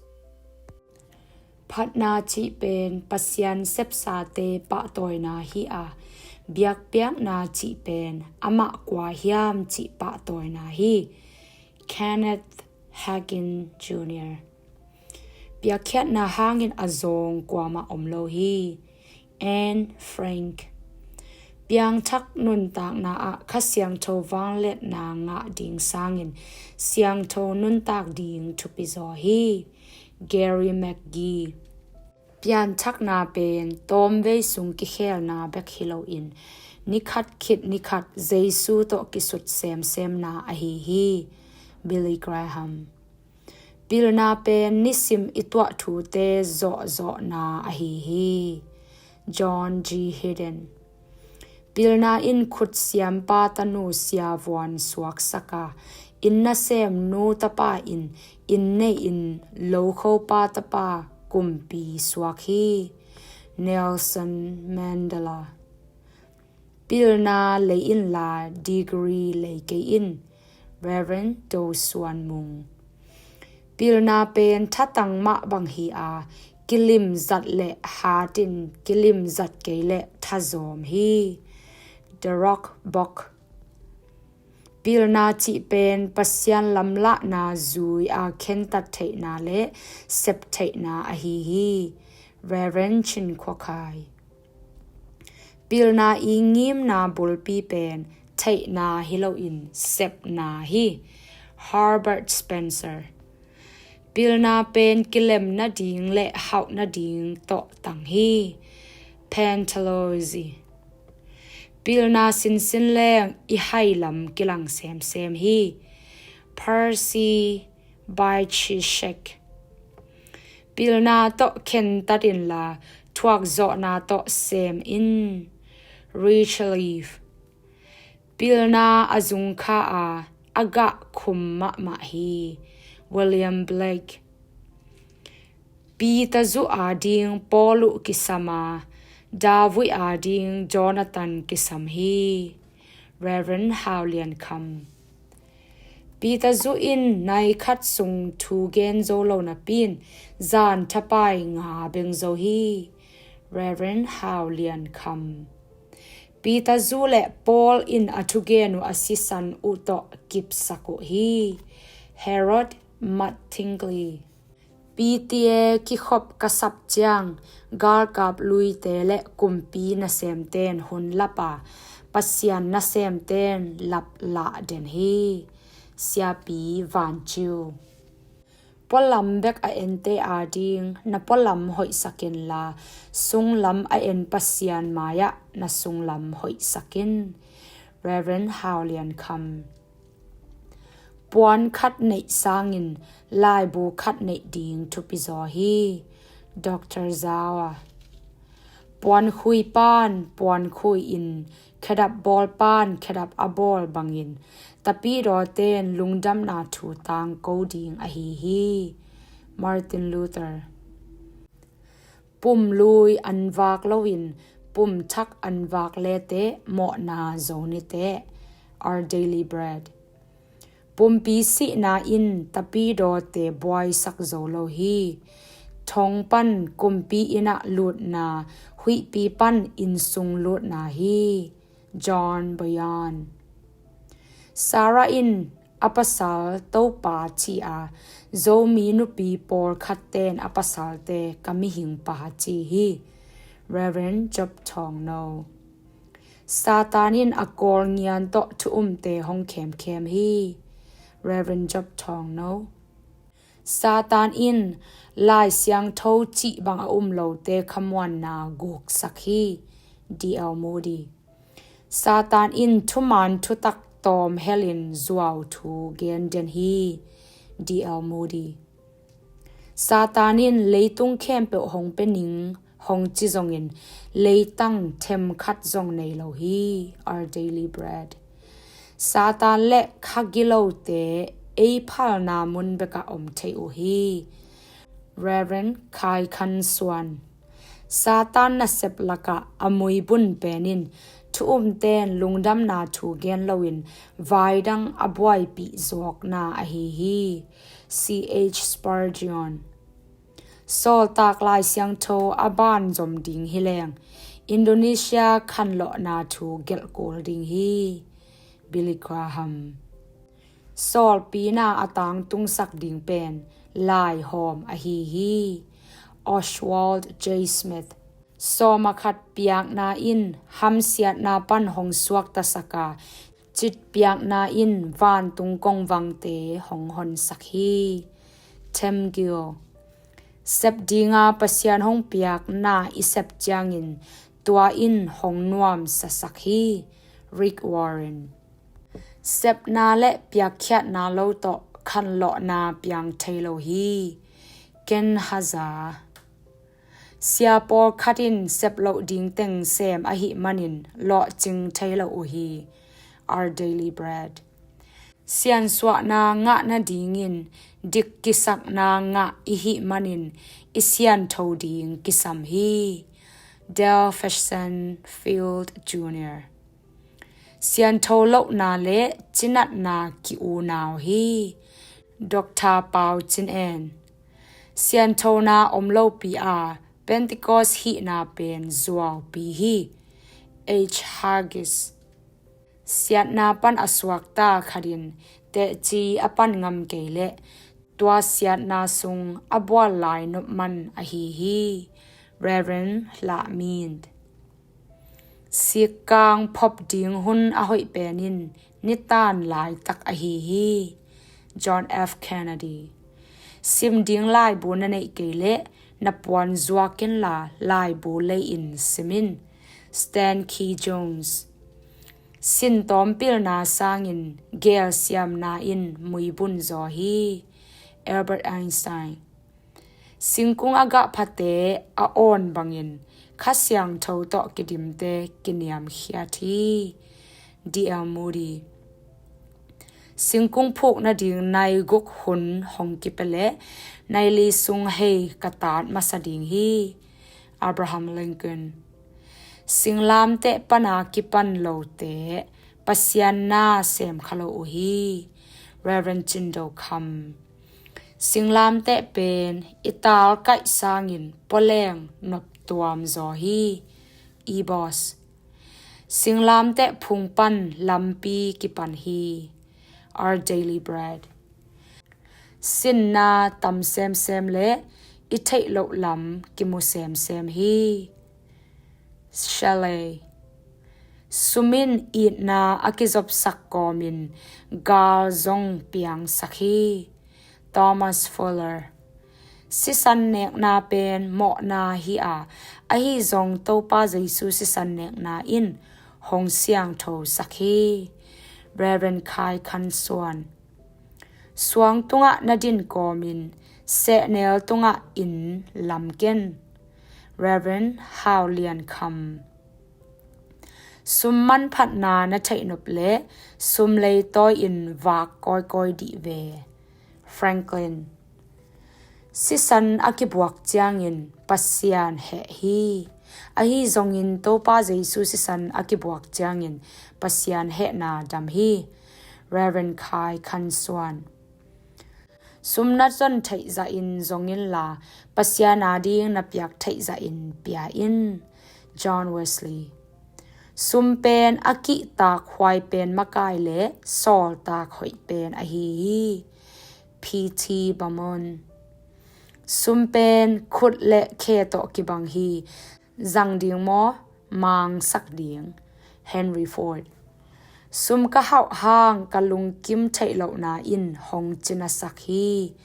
Phatna cih pen Pasian sepsate pahtawina hi a, biakpiakna cih pen amah kua hiam cih pahtawina hi. Kenneth Hagin Junior. Piakkhiatna hangin a zawng kuamah om lo hi. Anne Frank. Piangthak nuntakna ah Kha Siangtho vangliatna ngah ding sangin siangtho nuntak ding thupi zaw hi. Gary McGee. Pianthakna pen tawmvei sung kikhelna bek hi loin, nikhat khit nikhat Jesu tawh kisut semsemna ahi hi. Billy Graham. Pilna pen nisim i tuah thute zawhzawhna ahi hi. John G Hidden. Pilna in khutsiampa tanu siavuan suaksak a, inn nasemnu tapa in inn nei-in lokhopa tapa kumpi suak hi. Nelson Mandela. Pilna lei inla degree lei kei in. Reverend Do Suan Mung. Pilna pen thatang mah bang hi a, kilimzat le hatin kilimzat kei le thazawm hi. The Rock Book. Pilna cih pen Pasian lamlahna zui a khentat theihna le sep theihna ahi hi. Reverend Chin Khua Khai. Pilna i ngimna bulpi pen theihna hi loin sepna hi. Herbert Spencer. Pilna pen kilem nading le hauh nading tawh tang hi. Pantalozi. Pilna sinsin leng i hailam kilang semsem hi. Percy Bychishek. Pilna tawh khentat inla thuakzawhna tawh sem in. Richard Leaf. Pilna a zungkha a, a gah khum mahmah hi. William Blake. Peter zuh ading Paul uh kisam a, David ading Jonathan kisam hi. Reverend Hau Lian Kham. Peter zuh in nai khat sung thu gen zo lo napi in zan thapai nga beng zo hi. Reverend Hau Lian Kham. Peter zuh le Paul in a thugen uh a sisan uh tawh kipsak uh hi. Harold Mattingly. P T A kikhop ka sap ciang, galkap luite le kumpi nasemten hun lap a, Pasian nasemten lap lah den hi. Siapi Van Chiu. Pualam bek a ente ading na pualam hoihsak inla, sunglam a en Pasian mai-ah na sunglam hoihsak in. Reverend Hau Lian Kham. Puan khat neih sangin laibu khat neih ding thupi zaw hi. Doctor Zau a. Puankhui pan puankhui in, khedap bawl pan khedap a bawl bangin, tapidawte in lungdamna thu tangko ding ahi hi. Martin Luther. Pumlui an vak loin pumthak an vak leteh mawhna zo niteh. Our Daily Bread. Pumpi sihna in tapidawte buaisak zo lo hi. Thong pan kumpi inn ah lutna, huihpi pan innsung lutna hi. John Bunyan. Sarah in a pasal Topa ci a, Zomi nupi pawlkhatte in a pasalte ka mihing pa ci hi. Reverend Job Thawngno. Satan in a kawl ngian tawh thu umte hong khemkhem hi. Reverend Job Thawngno. Satan in Lai Siangtho cih bang a um lote khamuanna guksak hi. D L Moody. Satan in thuman thutak tawm helin zuau thu gen den hi. D L Moody. Satan in leitung khempeuh hong pia ning hong ci zongin, leitang themkhat zong nei lo hi. Our Daily Bread. Satan le kha gilote ei phalna mun bekah om thei uh hi. Reverend Khai Khan Suan. Satan nasep lakah a muibun pen in thu umte in lungdamna thu gen loin vaidang a buaipih zuakna ahi hi. C H Spurgeon. Sawltak Lai Siangtho a banzom ding hi leng, Indonesia khanlawhna thu gelh kul ding hi. Billy Graham. Sawlpina a tangtungsak ding pen laihawm ahi hi. Oswald J Smith. Sawm a khat piakna in hamsiatna pan hong suaktasak a, cit piakna in vantung kongvangte hong honsak hi. Tem Gill. Sep dinga Pasian hong piak na i sep ciangin tua in hong nuamsasak hi. Rick Warren. Sepna le piakkhiatna lo tawh khanlawhna piang thei lo hi. Ken Haza. Sia pawlkhat in sep loh ding teng sem ahih manin lawhcing thei lo uh hi. Our Daily Bread. Siansuahna ngah nadingin dik kisakna ngah i hih manin i siantho ding kisam hi. Dale Fishsenfield Junior. Siantho lohna le cinatna ki-unau hi. Doctor Pau Cin En. Sianthona om lopi a Pentecost hihna pen zuaupi hi. H Hargis. Siatna pan a suakta khatin tehci a pan ngam kei leh tua siatna sung a bual lai nop man ahi hi. Reverend Hlah Min. Sikkang phop ding hun a hoih pen in nitan laitak ahi hi. John F Kennedy. Sim ding laibu na neih kei leh na puan zuak inla laibu lei-in sim in. Stanley Jones. Sin tawmpilna sangin gelsiamna in muibun zaw hi. Albert Einstein. Singkung a gah phate a awn bangin Kha Siangtho tawh kidimte kiniamkhiat hi. D L Moody. Singkung phuk nading nai guk hun hong kipia leh nai li sung hei ka tat masa ding hi. Abraham Lincoln. Singlamteh pana kipan lote Pasian na sem kha lo uh hi. Reverend Cin Do Kham. Singlamteh pen i talkaih sangin pawleng noptuam zaw hi. Ebos. Singlamteh phung pan lampi kipan hi. Our Daily Bread. Sinna tam semsem le i theih loh lam kimu semsem hi. Shelley. Sum in itna a kizopsak kawmin gal zong piangsak hi. Thomas Fuller. Sisan nekna pen mawhna hi a, ahi zong Topa Jesu sisan nekna in hong siangthosak hi. Reverend Khai Khan Suan. Suang tungah na din kawmin sehnel tungah inn lam ken. Reverend Hau Lian Kham. Sum manphatna na theih nop leh sum leitawi-in vak kawikawi dih ve. Franklin. Sisan a kibuak ciangin Pasian heh hi. Ahi zongin Topa Jesu sisan a kibuak ciangin Pasian hehna dam hi. Reverend Khai Khan Suan. Sum na zon theih zahin zong inla, Pasian ading na piak theih zahin pia in. John Wesley. Sum pen a kihtak huai pen makai le sawltak hoih pen ahi hi. P T Barmon. Sum pen khut le khe tawh kibang hi. Zang ding maw, mangsak ding? Henry Ford. Sum ka hauh hang ka lungkim theih lohna in hong cinasak hi.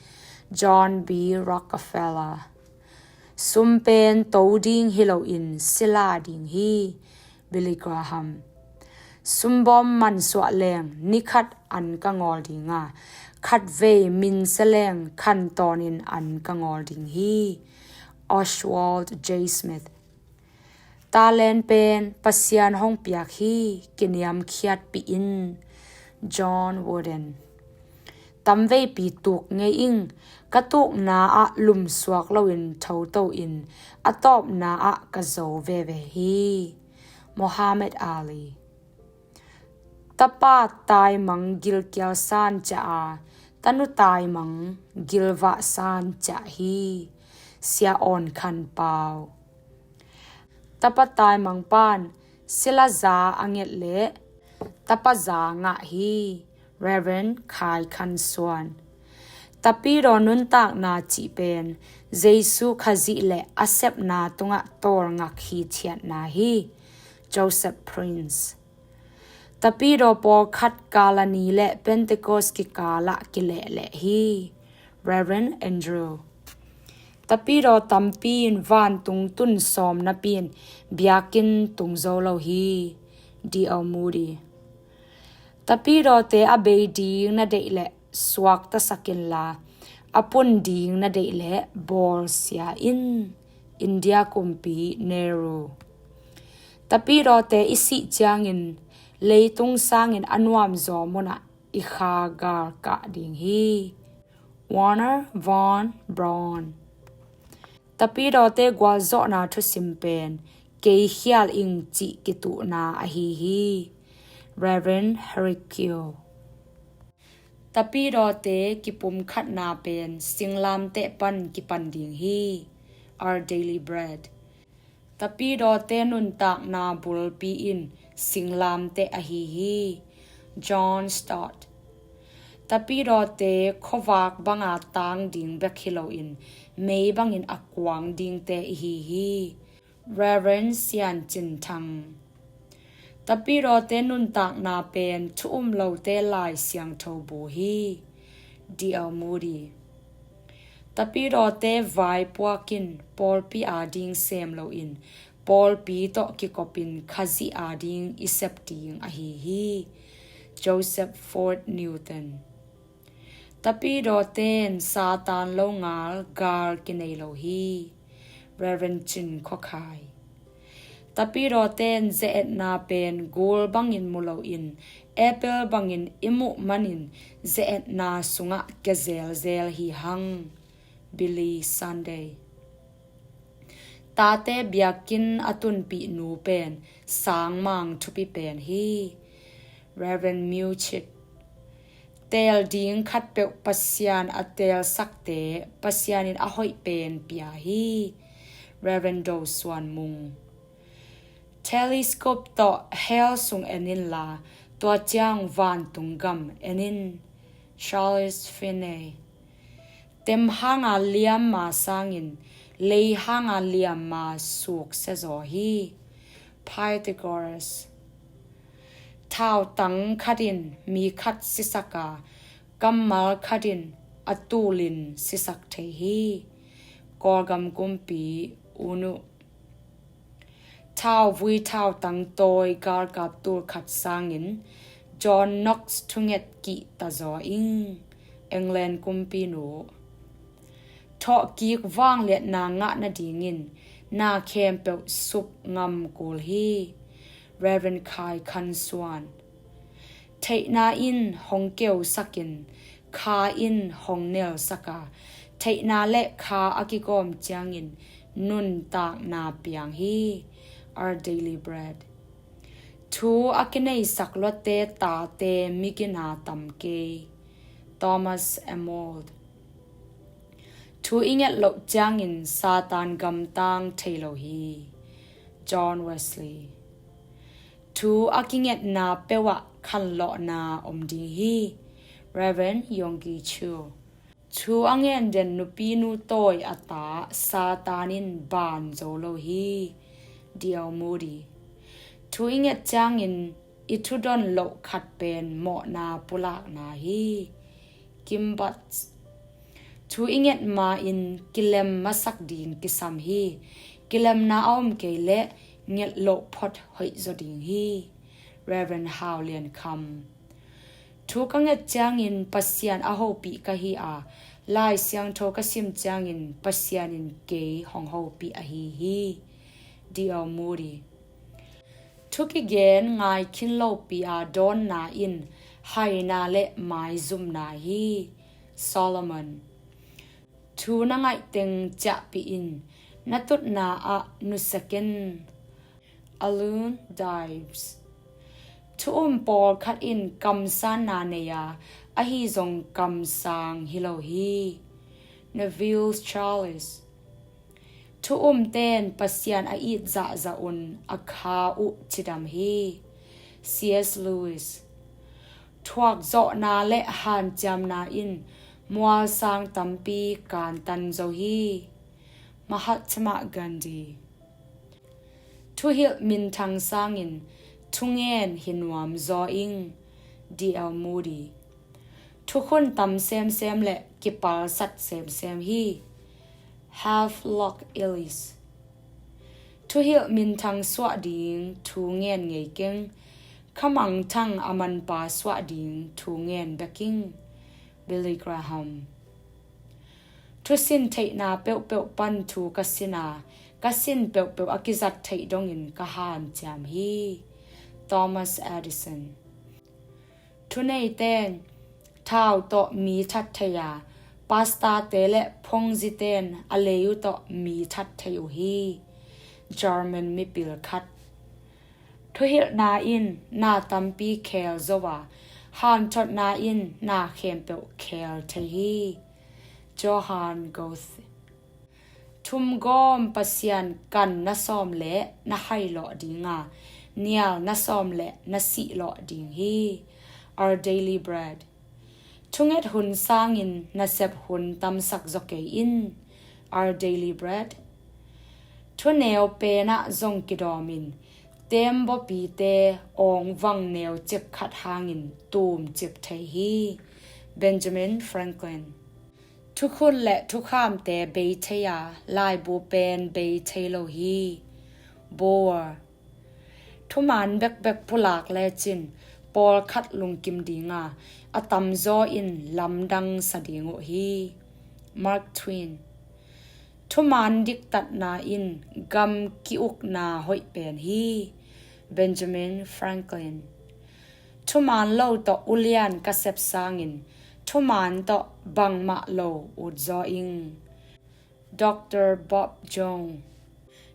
John B Rockefeller. Sum pen to ding hi loin sila ding hi. Billy Graham. Sumbawm mansuah leng ni khat an ka ngawl ding a, khatvei minsia leng khantawnin an ka ngawl ding hi. Oswald J Smith. Talent pen Pasian hong piak hi, kiniamkhiatpih in. John Wooden. Tamveipi tuk ngei ing, ka tukna ah lumsuak loin thoto in, a tawpna ah ka zo veve hi. Muhammad Ali. Tapa taimang gilkial san ciah a, tanu taimang gilvah san ciah hi. Sia Awn Khan Pau. Tapa taimang pan sila za a nget leh tapa za ngah hi. Reverend Khai Khan Suan. Tapidaw nuntakna cih pen Jesu Khazih le a sepna tungah tawlngak hi thiatna hi. Joseph Prince. Tapidaw pawlkhat kalani le Pentecost kikalah kilehleh hi. Reverend Andrew. Tapidaw tampi in vantung tun sawm napi in biakinn tung zo lo hi. D L Moody. Tapidawte a bei ding na deih leh suaktasak inla, a pun ding na deih leh bawlsia in. India kumpi Nehru. Tapidawte i sih ciangin leitung sangin a nuamzaw munah i kha galkah ding hi. Wernher von Braun. Tapidawte gualzawhna thusim pen kei khial ing cih kituhna ahi hi. Reverend Herrick Kyo. Tapidawte kipumkhatna pen singlamteh pan kipan ding hi. Our Daily Bread. Tapidawte nuntakna bulpi in singlamteh ahi hi. John Stott. Tapidawte khuavak banga tang ding bek hi loin mei bangin a kuang dingte ihi hi. Reverend Sian Cin Thang. Tapidawte nuntakna pen thu um lote Lai Siangtho bu hi. D L Moody. Tapidawte vaipuak in pawlpi ading sem loin pawlpi tawh kikopin Khazih ading i sep ding ahi hi. Joseph Ford Newton. Tapidawten Satan lo ngal gal kinei lo hi. Reverend Cin Khua Khai. Tapidawten ze-etna pen gul bangin mu loin apple bangin i muh manin ze-etna sungah kia zelzel hi hang. Billy Sunday. Tate biakinn a tunpih nu pen sangmang thupi pen hi. Reverend Myo Chit. Teel ding khatpeuh Pasian a teelsakte Pasian in a hoih pen pia hi. Reverend Do Suan Mung. Telescope tawh hell sung en inla, tua ciang vantung gam en in. Charles Finney. Tem hanga liamma sangin lei hanga liamma suksia zaw hi. Pythagoras. Thautang khat in mi khat sisak a, kammal khat in a tulin sisak thei hi. Kawlgam kumpi U Nu. Thauvui thautang tawi galkap tul khat sangin John Knox thunget kihta zaw ing. England kumpinu. Thawhkik vangliatna ngah nadingin Na khempeuh sup ngam kul hi. Reverend Khai Khan Suan. Theihna in hong keusak in, kha in hong nelsak a, theihna le kha a kikawm ciangin nuntakna piang hi. Our Daily Bread. Thu a kineisak luatte tate migina tam kei. Thomas Arnold. Thu i nget loh ciangin Satan gamtang thei lo hi. John Wesley. Thu a kingetna peuhah khanlawhna om ding hi. Reverend Yonggi Cho. Thu a ngen den nupinu tawi a ta Satan in ban zo lo hi. D L Moody. Thu i nget ciangin i thudon loh khat pen mawhna pulakna hi. Kim Batts. Thu i nget ma-in kilem masak ding kisam hi. Kilemna a om kei leh nget loh phot hoih zaw ding hi. Reverend Hau Lian Kham. Thu ka nget ciangin Pasian a hopih ka hi a, Lai Siangtho ka sim ciangin Pasian in kei hong hopih ahi hi. D L Moody. Thu kigen ngai khin lopi a dawnna in haina le maizumna hi. Solomon. Thu na ngaih teng ciahpih in, na tutna ah nusia ken. Alun Dives. Thu um pawlkhat in kamsanna nei a, ahi zong kamsang hi lo hi. Neville Challis. Thu umten Pasian a it zahzah un a kha uh cidam hi. C S Lewis. Thuakzawhna le hanciamna in mualsang tampi kantan zo hi. Mahatma Gandhi. Thuhilh minthang sangin thungen hi nuam zaw ing. D L Moody. Thukhun tam semsem le kipalsat semsem hi. Havelock Ellis. Thuhilh minthang suah ding thu ngen ngei keng. Khamangthang a manpa suah ding thu ngen bek ing. Billy Graham. Thusin theihna peuhpeuh pan thu ka sin a, ka sin peuhpeuh a kizat theih dongin ka hanciam hi. Thomas Edison. Thuneiten thau tawh mi that thei a, pastate le phongziten a lei uh tawh mi that thei uh hi. German mipil khat. Thuhilhna in na tampi khel zo a, hanthotna in na khempeuh khel thei hi. Johann Goethe. Thumgawm Pasian kan na sawm le na hai lawh ding a, nial na sawm le na sih lawh ding hi. Our Daily Bread. Thunget hun sangin nasep hun tamsak zaw kei in. Our Daily Bread. Thuneu penah zong kidawm in, tembaw pite awng vang neu cip khat hangin tum cip thei hi. Benjamin Franklin. Thukhun le thukhamte bei thei a, laibu pen bei thei lo hi. Boer. Thuman bekbek pulak lecin pawlkhat lungkim ding a, a tamzaw in lamdang sa ding uh hi. Mark Twain. Thuman diktatna in gam ki-ukna hoih pen hi. Benjamin Franklin. Thuman lo tawh ulian ka sep sangin thuman tawh bangmah lo ut zaw ing. Doctor Bob Jones.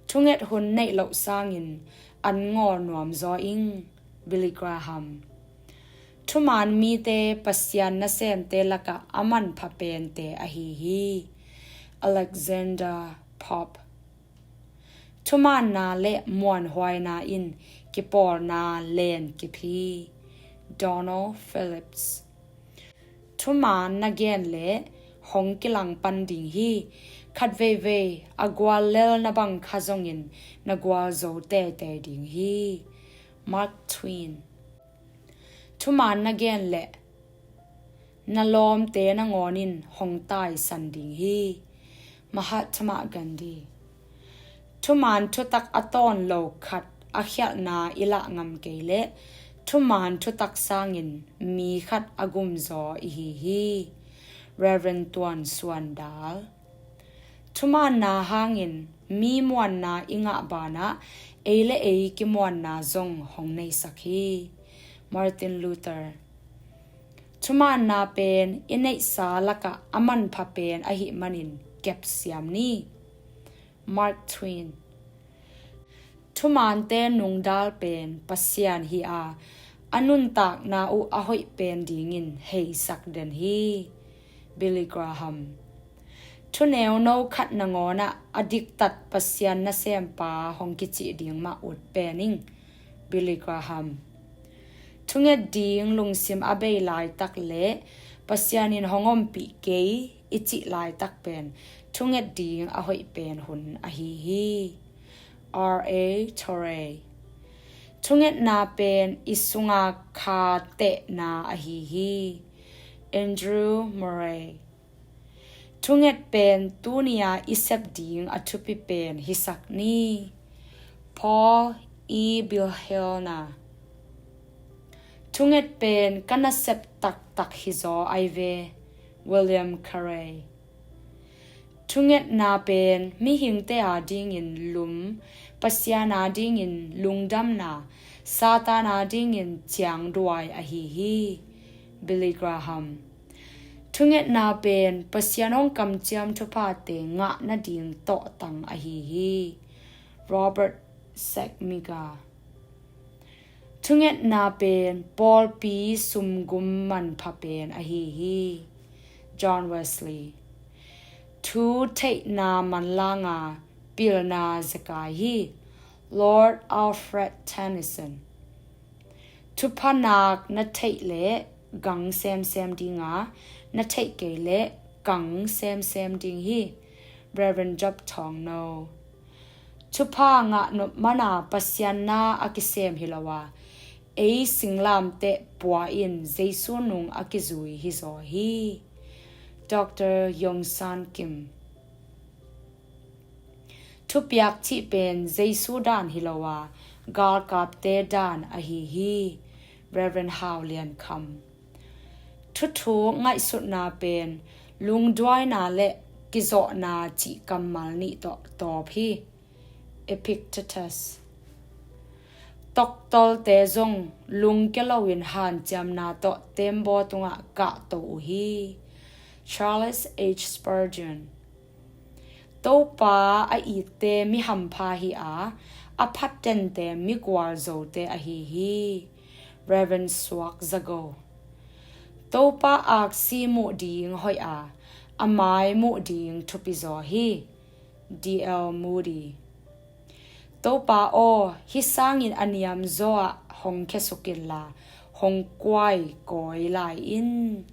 Thunget hun neih loh sangin an ngawl nuam zaw ing. Billy Graham. Thuman mite Pasian nasemte lakah a manpha pente ahi hi. Alexander Pope. Thumaanna le muanhuaina in kipawlna len kip hi. Donald Phillips. Thuman na gen le hong kilangpan ding hi. Khat veivei a guallelna bang kha zongin na gualzo teitei ding hi. Mark Twain. Thuman na gen le na lawmte nangawnin hong taisan ding hi. Mahatma Gandhi. Thuman thutak a tawn lo khat a khialhna i lah ngam kei leh thuman thutak sangin mi khat a gumzaw i hi hi. Reverend Tuan Suan Dal. Thumaanna hangin mi muanna i ngah banah ei le ei kimuanna zong hong neisak hi. Martin Luther. Thumaanna pen i neihsa lakah a manpha pen ahih manin kepsiam ni. Mark Twain. Thumaante nungdal pen Pasian hi a, a nuntakna uh a hoih pen dingin heisak den hi. Billy Graham. Thuneuno khat nangawnah a diktat Pasian nasempa hong kicih ding mah ut pen ing. Billy Graham. Thunget ding lungsim a bei laitak le Pasian in hong ompih kei i cih laitak pen thunget ding a hoih pen hun ahi hi. R A Torrey. Thungetna pen i sunga kha tehna ahi hi. Andrew Murray. Thunget pen tuni-a i sep ding a thupi pen hisak ni. Paul E. Bilhelna. Thunget pen ka nasep taktak hizaw ai ve. William Carey. Thungetna pen mihingte adingin lum, Pasian adingin lungdamna, Satan adingin ciangduai ahi hi. Billy Graham. Thungetna pen Pasian hong kamciam thuphate ngah nading tawhtang ahi hi. Robert Sacmiga. Thungetna pen pawlpi sumgum manpha pen ahi hi. John Wesley. Thu theihna manlanga pilna zekai hi. Lord Alfred Tennyson. Thupha nak na theih leh gang semsem dinga, na theih kei leh kang semsem ding hi. Reverend Job Thawngno. Thupha ngah nop mana Pasian na a kisem hi lo a, ei singlamteh pua in Jesu nung a kizui hizaw hi. Doctor Yong San Kim. Thupiak cih pen Jesu dan hi lo a, galkapte dan ahi hi. Reverend Hau Lian Kham. Thuthuk ngaihsutna pen lungduaina le kizawhna cih kammal nih tawh tawp hi. Epictetus. Toktolte zong lungkia loin hanciamna tawh tembaw tungah kahto uh hi. Charles H. Spurgeon. Topa a itte mi hampha hi a, a phattente mi gualzote ahi hi. Reverend Suak Zago. Topa aksi muh ding hoih a, a mai muh ding thupi zaw hi. D L Moody. Topa aw, hih sangin a niam zaw ah hong khiasuk inla, hong kuai kawi lai in.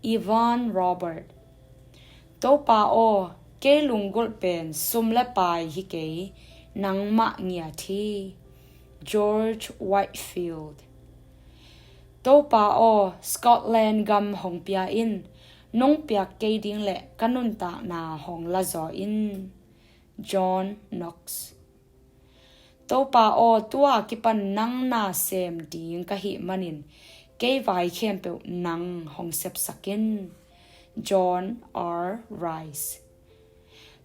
Yvonne Robert. Topa aw, kei lunggulh pen sum le pai hi kei, nangmah ngiat hi. George Whitefield. Topa aw, Scotland gam hong pia in, nong piak kei ding le ka nuntakna hong la zaw in. John Knox. Topa aw, tua kipan nang na sem ding ka hih manin kei vai khempeuh nang hong sepsak in. John R. Rice.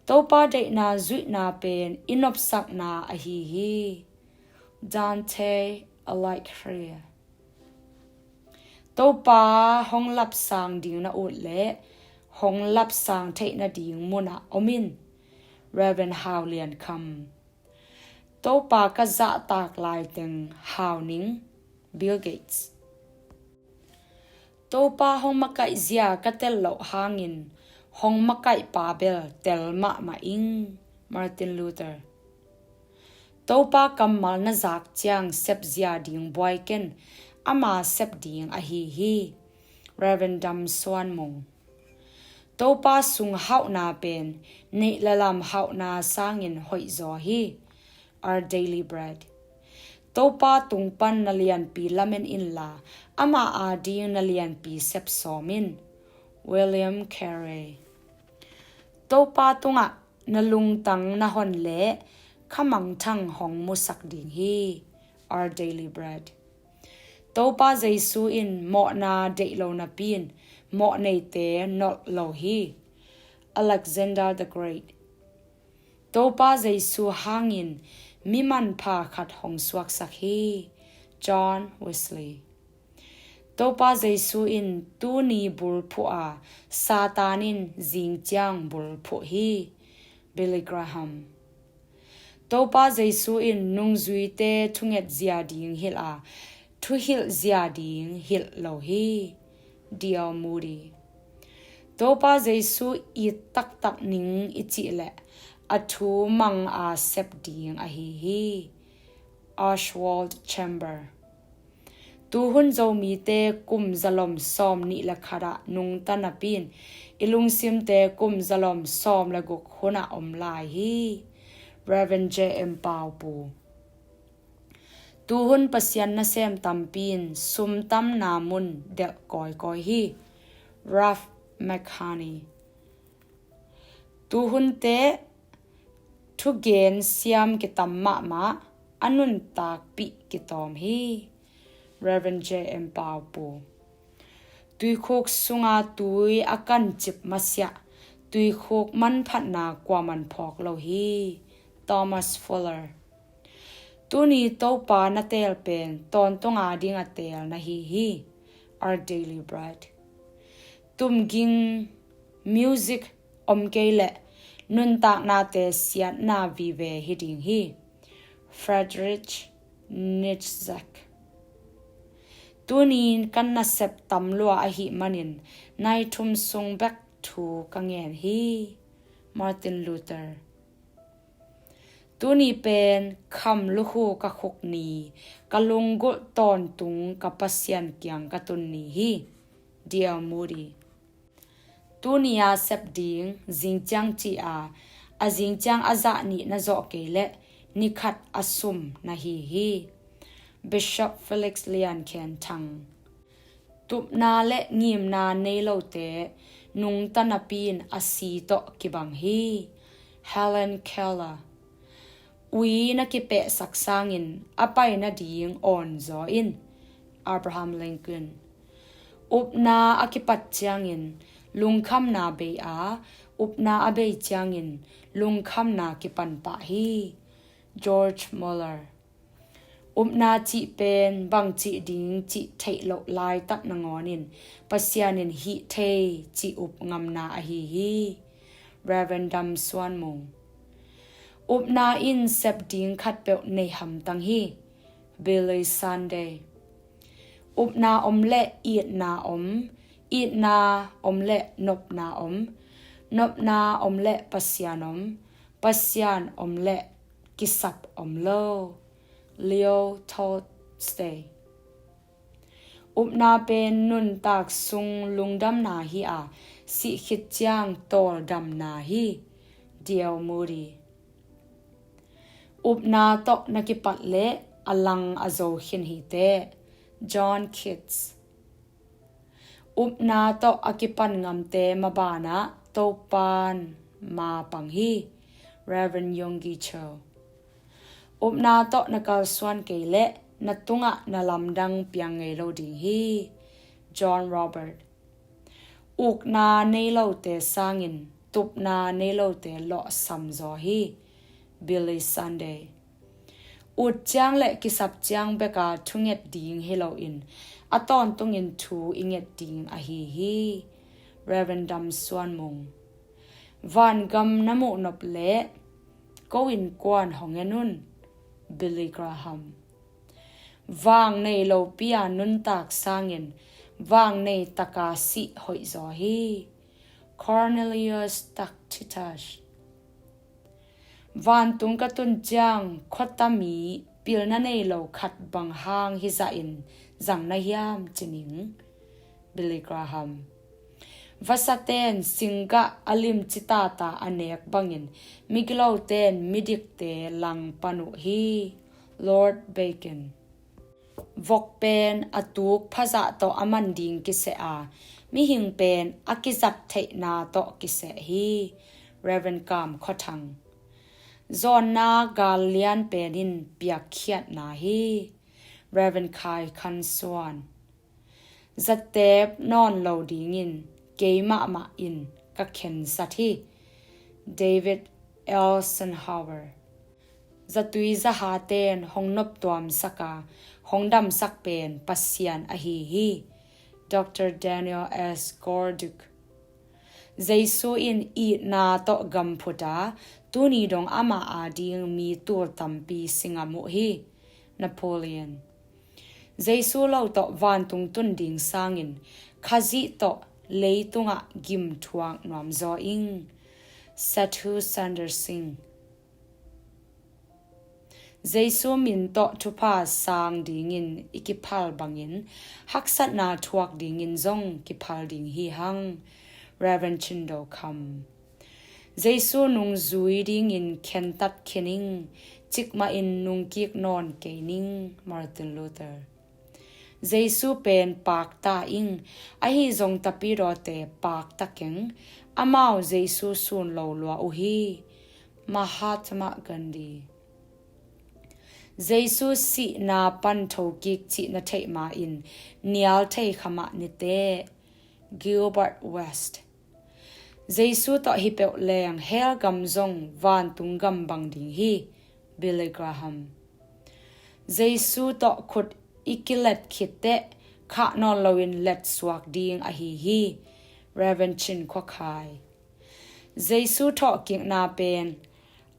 Topa deihna zuihna pen i nopsakna ahi hi. Dante Alighieri. Topa hong lapsang ding na ut leh hong lapsang theih nading munah om in. Reverend Hau Lian Kham. Topa ka zahtak laiteng hau ning. Bill Gates. Topa hong makaih zia ka tel loh hangin hong makaih pa bel tel mahmah ing. Martin Luther. Topa kammal na zak ciang sepzia ding buai ken, ama sep ding ahi hi. Reverend Dam Suan Mung. Topa sung hauhna pen neih le lam hauhna sangin hoih zaw hi. Our Daily Bread. Topa tung pan na lianpi lamen inla, ama ading na lianpi sep sawm in. William Carey. Topa tungah na lungtang na hon leh kha mangthang hong musak ding hi. Our Daily Bread. Topa Jesu in mawhna deih lo napi in mawhneite nolh lo hi. Alexander the Great. Topa Jesu hangin mi manpha khat hong suaksak hi. John Wesley. Topa Jesu in tuni bulphuh a, Satan in zingciang bulphuh hi. Billy Graham. Topa Jesu in nungzuite thunget zia ding hilh a, thuhilh zia ding hilh lo hi. D L Moody. Topa Jesu it taktak ning i cih leh a thu mang a sep ding ahi hi. Oswald Chambers. Tuhun Zomite kum zalom sawm nih le khat ah nungta napi in i lungsimte kum zalom sawm le guk hun ah om lai hi. Reverend J M Paupu. Tuhun Pasian nasem tampi in sumtamna mun delh kawikawi hi. Ralph McCarney. Tuhunte thugen siam kitam mahmah, a nuntakpih kitawm hi. Reverend J M Paupu. Tuikhuk sunga tui a kancip masiah tuikhuk manphatna kuaman phawk lo hi. Thomas Fuller. Tuni Topa na teel pen tawntung a ding a teel na hi hi. Our Daily Bread. Tumging, music, om kei leh nuntaknate siatna vive hi ding hi. Friedrich Nietzsche. Tuni kan nasep tam lua ahih manin nai thum sung bek thu ka ngen hi. Martin Luther. Tuni pen kham lukhu ka khuk ni, ka lunggulh tawntung ka Pasian kiang ka tun ni hi. D L Moody. Tuni a sep ding zingciang ci a, a zingciang a zah nih na zawh kei leh ni khat a sum na hi hi. Bishop Felix Lian Khen Thang. Tupna le ngimna nei lote nungta napi in a si tawh kibang hi. Helen Keller. Ui na kipehsak sangin a pai nading awn zaw in. Abraham Lincoln. Upna a kipat ciangin lungkhamna bei a, upna a bei ciangin lungkhamna kipan pah hi. George Muller. Upna cih pen bang cih ding cih theih loh laitak nangawnin Pasian in hih thei cih up ngamna ahi hi. Reverend Dam Suan Mung. Upna in sep ding khatpeuh nei hamtang hi. Billy Sunday. Upna om leh itna om, itna om leh nopna om, nopna om leh Pasian om, Pasian om leh kisap om lo. Leo Tolstoy. Upna pen nuntak sung lungdamna hi a, sih khit ciang tawldamna hi. D L Moody. Upna tawh na kipat leh a lang a zo khin hi teh. John Keats. Upna tawh a kipan ngamte mabanah Topan ma pang hi. Reverend Yonggi Cho. Upna tawh na kalsuan kei leh na tungah na lamdang piang ngei lo ding hi. John Robert. Ukna nei lote sangin tupna nei lote lawhsam zaw hi. Billy Sunday. Ut ciang le kisap ciang beka thunget ding hi loin a tawntungin thu i nget ding ahi hi. Reverend Dam Suan Mung. Vangam na muhnop leh ko innkuan hong en un. Billy Graham. Vang nei lopi a nuntak sangin vang nei taka sih hoih zaw hi. Cornelius Tacitus. Vantung ka tun ciang khuata mi pilna nei lo khat bang hang hi zahin zang na hiam ci ning. Billy Graham. Vasaten singgah a limci tata a nek bangin migiloten midikte langpan uh hi. Lord Bacon. Vok pen a tuk phazah tawh a man ding kiseh a, mihing pen a kizat theihna tawh kiseh hi. Reverend Kam Khua Thang. Zawnna gal lian pen in piakkhiatna hi. Reverend Khai Khan Suan. Zatep nawn lo dingin keimahmah in ka khensat hi. David Eisenhower. Zatui zahaten hong noptuamsak a hong damsak pen Pasian ahi hi. Dr. Daniel S. Gorduch. Jesu in itna tawh gamphut a, tuni dong amah ading mi tul tampi si ngam uh hi. Napoleon. Jesu lo tawh vantung tun ding sangin Khazih tawh leitungah gim thuak nuam zaw ing. Sadhu Sundar Singh. Jesu min tawh thupha sang dingin i kiphal bangin haksatna thuak dingin zong kiphal ding hi hang. Reverend Chin Do Kham. Jesu nungzui dingin khentat khin ing, cikmah in nungkik nawn kei ning. Martin Luther. Jesu pen pakta ing, ahi zong tapidawte pakta keng, amau Jesu sun lo lua uh hi. Mahatma Gandhi. Jesu sihna pan thokik cih na theih ma-in nial thei kha mah nite. Gilbert West. Jesu tawh hi peuh leng hell gam zong vantung gam bang ding hi. Billy Graham. Jesu tawh khut i kilet khit teh khah nawn loin let suak ding ahi hi. Reverend Chin Khua Khai. Jesu thawhkikna pen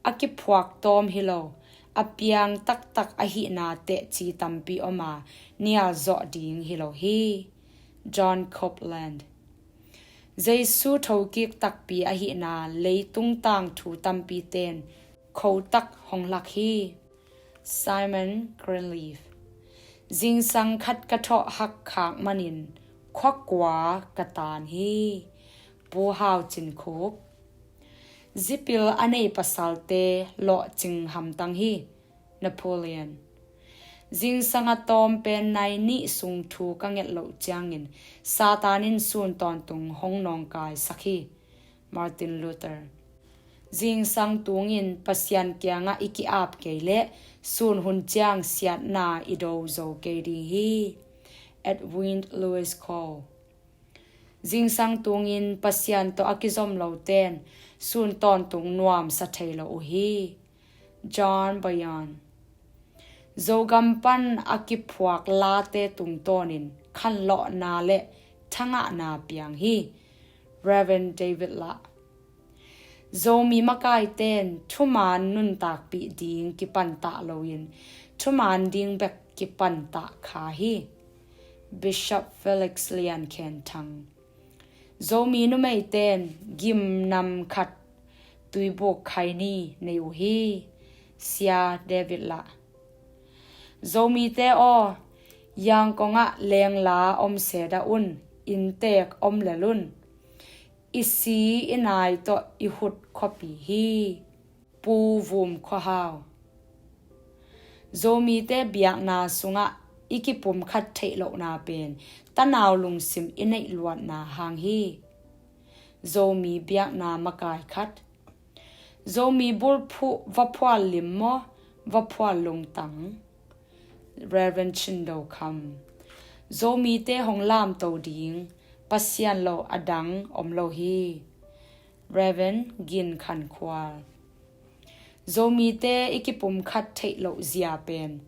a kiphuak tawm hi lo, a piang taktak ahihna tehci tampi om a nial zawh ding hi lo hi. John Copeland. Jesu thokik takpi ahihna leitung tangthu tampi ten khotak hong lak hi. Simon Greenleaf. Zingsang khat ka thawh hak khak manin khuakua ka tan hi. Pu Hau Cin Khup. Zipil a nei pasalte lawhcing hamtang hi. Napoleon. Zingsang a tawm pen nai nih sung thu ka nget loh ciangin Satan in sun tawntung hong nawngkaisak hi. Martin Luther. Zingsang tungin Pasian kiangah i ki-ap kei leh sun hun ciang siatna i do zo kei ding hi. Edwin Louis Cole. Zingsang tungin Pasian tawh a kizom loten sun tawntung nuamsa thei lo uh hi. John Bunyan. Zogam pan a kiphuak late tungtawnin khanlawhna le thangahna piang hi. Reverend David Lah. Zomi makaiten thuman nuntakpih ding kipantah loin thuman ding bek kipantah kha hi. Bishop Felix Lian Khen Thang. Zomi numeiten gimnam khat tuibuk khaini nei uh hi. Sia David Lah. Zomite aw, Yangkongah lengla om seda un, inntek om lel un. I si i nai tawh i hut khuapi hi. Pu Vum Khua Hau. Zomite biakna sungah i kipumkhat theih lohna pen tanau lungsim i neih luatna hang hi. Zomi biakna makai khat. Zomi bulphuh va phual lim maw, va phual lungtang? Reverend Chin Do Kham. Zomite hong lamto ding Pasian lo a dang om lo hi. Reverend Gin Khan Khual. Zomite i kipumkhat theih loh zia pen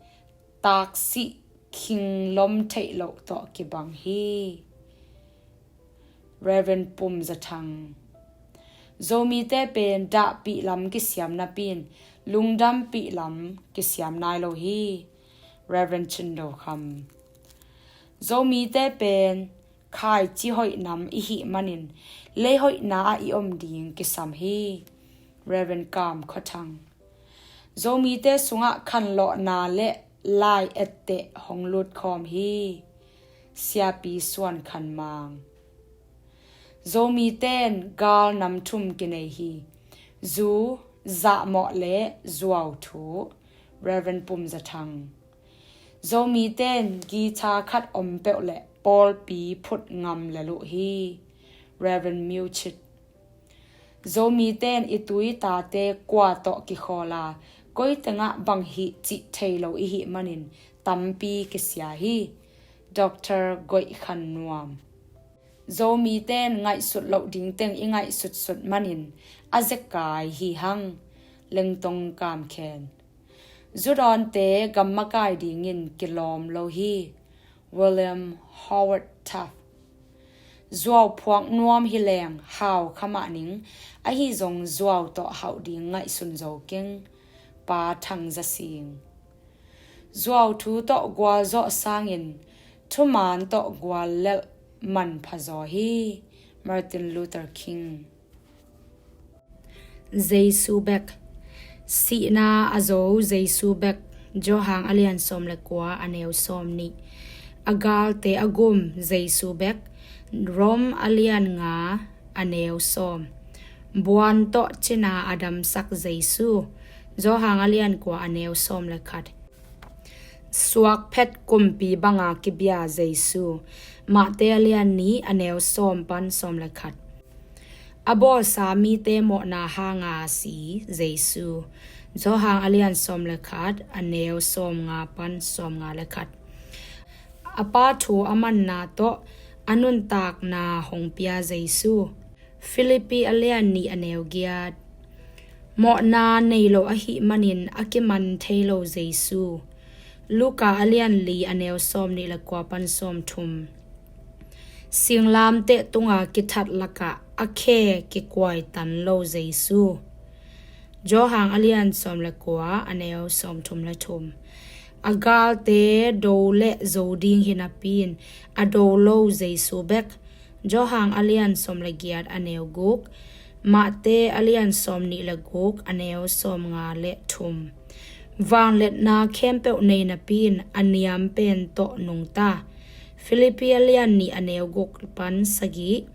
taksih khinglom theih loh tawh kibang hi. Reverend Pum Za Thang. Zomite pen dahpih lam kisiam napi-in lungdampih lam kisiam nai lo hi. Reverend Chin Do Kham. Zomite pen khaici hoih nam i hih manin lei hoihna ah i om ding kisam hi. Reverend Kam Khua Thang. Zomite sungah khanlawhna le lai etteh hong lutkhawm hi. Siapi Suan Khan Mang. Zomite in gal nam thum kinei hi. Zu, zahmawh le zuauthu. Reverend Pum Za Thang. Zomite in guitar khat om peuh le pawlpi phut ngam lel uh hi. Reverend Miu Chit. Zomite in i tu i tate kua tawh kikhawl a, koi tengah bang hih cih thei lo i hih manin tampi kisia hi. Doctor Goih Khan Nuam. Zomite in ngaihsut loh ding teng i ngaihsutsut manin a zekai hi hang. Lengtong kamkhen. Zudawnte gam makai dingin kilawm lo hi. William Howard Taft. Zuau phuak nuam hi leng hau kha mah ning, ahi zong zuau tawh hauh ding ngaihsun zo keng. Pa Thang Za Sing. Zuau thu tawh gualzawh sangin thuman tawh guallelh manpha zaw hi. Martin Luther King. Jesu bek. Sihna a zo Jesu bek. Johan a lian sawm le kua, a neu sawm nih. A galte a gum Jesu bek. Rom a lian nga, a neu sawm. Buan tawh cina a damsak Jesu. Johan a lian kua, a neu sawm le khat. Suak phet kumpi banga kibia Jesu. Mate a lian nih, a neu sawm pan sawm le khat. A bawlsa mite mawhna hanga si Jesu. Johan a lian sawm le khat, a neu sawm nga pan sawm nga le khat. A Pa thu a manna tawh a nuntakna hong pia Jesu. Filipi a lian nih, a neu giat. Mawhna nei lo ahih manin a kiman thei lo Jesu. Luka a lian li, a neu sawm nih le kua pan sawm thum. Singlamteh tunga kithat lakah a khe kikuai tan lo Jesu. Johan a lian sawm le kua, a neu sawm thum le thum. A galte do le zo ding hi napi in a do lo Jesu bek. Johan a lian sawm le giat, a neu guk. Mate a lian sawm nih le guk, a neu sawm nga le thum. Vangliatna khempeuh nei napi in a niam pen tawh nungta. Filipi a lian nih, a neu guk pan sagih.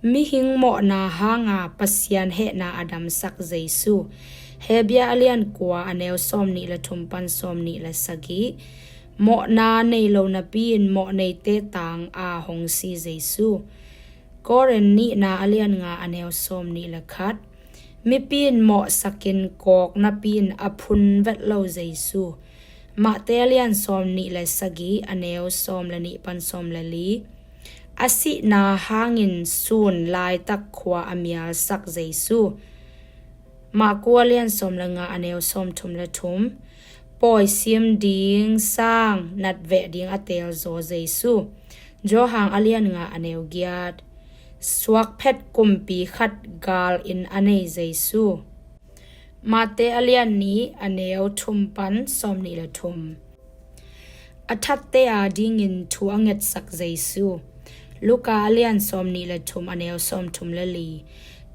Mihing mawhna hanga Pasian hehna a damsak Jesu. Hebru a lian kua, a neu sawm nih le thum pan sawm nih le sagih. Mawhna nei lo napi in mawh neite tanga hong si Jesu. Korin nihna a lian nga, a neu sawm nih le khat. Mipi in mawhsakin kawk napi in a phun vet lo Jesu. Mate a lian sawm nih le sagih, a neu sawm le nih pan sawm le li. A sihna hangin sun laitak khua a mialsak Jesu. Marku a lian sawm le nga, a neu sawm thum le thum. Pawi sim ding sang natveh ding a teel zaw Jesu. Johan a lian nga, a neu giat. Suak phet kumpi khat gal in a nei Jesu. Mate a lian nih, a neu thum pan sawm nih le thum. A thatte a dingin thu a ngetsak Jesu. Luka a lian sawm nih le thum, a neu sawm thum le li.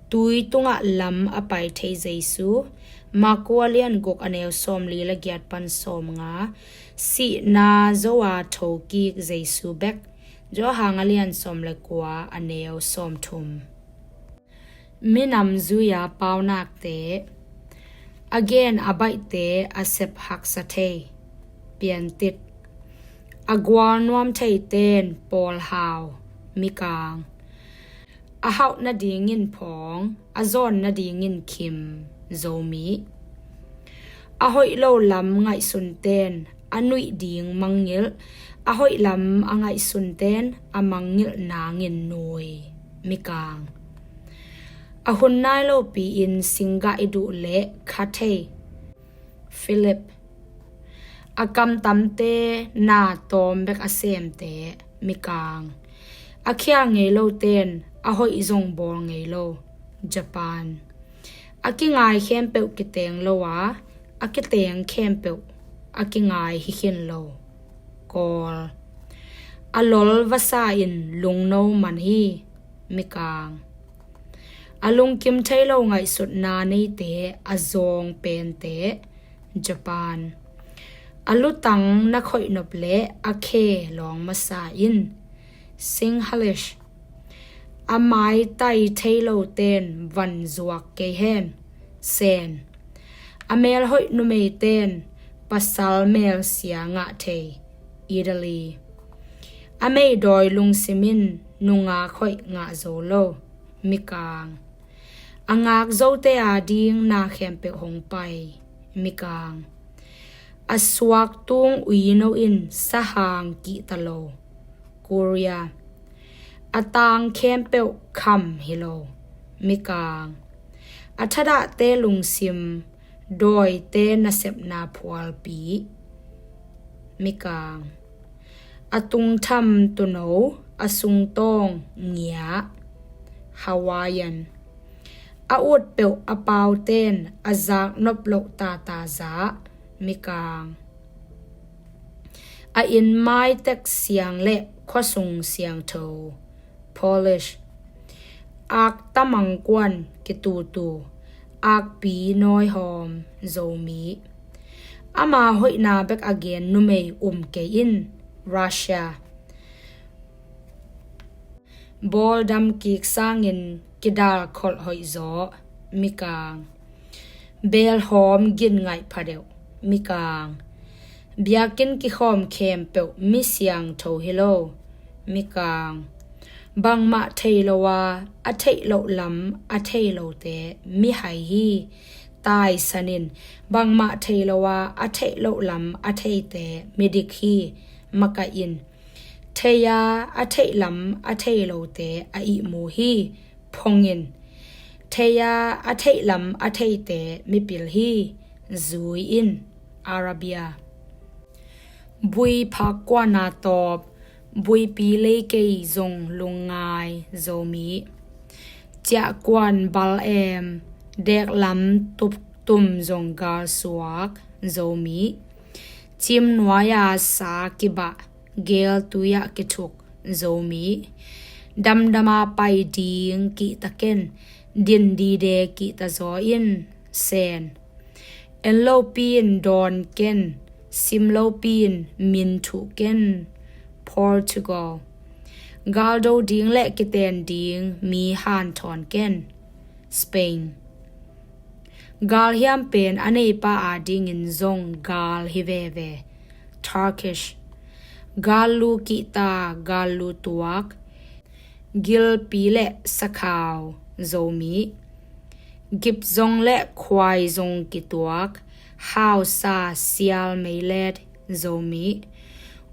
Tui tungah lam a pai thei Jesu. Marku a lian guk, a neu sawm li le giat pan sawm nga. Sihna zo a thokik Jesu bek. Johan a lian sawm le kua, a neu sawm thum. Minam zuia paunakte. A gen a baihte a sep haksa thei. Piantit. A gual nuam theiten pawlhau, mikang. A hauh nadingin phawng, a zawn nadingin khim, Zomi. A hoih lo lam ngaihsunten a nuih ding mangngilh, a hoih lam a ngaihsunten a mangngilh nangin nui, mikang. A hun nai lopi-in singgah i duh leh kha thei, Philip. A kamtamte na tawm bek a semte, mikang. A khial ngei loten a hoih zong bawl ngei lo, Japan. A kingai khempeuh kiteng lo a, a kiteng khempeuh a kingai hi khin lo, Kawl. A lol vasa in lungno man hi, mikang. A lungkim thei lo ngaihsutna neite a zawng pente, Japan. A lutang na khoih nop leh a khe lawng masa in, Sinhalese. A maitai thei loten van zuak kei hen, Sen. A melhoih numeiten pasal melsia ngah thei, Italy. A meidawi lungsim in nungak hoih ngah zo lo, mikang. A ngak zote a ding na khempeuh hong pai, mikang. A suak tung uino in sahang kihta lo, Korea. A tang khempeuh kham hi lo, mikang. A thadahte lungsim, dawite nasepna phualpi. Mikang. A tungtham tuuno, a sungtawng ngiah. Hawaiian. A utpeuh a paute'n a zaknop loh tata zah. Mikang. A inn maitek siang le khuasung siangtho. Polish. Akta mangkuan kitutu, akpi nawihawm Zomi. Ama hoihna bek a gen numei um kei in. Russia. Bawldam kik sangin kidal kholh hoih zaw. Mikang. Belhawm gin ngaih phadeuh. Mikang. Biakinn kikhawm khempeuh mi siangtho hi lo. Mikang. Bangmah thei lo a, a theih loh lam a thei lote mihai hi. Taisan in. Bangmah thei lo a, a theih loh lam a theite midik hi. Makaih in. Thei a, a theih lam a thei lote a ihmu hi. Phong in. Thei a, a theih lam a theite mipil hi. Zui in. Arabia. Bui phak kuana tawp, buipi lei kei zong lungngai Zomi. Ciah kuan bal em, dek lam tup tum zong galsuak Zomi. Cim nuai-a sa kibah, gel tui-ah kithuk Zomi. Damdama pai ding kihta ken, din dide kihta zaw in. Sen. En lopi in dawn ken, sim lopi in min thuh ken. Portugal. Galdo ding le kiten ding mi hanthawn ken. Spain. Galhiam pen a neipa adingin zong gal hi veve. Turkish. Gallu kihta, gallu tuak. Gilpi le sakhau Zomi. Gip zong le khuai zong kituak, hausa sial meilet Zomi.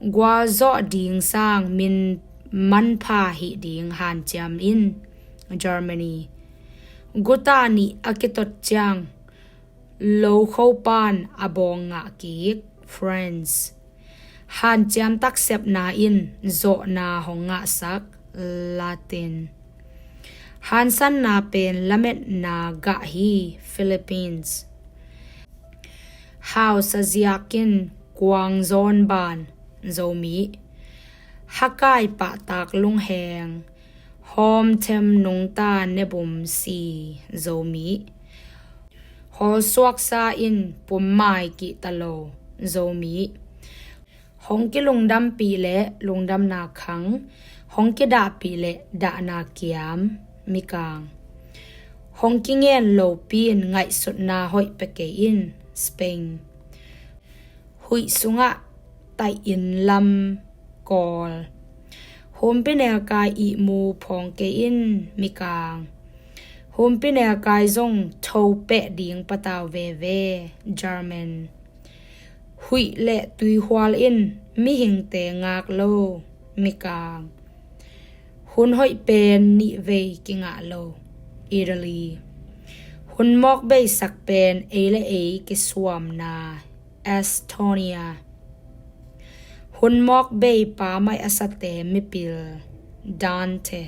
Gualzawh ding sang min manpha hih ding hanciam in. Germany. Guta nih a kitot ciang, lokhopa'n a bawng ngah kik France. Hanciam taksepna in zawhna hong ngahsak Latin. Hansanna pen lametna gah hi Philippines. Hausa ziak in kuang zawn ban Zomi. Hakai pahtak lungheng, hawmthem nungta nebum si Zomi. Hawlsuaksa in pummai kihta lo Zomi. Hong kilungdampih le lungdamna khang, hong kidahpih le dahna kiam Mikang. Hong kingen lopi in ngaihsutna hoih pia kei in Spain. Huih sungah taih inn lam kawl. Humpinelkai ihmu phawng kei in Mikang. Humpinelkai zong thopeh ding patau veve German. Huih le tuihual in mihingte ngak lo Mikang. Hun hoih pen nihvei kingah lo Italy. Hun mawk beisak pen ei le ei kisuamna Estonia. Hun mawk bei pa maih a sate mipil Dante.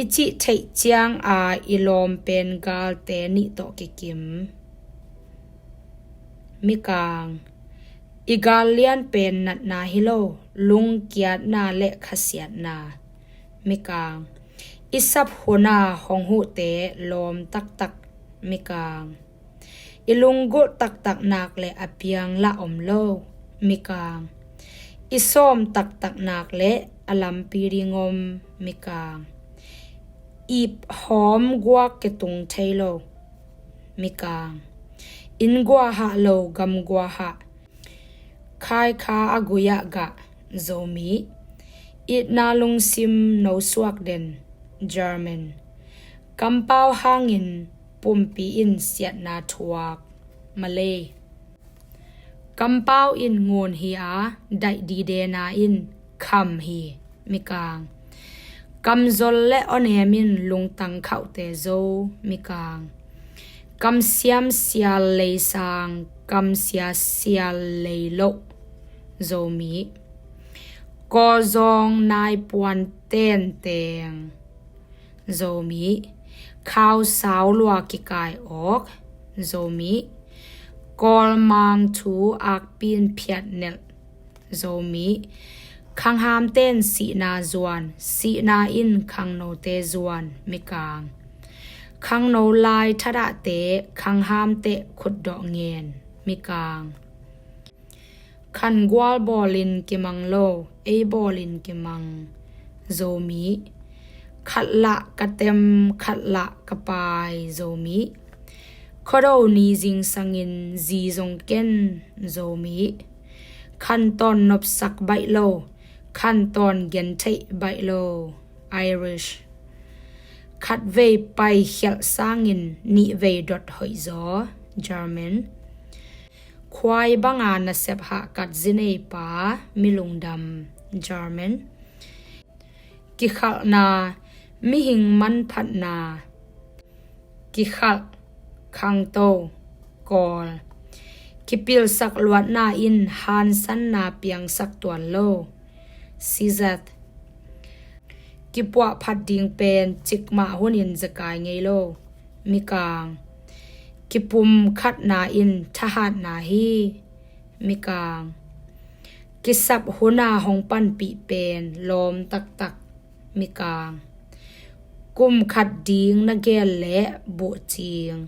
I cih theih cianga i lawm pen galte nih tawh kikim Mikang. I gal lian pen natna hi lo, lungkiatna le khasiatna Mikang. I sap huna hong huhte lawm taktak Mikang. I lunggulh taktak nak le a piang lah om lo Mikang. I sawm taktak nak le a lampi ding om Mikang. Ip hawm guak ketung thei lo Mikang. Inn guahah lo gam guahah. Khaikha a gui-ah gah Zomi. Itna lungsim nosuak den German. Kampau hangin pumpi in siatna thuak Malay. Kampau in ngun hi a, daih didena in kham hi Mikang. Kamzol le awnem in lungtang khauhte zo. Mikang. Kamsiam sial leisang, kamsia sial leiloh. Zomi. Kawlzawng naipuan tenteng. Zomi. Khausau lua kikai awk. Zomi. Kawlmang thu akpin phiat nelh. Zomi. Khanghamten sihna zuan, sihna in khangnote zuan. Mikang. Khangno lai thadahte khanghamte khutdawh ngen. Mikang. Khangual bawlin kimang lo, ei bawlin kimang. Zomi. Khatlah ka tem, khatlah ka pai. Zomi. Khuado ni zingsangin zi zong ken. Zomi. Khantawn nopsak baih lo, khantawn gentheih baih lo. Irish. Khatvei paikhialh sangin nihvei dot hoihzaw. German. Khuai banga nasep hahkat zineipa, mi lungdam. German. Kikhalhna, mihing manphatna. Kikhalh, khangto. Kawl. Kipilsak luatna in hansanna piangsak tuan lo. Sizat. Kipuahphat ding pen cikmah hunin zekai ngei lo. Mikang. Kipumkhatna in thahatna hi. Mikang. Kisap huna hong panpih pen lawm taktak. Mikang. Kum khat ding na gel leh buhcing,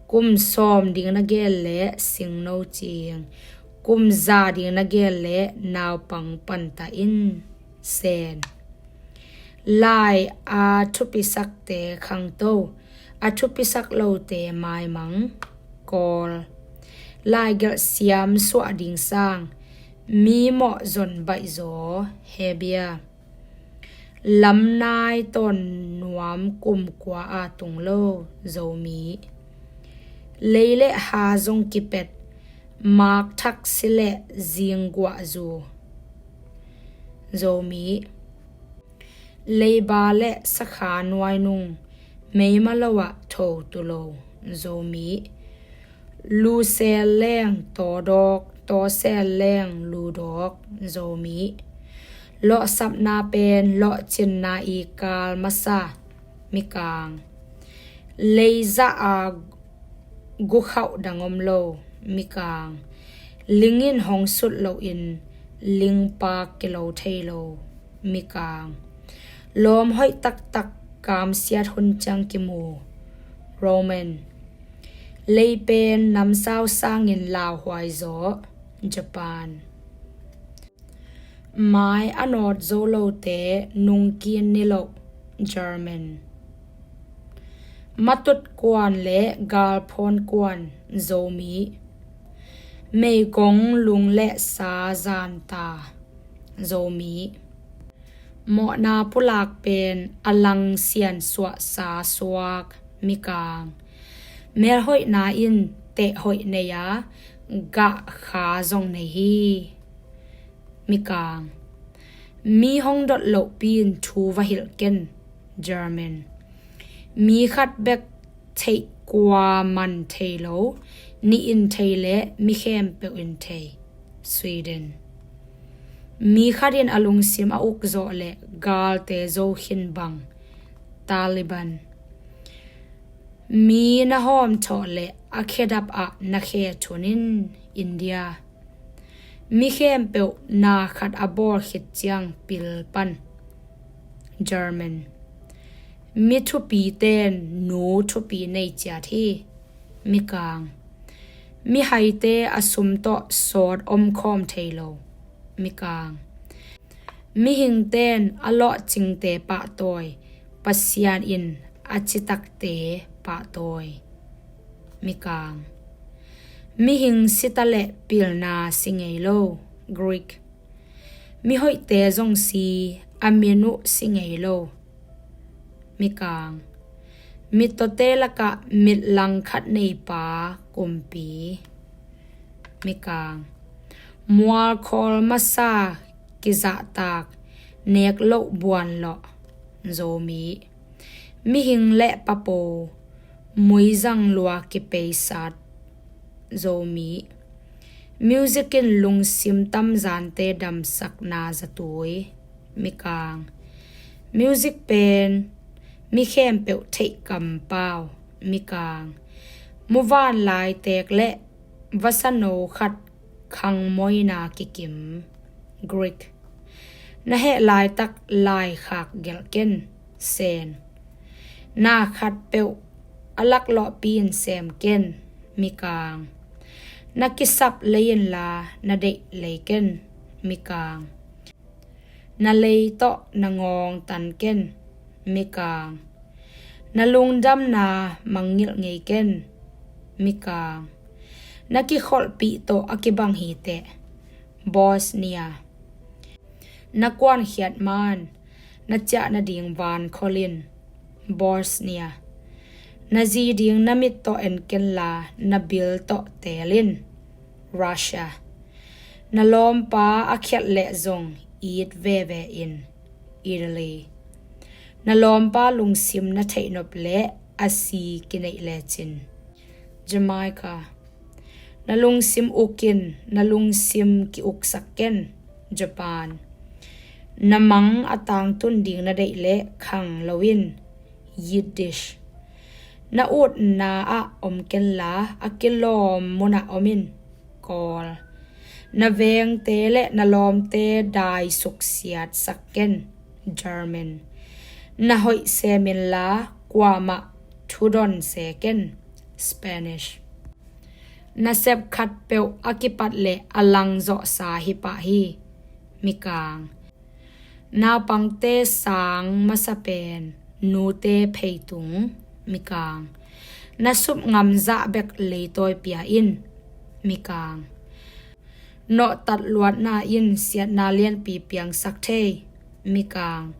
kum sawm ding na gel leh singno cing, kum za ding na gel leh naupang pantah in. Sen. Lai a thupisakte khangto, a thupisak lote maimang. Kawl. Laigelh siam suah ding sang, mi mawhzon baihzaw. Hebia. Lamnai tawn nuam kum kua a tung lo. Zomi. Lei le ha zong kipet, makthak si le zingguahzu. Zomi. Leiba le sakha nuainung, meima lo ah tho tu lo. Zomi. Lusel leng tawdawk, tawsel leng ludawk. Zomi. Lawhsapna pen lawhcinna i kal masa. Mikang. Leizah a gukhauh dang om lo. Mikang. Ling in hong sut loin lingpak kilo thei lo. Mikang. Lawm hoih taktak kamsiat hun ciang kimu. Roman. Lei pen namsau sangin lauhuai zaw. Japan. Mai a nawt zo lote nungkin ni loh. German. Matut kuan le galphawn kuan. Zomi. Meigong lung le sa zanta. Zomi. Mawhna pulak pen a langsian suahsa suak. Mikang. Melhoihna in tehhoih nei a, gahkha zong nei hi. Mikang. Mi hong dot lohpi in thu va hilh ken. German. Mi khat bek theih kua man thei lo, nih in thei le mi khempeuh in thei. Sweden. Mi khat in a lungsim a uk zawh le galte zo khin bang. Taliban. Mi na hawmthawh le a khedap ah na khe thun in. India. Mi khempeuh na khat a bawl khit ciang pil pan. German. Mi thupiten nu thupi nei ciat hi. Mikang. Mihaite a sum tawh sawt omkhawm thei lo. Mikang. Mihingten a lawhcingte pahtawi, Pasian in a citakte pahtawi. Mikang. Mihing sita le pilna si ngei lo. Greek. Mihoihte zong si, a min uh si ngei lo. Mikang. Mittawte lakah mitlang khat neipa kumpi. Mikang. Mualkhawl masa kizahtak, nek loh buan lawh. Zomi. Mihing le papo, muizang lua kipeisat. Zomi. Music in lungsim tamzante damsakna zatui. Mikang. Music pen mi khempeuh theih kampau. Mikang. Muvanlai teek le vasano khat khangmoina kikim. Greek. Na heh laitak laikhak gelh ken. Sen. Na khatpeuh a laklawhpi in sem ken. Mikang. Na kisap lei inla na deih lei ken. Mikang. Na lei tawh na ngawng tan ken. Mikang. Na lungdamna mangngilh ngei ken. Mikang. Na kikholhpih tawh a kibang hiteh. Bosnia. Na kuankhiat man na ciah nading vankholh in. Bosnia. Na zi ding na mit tawh en kenla na bil tawh teel in. Russia. Na lawmpa a khiat leh zong it veve in. Italy. Na lawmpa lungsim na theihnop leh a si kineih lecin. Jamaica. Na lungsim uk in na lungsim ki-uksak ken. Japan. Na mang a tangtun ding na deih leh khang lo in. Yiddish. Na utna ah om kenla a kilawm munah om in. Kawl. Na vengte le na lawmte dai suksiatsak ken. German. Na hoih sem inla kuamah thudon se ken. Spanish. Na sep khatpeuh a kipat leh a langzawhsa hi pah hi. Mikang. Naupangte sang masa pen nute pheitung. Mikang. Na sup ngam zah bek leitawi pia in. Mikang. Nawhtat luatna in siatna lianpi piangsak thei. Mikang.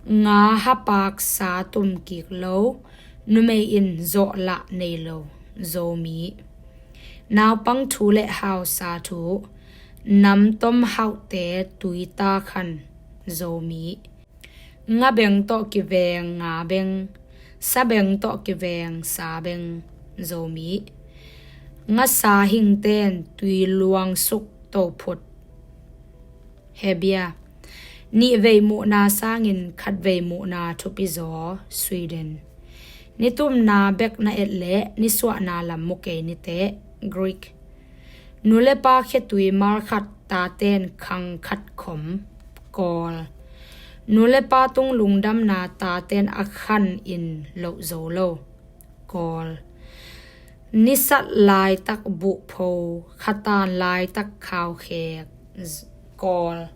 Nga hapak sa tum kik lo, numei in zawhlah nei lo. Zomi. Naupang thu le hausa thu. Namtom hauhte tuita khan. Zomi. Nga beng tawh kiveng nga beng, sa beng tawh kiveng sa beng. Zomi. Ngasa hingten tui luangsuk tophut. Hebia. Nihvei muhna sangin khatvei muhna thupizaw. Sweden. Nitumna bek na et leh nisuahna lam mu kei niteh. Greek. Nu le pa khetui malkhat taten khang khat khom. Kawl. Nu le pa tung lungdamna taten a khan in loh zo lo. Kawl. Nisat laitak buhpho, khatan laitak khaukhek. Kawl.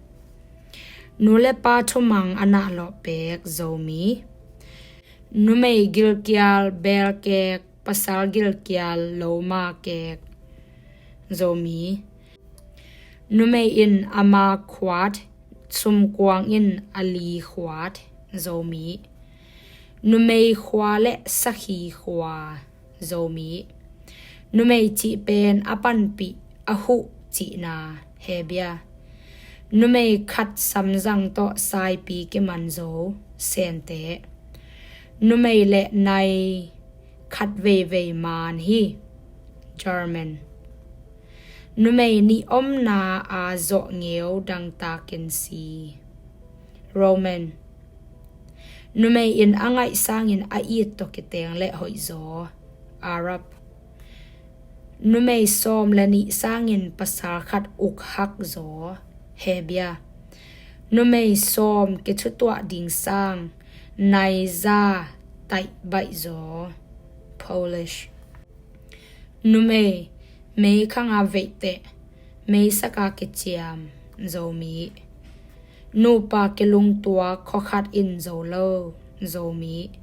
Nu le pa thumang a nahlawh pek. Zomi. Numei gilkial belkek, pasal gilkial loma kek. Zomi. Numei in ama khuat, sumkuang in a li khuat. Zomi. Numei khua le sakhi khua. Zomi. Numei cih pen a panpih a huh cihna. Hebia. Numei khat samzang tawh saipi kiman zo. Sente. Numei le nai khat veivei man hi. German. Numei nih omna a zawh ngeu dangtakin si. Roman. Numei in a ngaih sangin a it tawh kiteng le hoihzaw. Arab. Numei sawm le nih sangin pasal khat ukhak zaw. Hebia. Numei sawm kithutuah ding sang naiza taih baihzaw. Polish. Numei meikhanga veihteh, meisaka kiciam. Zomi. Nupa kilungtuak khuakhat in zo lo. Zomi.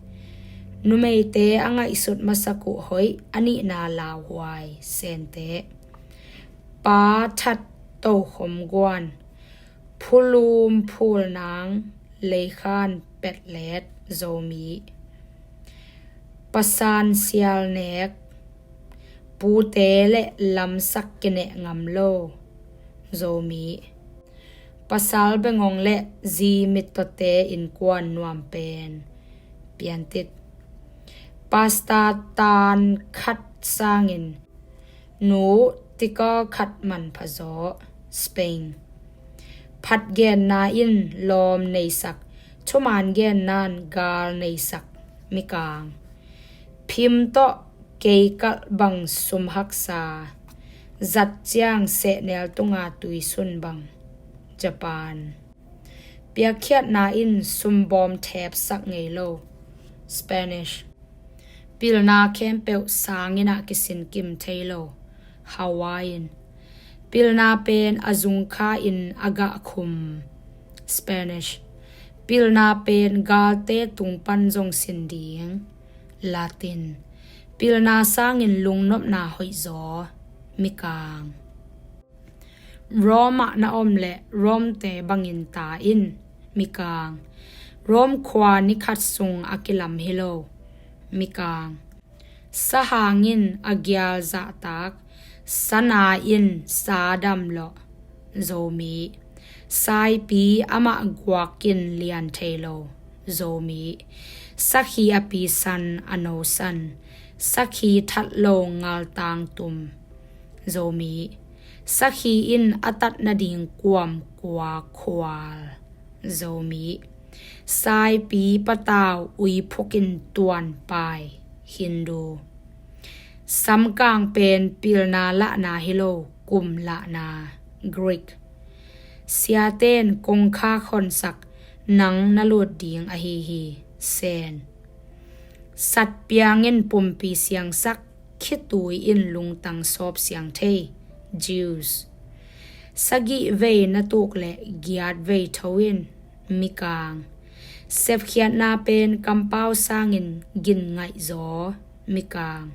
Numeite a ngaihsut masak uh hoih, a nihna lauhuai. Sente. Pa that tokhom guan, phulum phulnang, leikhan petlet. Zomi. Pasan sial nek, pute le lamsak kineh ngam lo. Zomi. Pasal bengong le zi mittawte innkuan nuam pen Piantit. Pasta tan khat sangin nu tikal khat manpha zaw Spain. Phatgenna in lawm neisak, thuman genna in gal neisak Mikang. Phim tawh keikalh bang sum haksa, zat ciang sehnel tunga tuisun bang Japan. Piakkhiatna in sumbawm thepsak ngei lo Spanish. Pilna khempeuh sanginn ah kisinkim thei lo Hawaiian. Pilna pen a zungkha in a gah khum Spanish. Pilna pen galte tung pan zong sin ding Latin. Pilna sangin lungnopna hoih zaw Mikang. Rome ah na om leh Rome-te bangin ta in Mikang. Rome khua ni khat sung a kilam hi lo Mikang. Sahang in a gial zahtak, sana in sa dam lawh Zomi. Saipi amah guak in lian thei lo Zomi. Sakhi a pi san a no san, sakhi that lo ngaltang tum Zomi. Sakhi in a tat nading kuam kua khual Zomi. Saipi patau uiphuk in tuan pai Hindu. Samkang pen pilna lahna hi lo, kum lahna Greek. Siaten kongkha khonsak, nang na lut ding ahi hi Sen. Satpiang in pumpi siangsak, khitui in lungtang sawp siang thei Jews. Sagih vei na tuk leh giat vei tho in Mikang. Sepkhiatna pen kampau sangin gin ngaih zaw Mikang.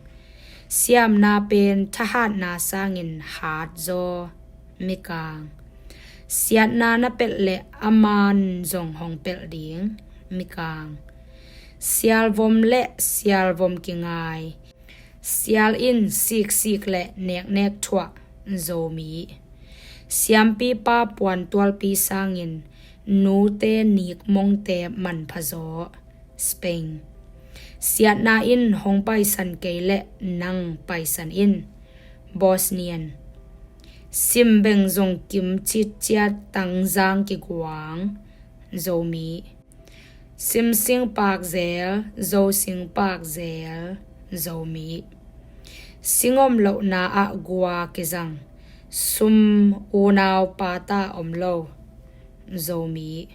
Siamna pen thahatna sangin hat zaw Mikang. Siatna na pelh leh a man zong hong pelh ding Mikang. Sialvom le sialvom kingai. Sial in siksik le neknek thuah Zomi. Siampipa puantualpi sangin nute nikmongte manpha zaw Spain. Siatna in hong paisan kei leh nang paisan in Bosnian. Simbeng zong kim citciat tangzang kiguang Zomi. Simsing pakzel, zosing pakzel Zomi. Singom lohna ah gua kizang, sum unau pata om lo Zomi.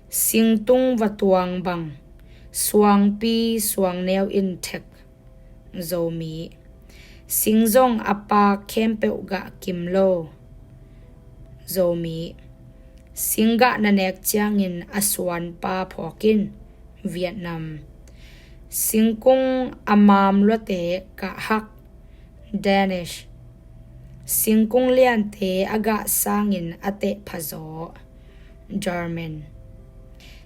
Singtung va tuang bang, suangpi suangneu in thek Zomi. Sing zong a pak khempeuh gah kim lo Zomi. Sing gah na nek ciangin a suanpa phawk in Vietnam. Singkung a mam luate kah hak Danish. Singkung liante a gah sangin a teh phazaw German.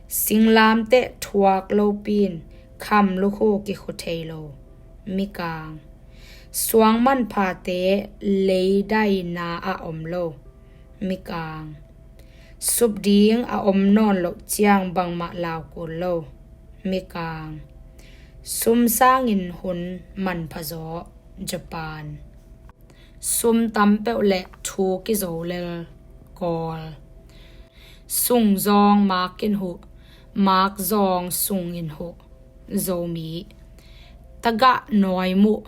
Singlamteh thuak lopi in kham lukhu kikhu thei lo Mikang. Suang manphate leidaina ah om lo Mikang. Sup ding a om nawn loh ciang bangmah lau kul lo Mikang. Sum sangin hun manpha zaw Japan. Sum tam peuh le thu kizo lel Kawl. Sung zawng mak in huh, mak zawng sung in huh Zomi. Tagah nawi muh,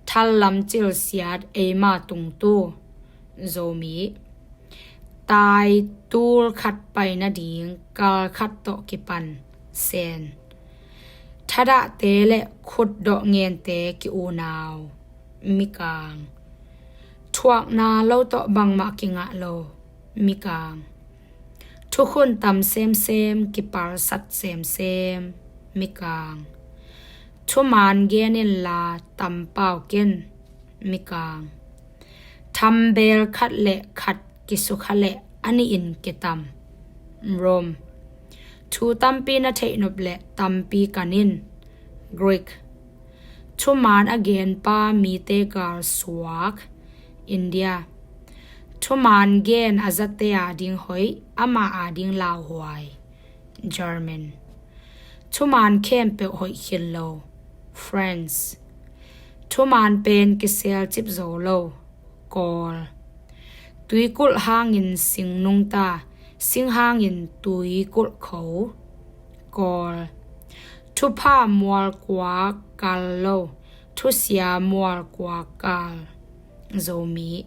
thal lam cil siat eima tungtu Zomi. Tai tul khat pai nading kal khat tawh kipan Sen. Thadahte le khutdawh ngente ki-unau Mikang. Thuakna lo tawh bangmah kingah lo Mikang. Thukhun tam semsem, kipalsat semsem Mikang. Thuman gen inla tampau ken Mikang. Thambel khat le khat kisukha le a nihin kitam Rome. Thu tampi na theihnop le tampi kan in Greek. Thuman a genpa mite gal suak India. Thuman gen a zate ading hoih, amah ading lauhuai. German. Thuman khempeuh hoih khin lo. France. Thuman pen kisel cip zo lo. Kawl. Tuikulh hangin sing nungta, sing hangin tuikulh kho. Kawl. Thupha mual kuak kal lo, thusia mual kuak kal. Zomi.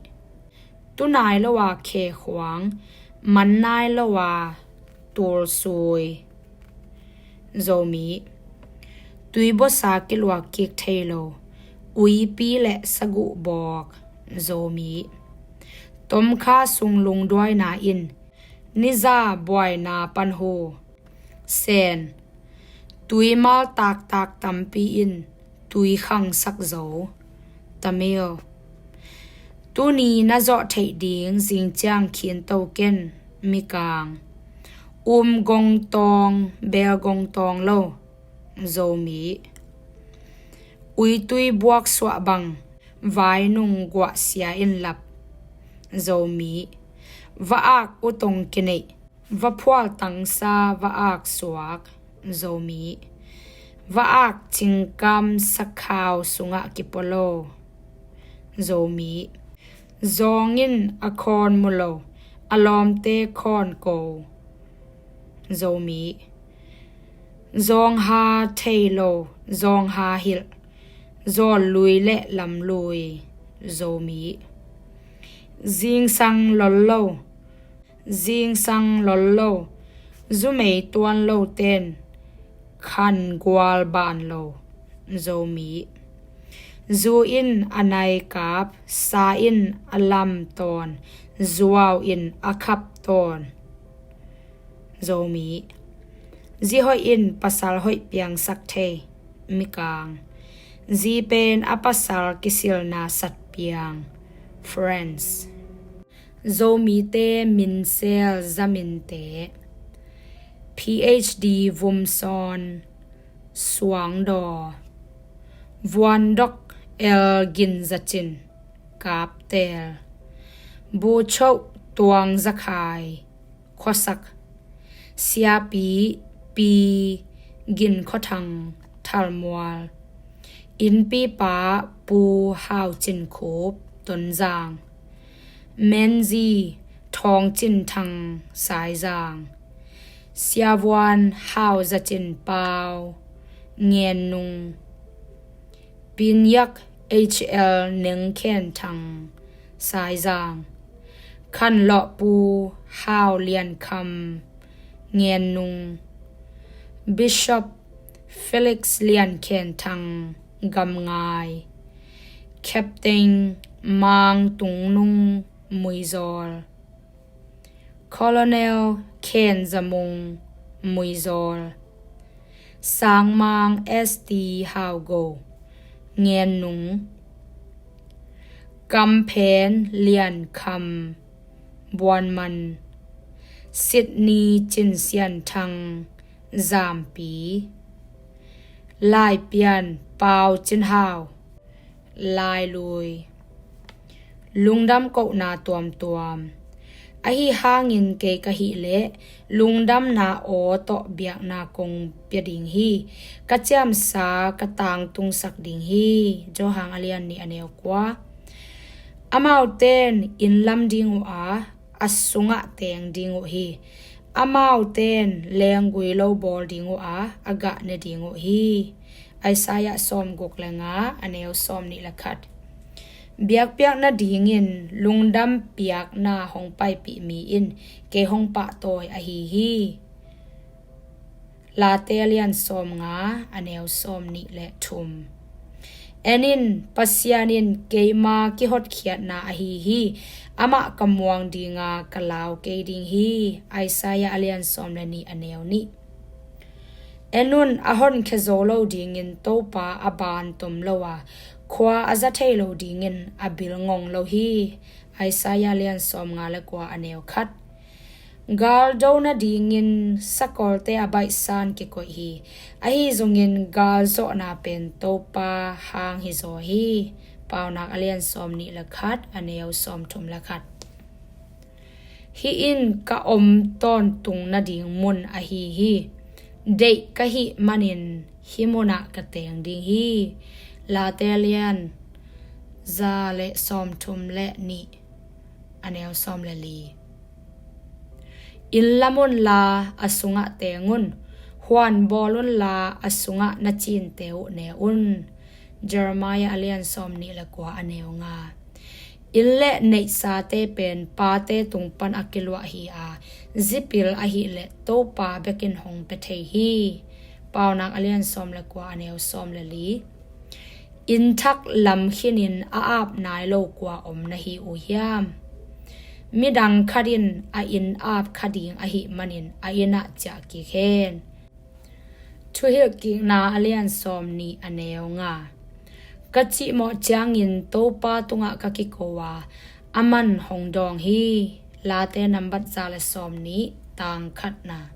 Tu nai lo a khe khuang, man nai lo a tul sui. Zomi. Tuibuasa kiluak kik thei lo, uipi le saguh bawk. Zomi. Tomkha sung lungduaina in, niza buaina pan hu. Sen. Tuimal taktak tampi in tui khangsak zo. Tamil. Tuni na zawh theih ding zingciang khinto ken. Mikang. Um gong tawng, bel gong tawng lo. Zomi. Uitui buak suah bang, vainung guahsia in lap. Zomi. Va-ak utong kineih, vaphual tangsa va-ak suak. Zomi. Va-ak cingkam sakhau sungah kipua lo. Zomi. Zawng in a khawn mu lo, a lawmte khawn ko. Zomi. Zawngha thei lo, zawngha hilh, zawl lui le lam lui. Zomi. Zingsang lol lo, zingsang lol lo, zumei tuan lo ten khan gual ban lo. Zomi. Zu in a nai kap, sa in a lam tawn, zuau in a khap tawn. Zomi. Zi hoih in pasal hoih piangsak thei. Mikang. Zi pen a pasal kisilna satpiang. France. Zomite minsel zaminte. PhD Vumsawn, Suangdaw, Vuandok, El Ginzacin, Kaptel, Buchoh, Tuang Zakhai, Khuasak, Siapi Pi Gin Khuathang, Thalmual, Innpipa Pu Hau Cin Khup, Tonzang, Menzi Thawng Cin Thang, Saizang, Siavuan Hau Zacin Pau, Ngennung, Pinyak H L Neng Khen Thang, Saizang, Khanlawh Pu Hau Lian Kham, Ngennung, Bishop Felix Lian Khen Thang, Gamngai, Captain Mang Tung Nung, Muizawl, Colonel Khen Za Mung, Muizawl, Sangmang S T Hau Go, Ngennung, Kamphen Lian Kham, Buanman, Sydney Cin Sian Thang, Zampi, Laipian Pau Cin Hau, Lailui. Lungdam kohna tuamtuam. Ahi hangin kei ka hih leh lungdamna aw tawh biakna kong pia ding hi. Ka ciamsa ka tangtungsak ding hi. Johan a lian nih a neu kua. Amaute in inn lam ding uh a, a sungah teng ding uh hi. Amaute in lenggui lo bawl ding uh a, a gah ne ding uh hi. Isaiah sawmguk le nga, a neu sawmnih le khat. Biakpiak nadingin lungdam piakna hong paipih mi in kei hong pahtawi ahi hi. Late a lian sawmnga, a neu sawmnih le thum. En in, Pasian in keima kihotkhiatna ahi hi. Amah ka muang dinga ka lau kei ding hi. Isaiah a lian sawm le nih, a neu nih. En un, a honkhia zo lo dingin Topa a ban tom lo a, khua a za thei lo dingin a bil ngong lo hi. Isaiah lian sawmnga le kua, a neu khat. Galdo nadingin sakolte a baihsan kikoih hi. Ahi zongin galzawhna pen Topa hang hizaw hi. Paunak a lian sawmnih le khat, a neu sawmthum le khat. Hih in ka om tawntung nading mun ahi hi. Deih ka hih manin hih munah ka teng ding hi. Late a lian za le sawmthum le nih, a neu sawm le li. Inn lam unla a sungah teng un, huan bawl unla a sungah na cinte uh ne un. Jeremiah a lian sawmnih le kua, a neu nga. Inn le neihsate pen pate tung pan a kiluah hi a, zipil ahih leh Topa bekin hong pia thei hi. Paunak a lian sawm le kua, a neu sawm le li. Inn thak lam khinin a ap nai lo kua om na hi uh hiam? Midang khat in a inn ap kha ding ahih manin a inn ah ciah kik hen. Thuhilhkikna a lian sawmnih, a neu nga. Ka cihmawh ciangin Topa tungah ka kiko a, aman hong dawng hi. Late nambat za le sawmnih, tang khatna.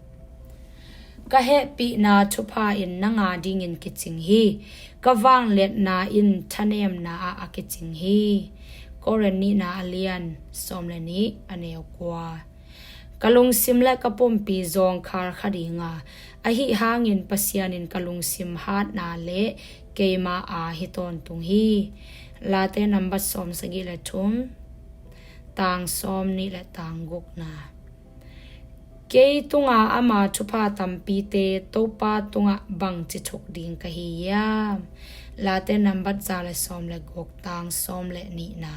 Ka hehpihna thupha in nang a dingin kicing hi. Ka vangliatna in thanemna ah a kicing hi. Korin nihna a lian sawm le nih, a neu kua. Ka lungsim le ka pumpi zawngkhal kha ding a, ahi hangin Pasian in ka lungsim hatna le keima a hi tawntung hi. Late nambat sawmsagih le thum, tang sawmnih le tang gukna. Kei tunga ama thupha tampite Topa tungah bangci thuk ding ka hi hiam? Late nambat za le sawm le guk, tang sawm le nihna.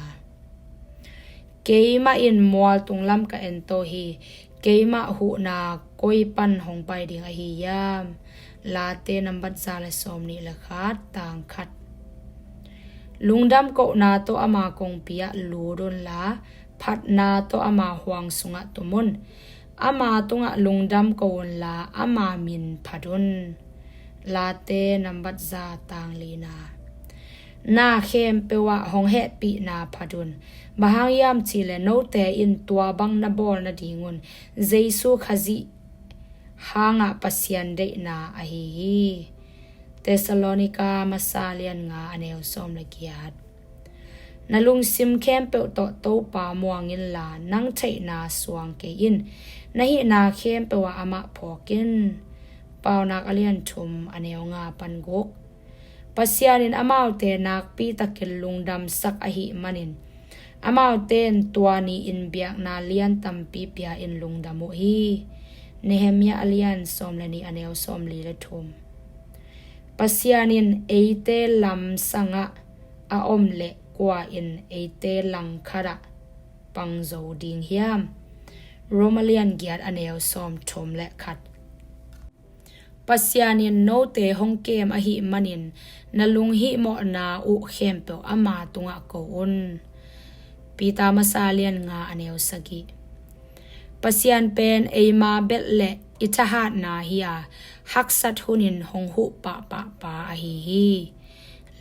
Keimah in mualtung lam ka ento hi. Keimah huhna koi pan hong pai ding ahi hiam? Late nambat za le sawmnih le khat, tang khat. Lungdam kohna tawh ama kongpi ah lut unla, phatna tawh ama huang sungah tum un. Ama tungah lungdam ko unla, ama min phat un. Late nambat za, tang lina. Na khempeuh ah hong hehpihna phat un. Bang hang hiam cihleh note in tua bang na bawl nadingun Jesu Khazih hangah Pasian deihna ahi hi. Thessalonika masa lian nga, a neu sawm le giat. Na lungsim khempeuh tawh Topa muang inla, nang theihna suang kei in. Na hihna khempeuh ah amah phawk in. Paunak a lian thum, a neu nga pan guk. Pasian in amaute nakpi takin lungdamsak ahih manin, amaute in tua ni-in biakna lian tampi pia in lungdam uh hi. Nehemiah a lian sawm le nih, a neu sawmli le thum. Pasian in eite lamsangah a om leh kua in eite langkhatah pang zo ding hiam? Rom a lian giat, a neu sawmthum le khat. Pasian in note hong kem ahih manin, na lunghihmawhna uh khempeuh ama tungah ko un. Peter masa lian nga, a neu sagih. Pasian pen eima belh le i thahatna hi a, haksat hunin hong huh pahpah pa ahi hi.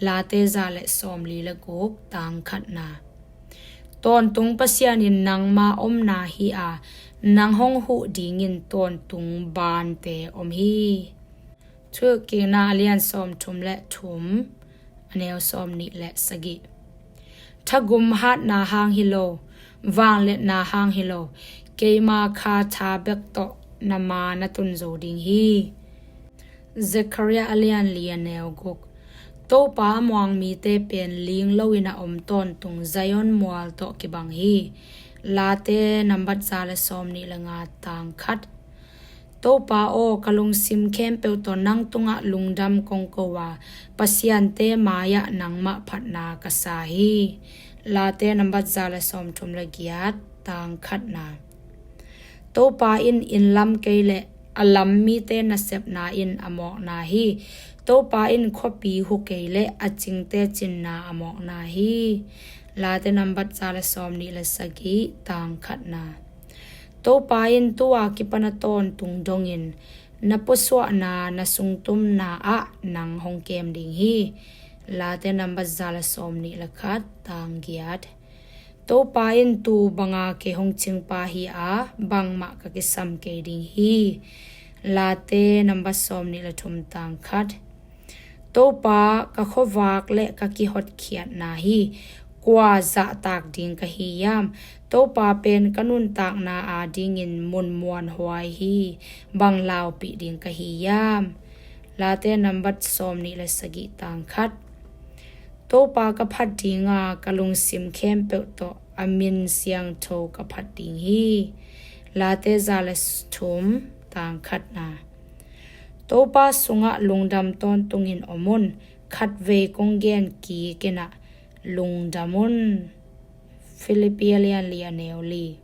Late za le sawmli le guk, tang khatna. Tawntung Pasian in nangma omna hi a, nang hong huh dingin tawntung bante om hi. Thuhilhkikna a lian sawmthum le thum, a neu sawmnih le sagih. Thagum hatna hang hi lo, vangliatna hang hi lo, keima kha tha bek tawh na ma na tun zo ding hi. Zekhariah a lian li, a neu guk. Topa a muang mite pen ling loin a om tawntung Zion mual tawh kibang hi. Late nambat za le sawmnih le nga, tang khat. Topa aw, ka lungsim khempeuh tawh nang tungah lungdam kong ko a, pasiante mai-ah nangmah phatna ka sa hi. Late nambat za le sawmthum le giat, tang khatna. Topa in inn lam kei leh a lam mite nasepna in a mawkna hi. Topa in khuapi hu kei leh a cingte cinna a mawkna hi. Late nambat za le sawmnih le sagih, tang khatna. Topa in tu-a kipan a tawntung dongin na pusuahna, na sungtumna ah nang hong kem ding hi. Late nambat za le sawmnih le khat, tang giat. Topa in tu banga kei hong cingpa hi a, bangmah ka kisam kei ding hi. Late nambat sawmnih le thum, tang khat. Topa, ka khuavak le ka kihotkhiatna hi. Kua zahtak ding ka hi hiam? Topa pen ka nuntakna adingin mun muanhuai hi, bang laupih ding ka hi hiam? Late nambat sawm nih le sagih tang khat. Topa ka phat dinga ka lungsim khempeuh tawh a min siangtho ka phat ding hi. Late za le thum tang khatna. Topa sungah lungdam tawntungin om un, khatvei kong gen kik inah lungdam un. Filippi a lian li a neu li.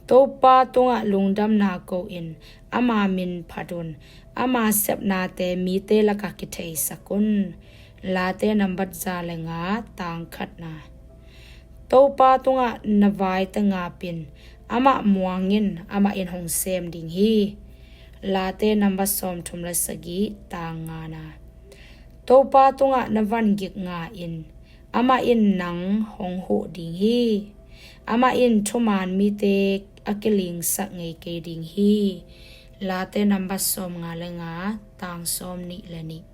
Topa tungah lungdamna ko in, ama min phat un, ama sepnate mite lakah kitheisak un. Late nambat za le nga tang khatna. Topa tungah na vaite ngap in, amah muang in, amah in hong sem ding hi. Late nambat sawm thum le sagih tang ngana. Topa tungah na vangik nga in, amah in nang hong huh ding hi. Amah in thuman mite a kilingsak ngei kei ding hi. Late nambat sawm nga le nga tang sawm nih le nih.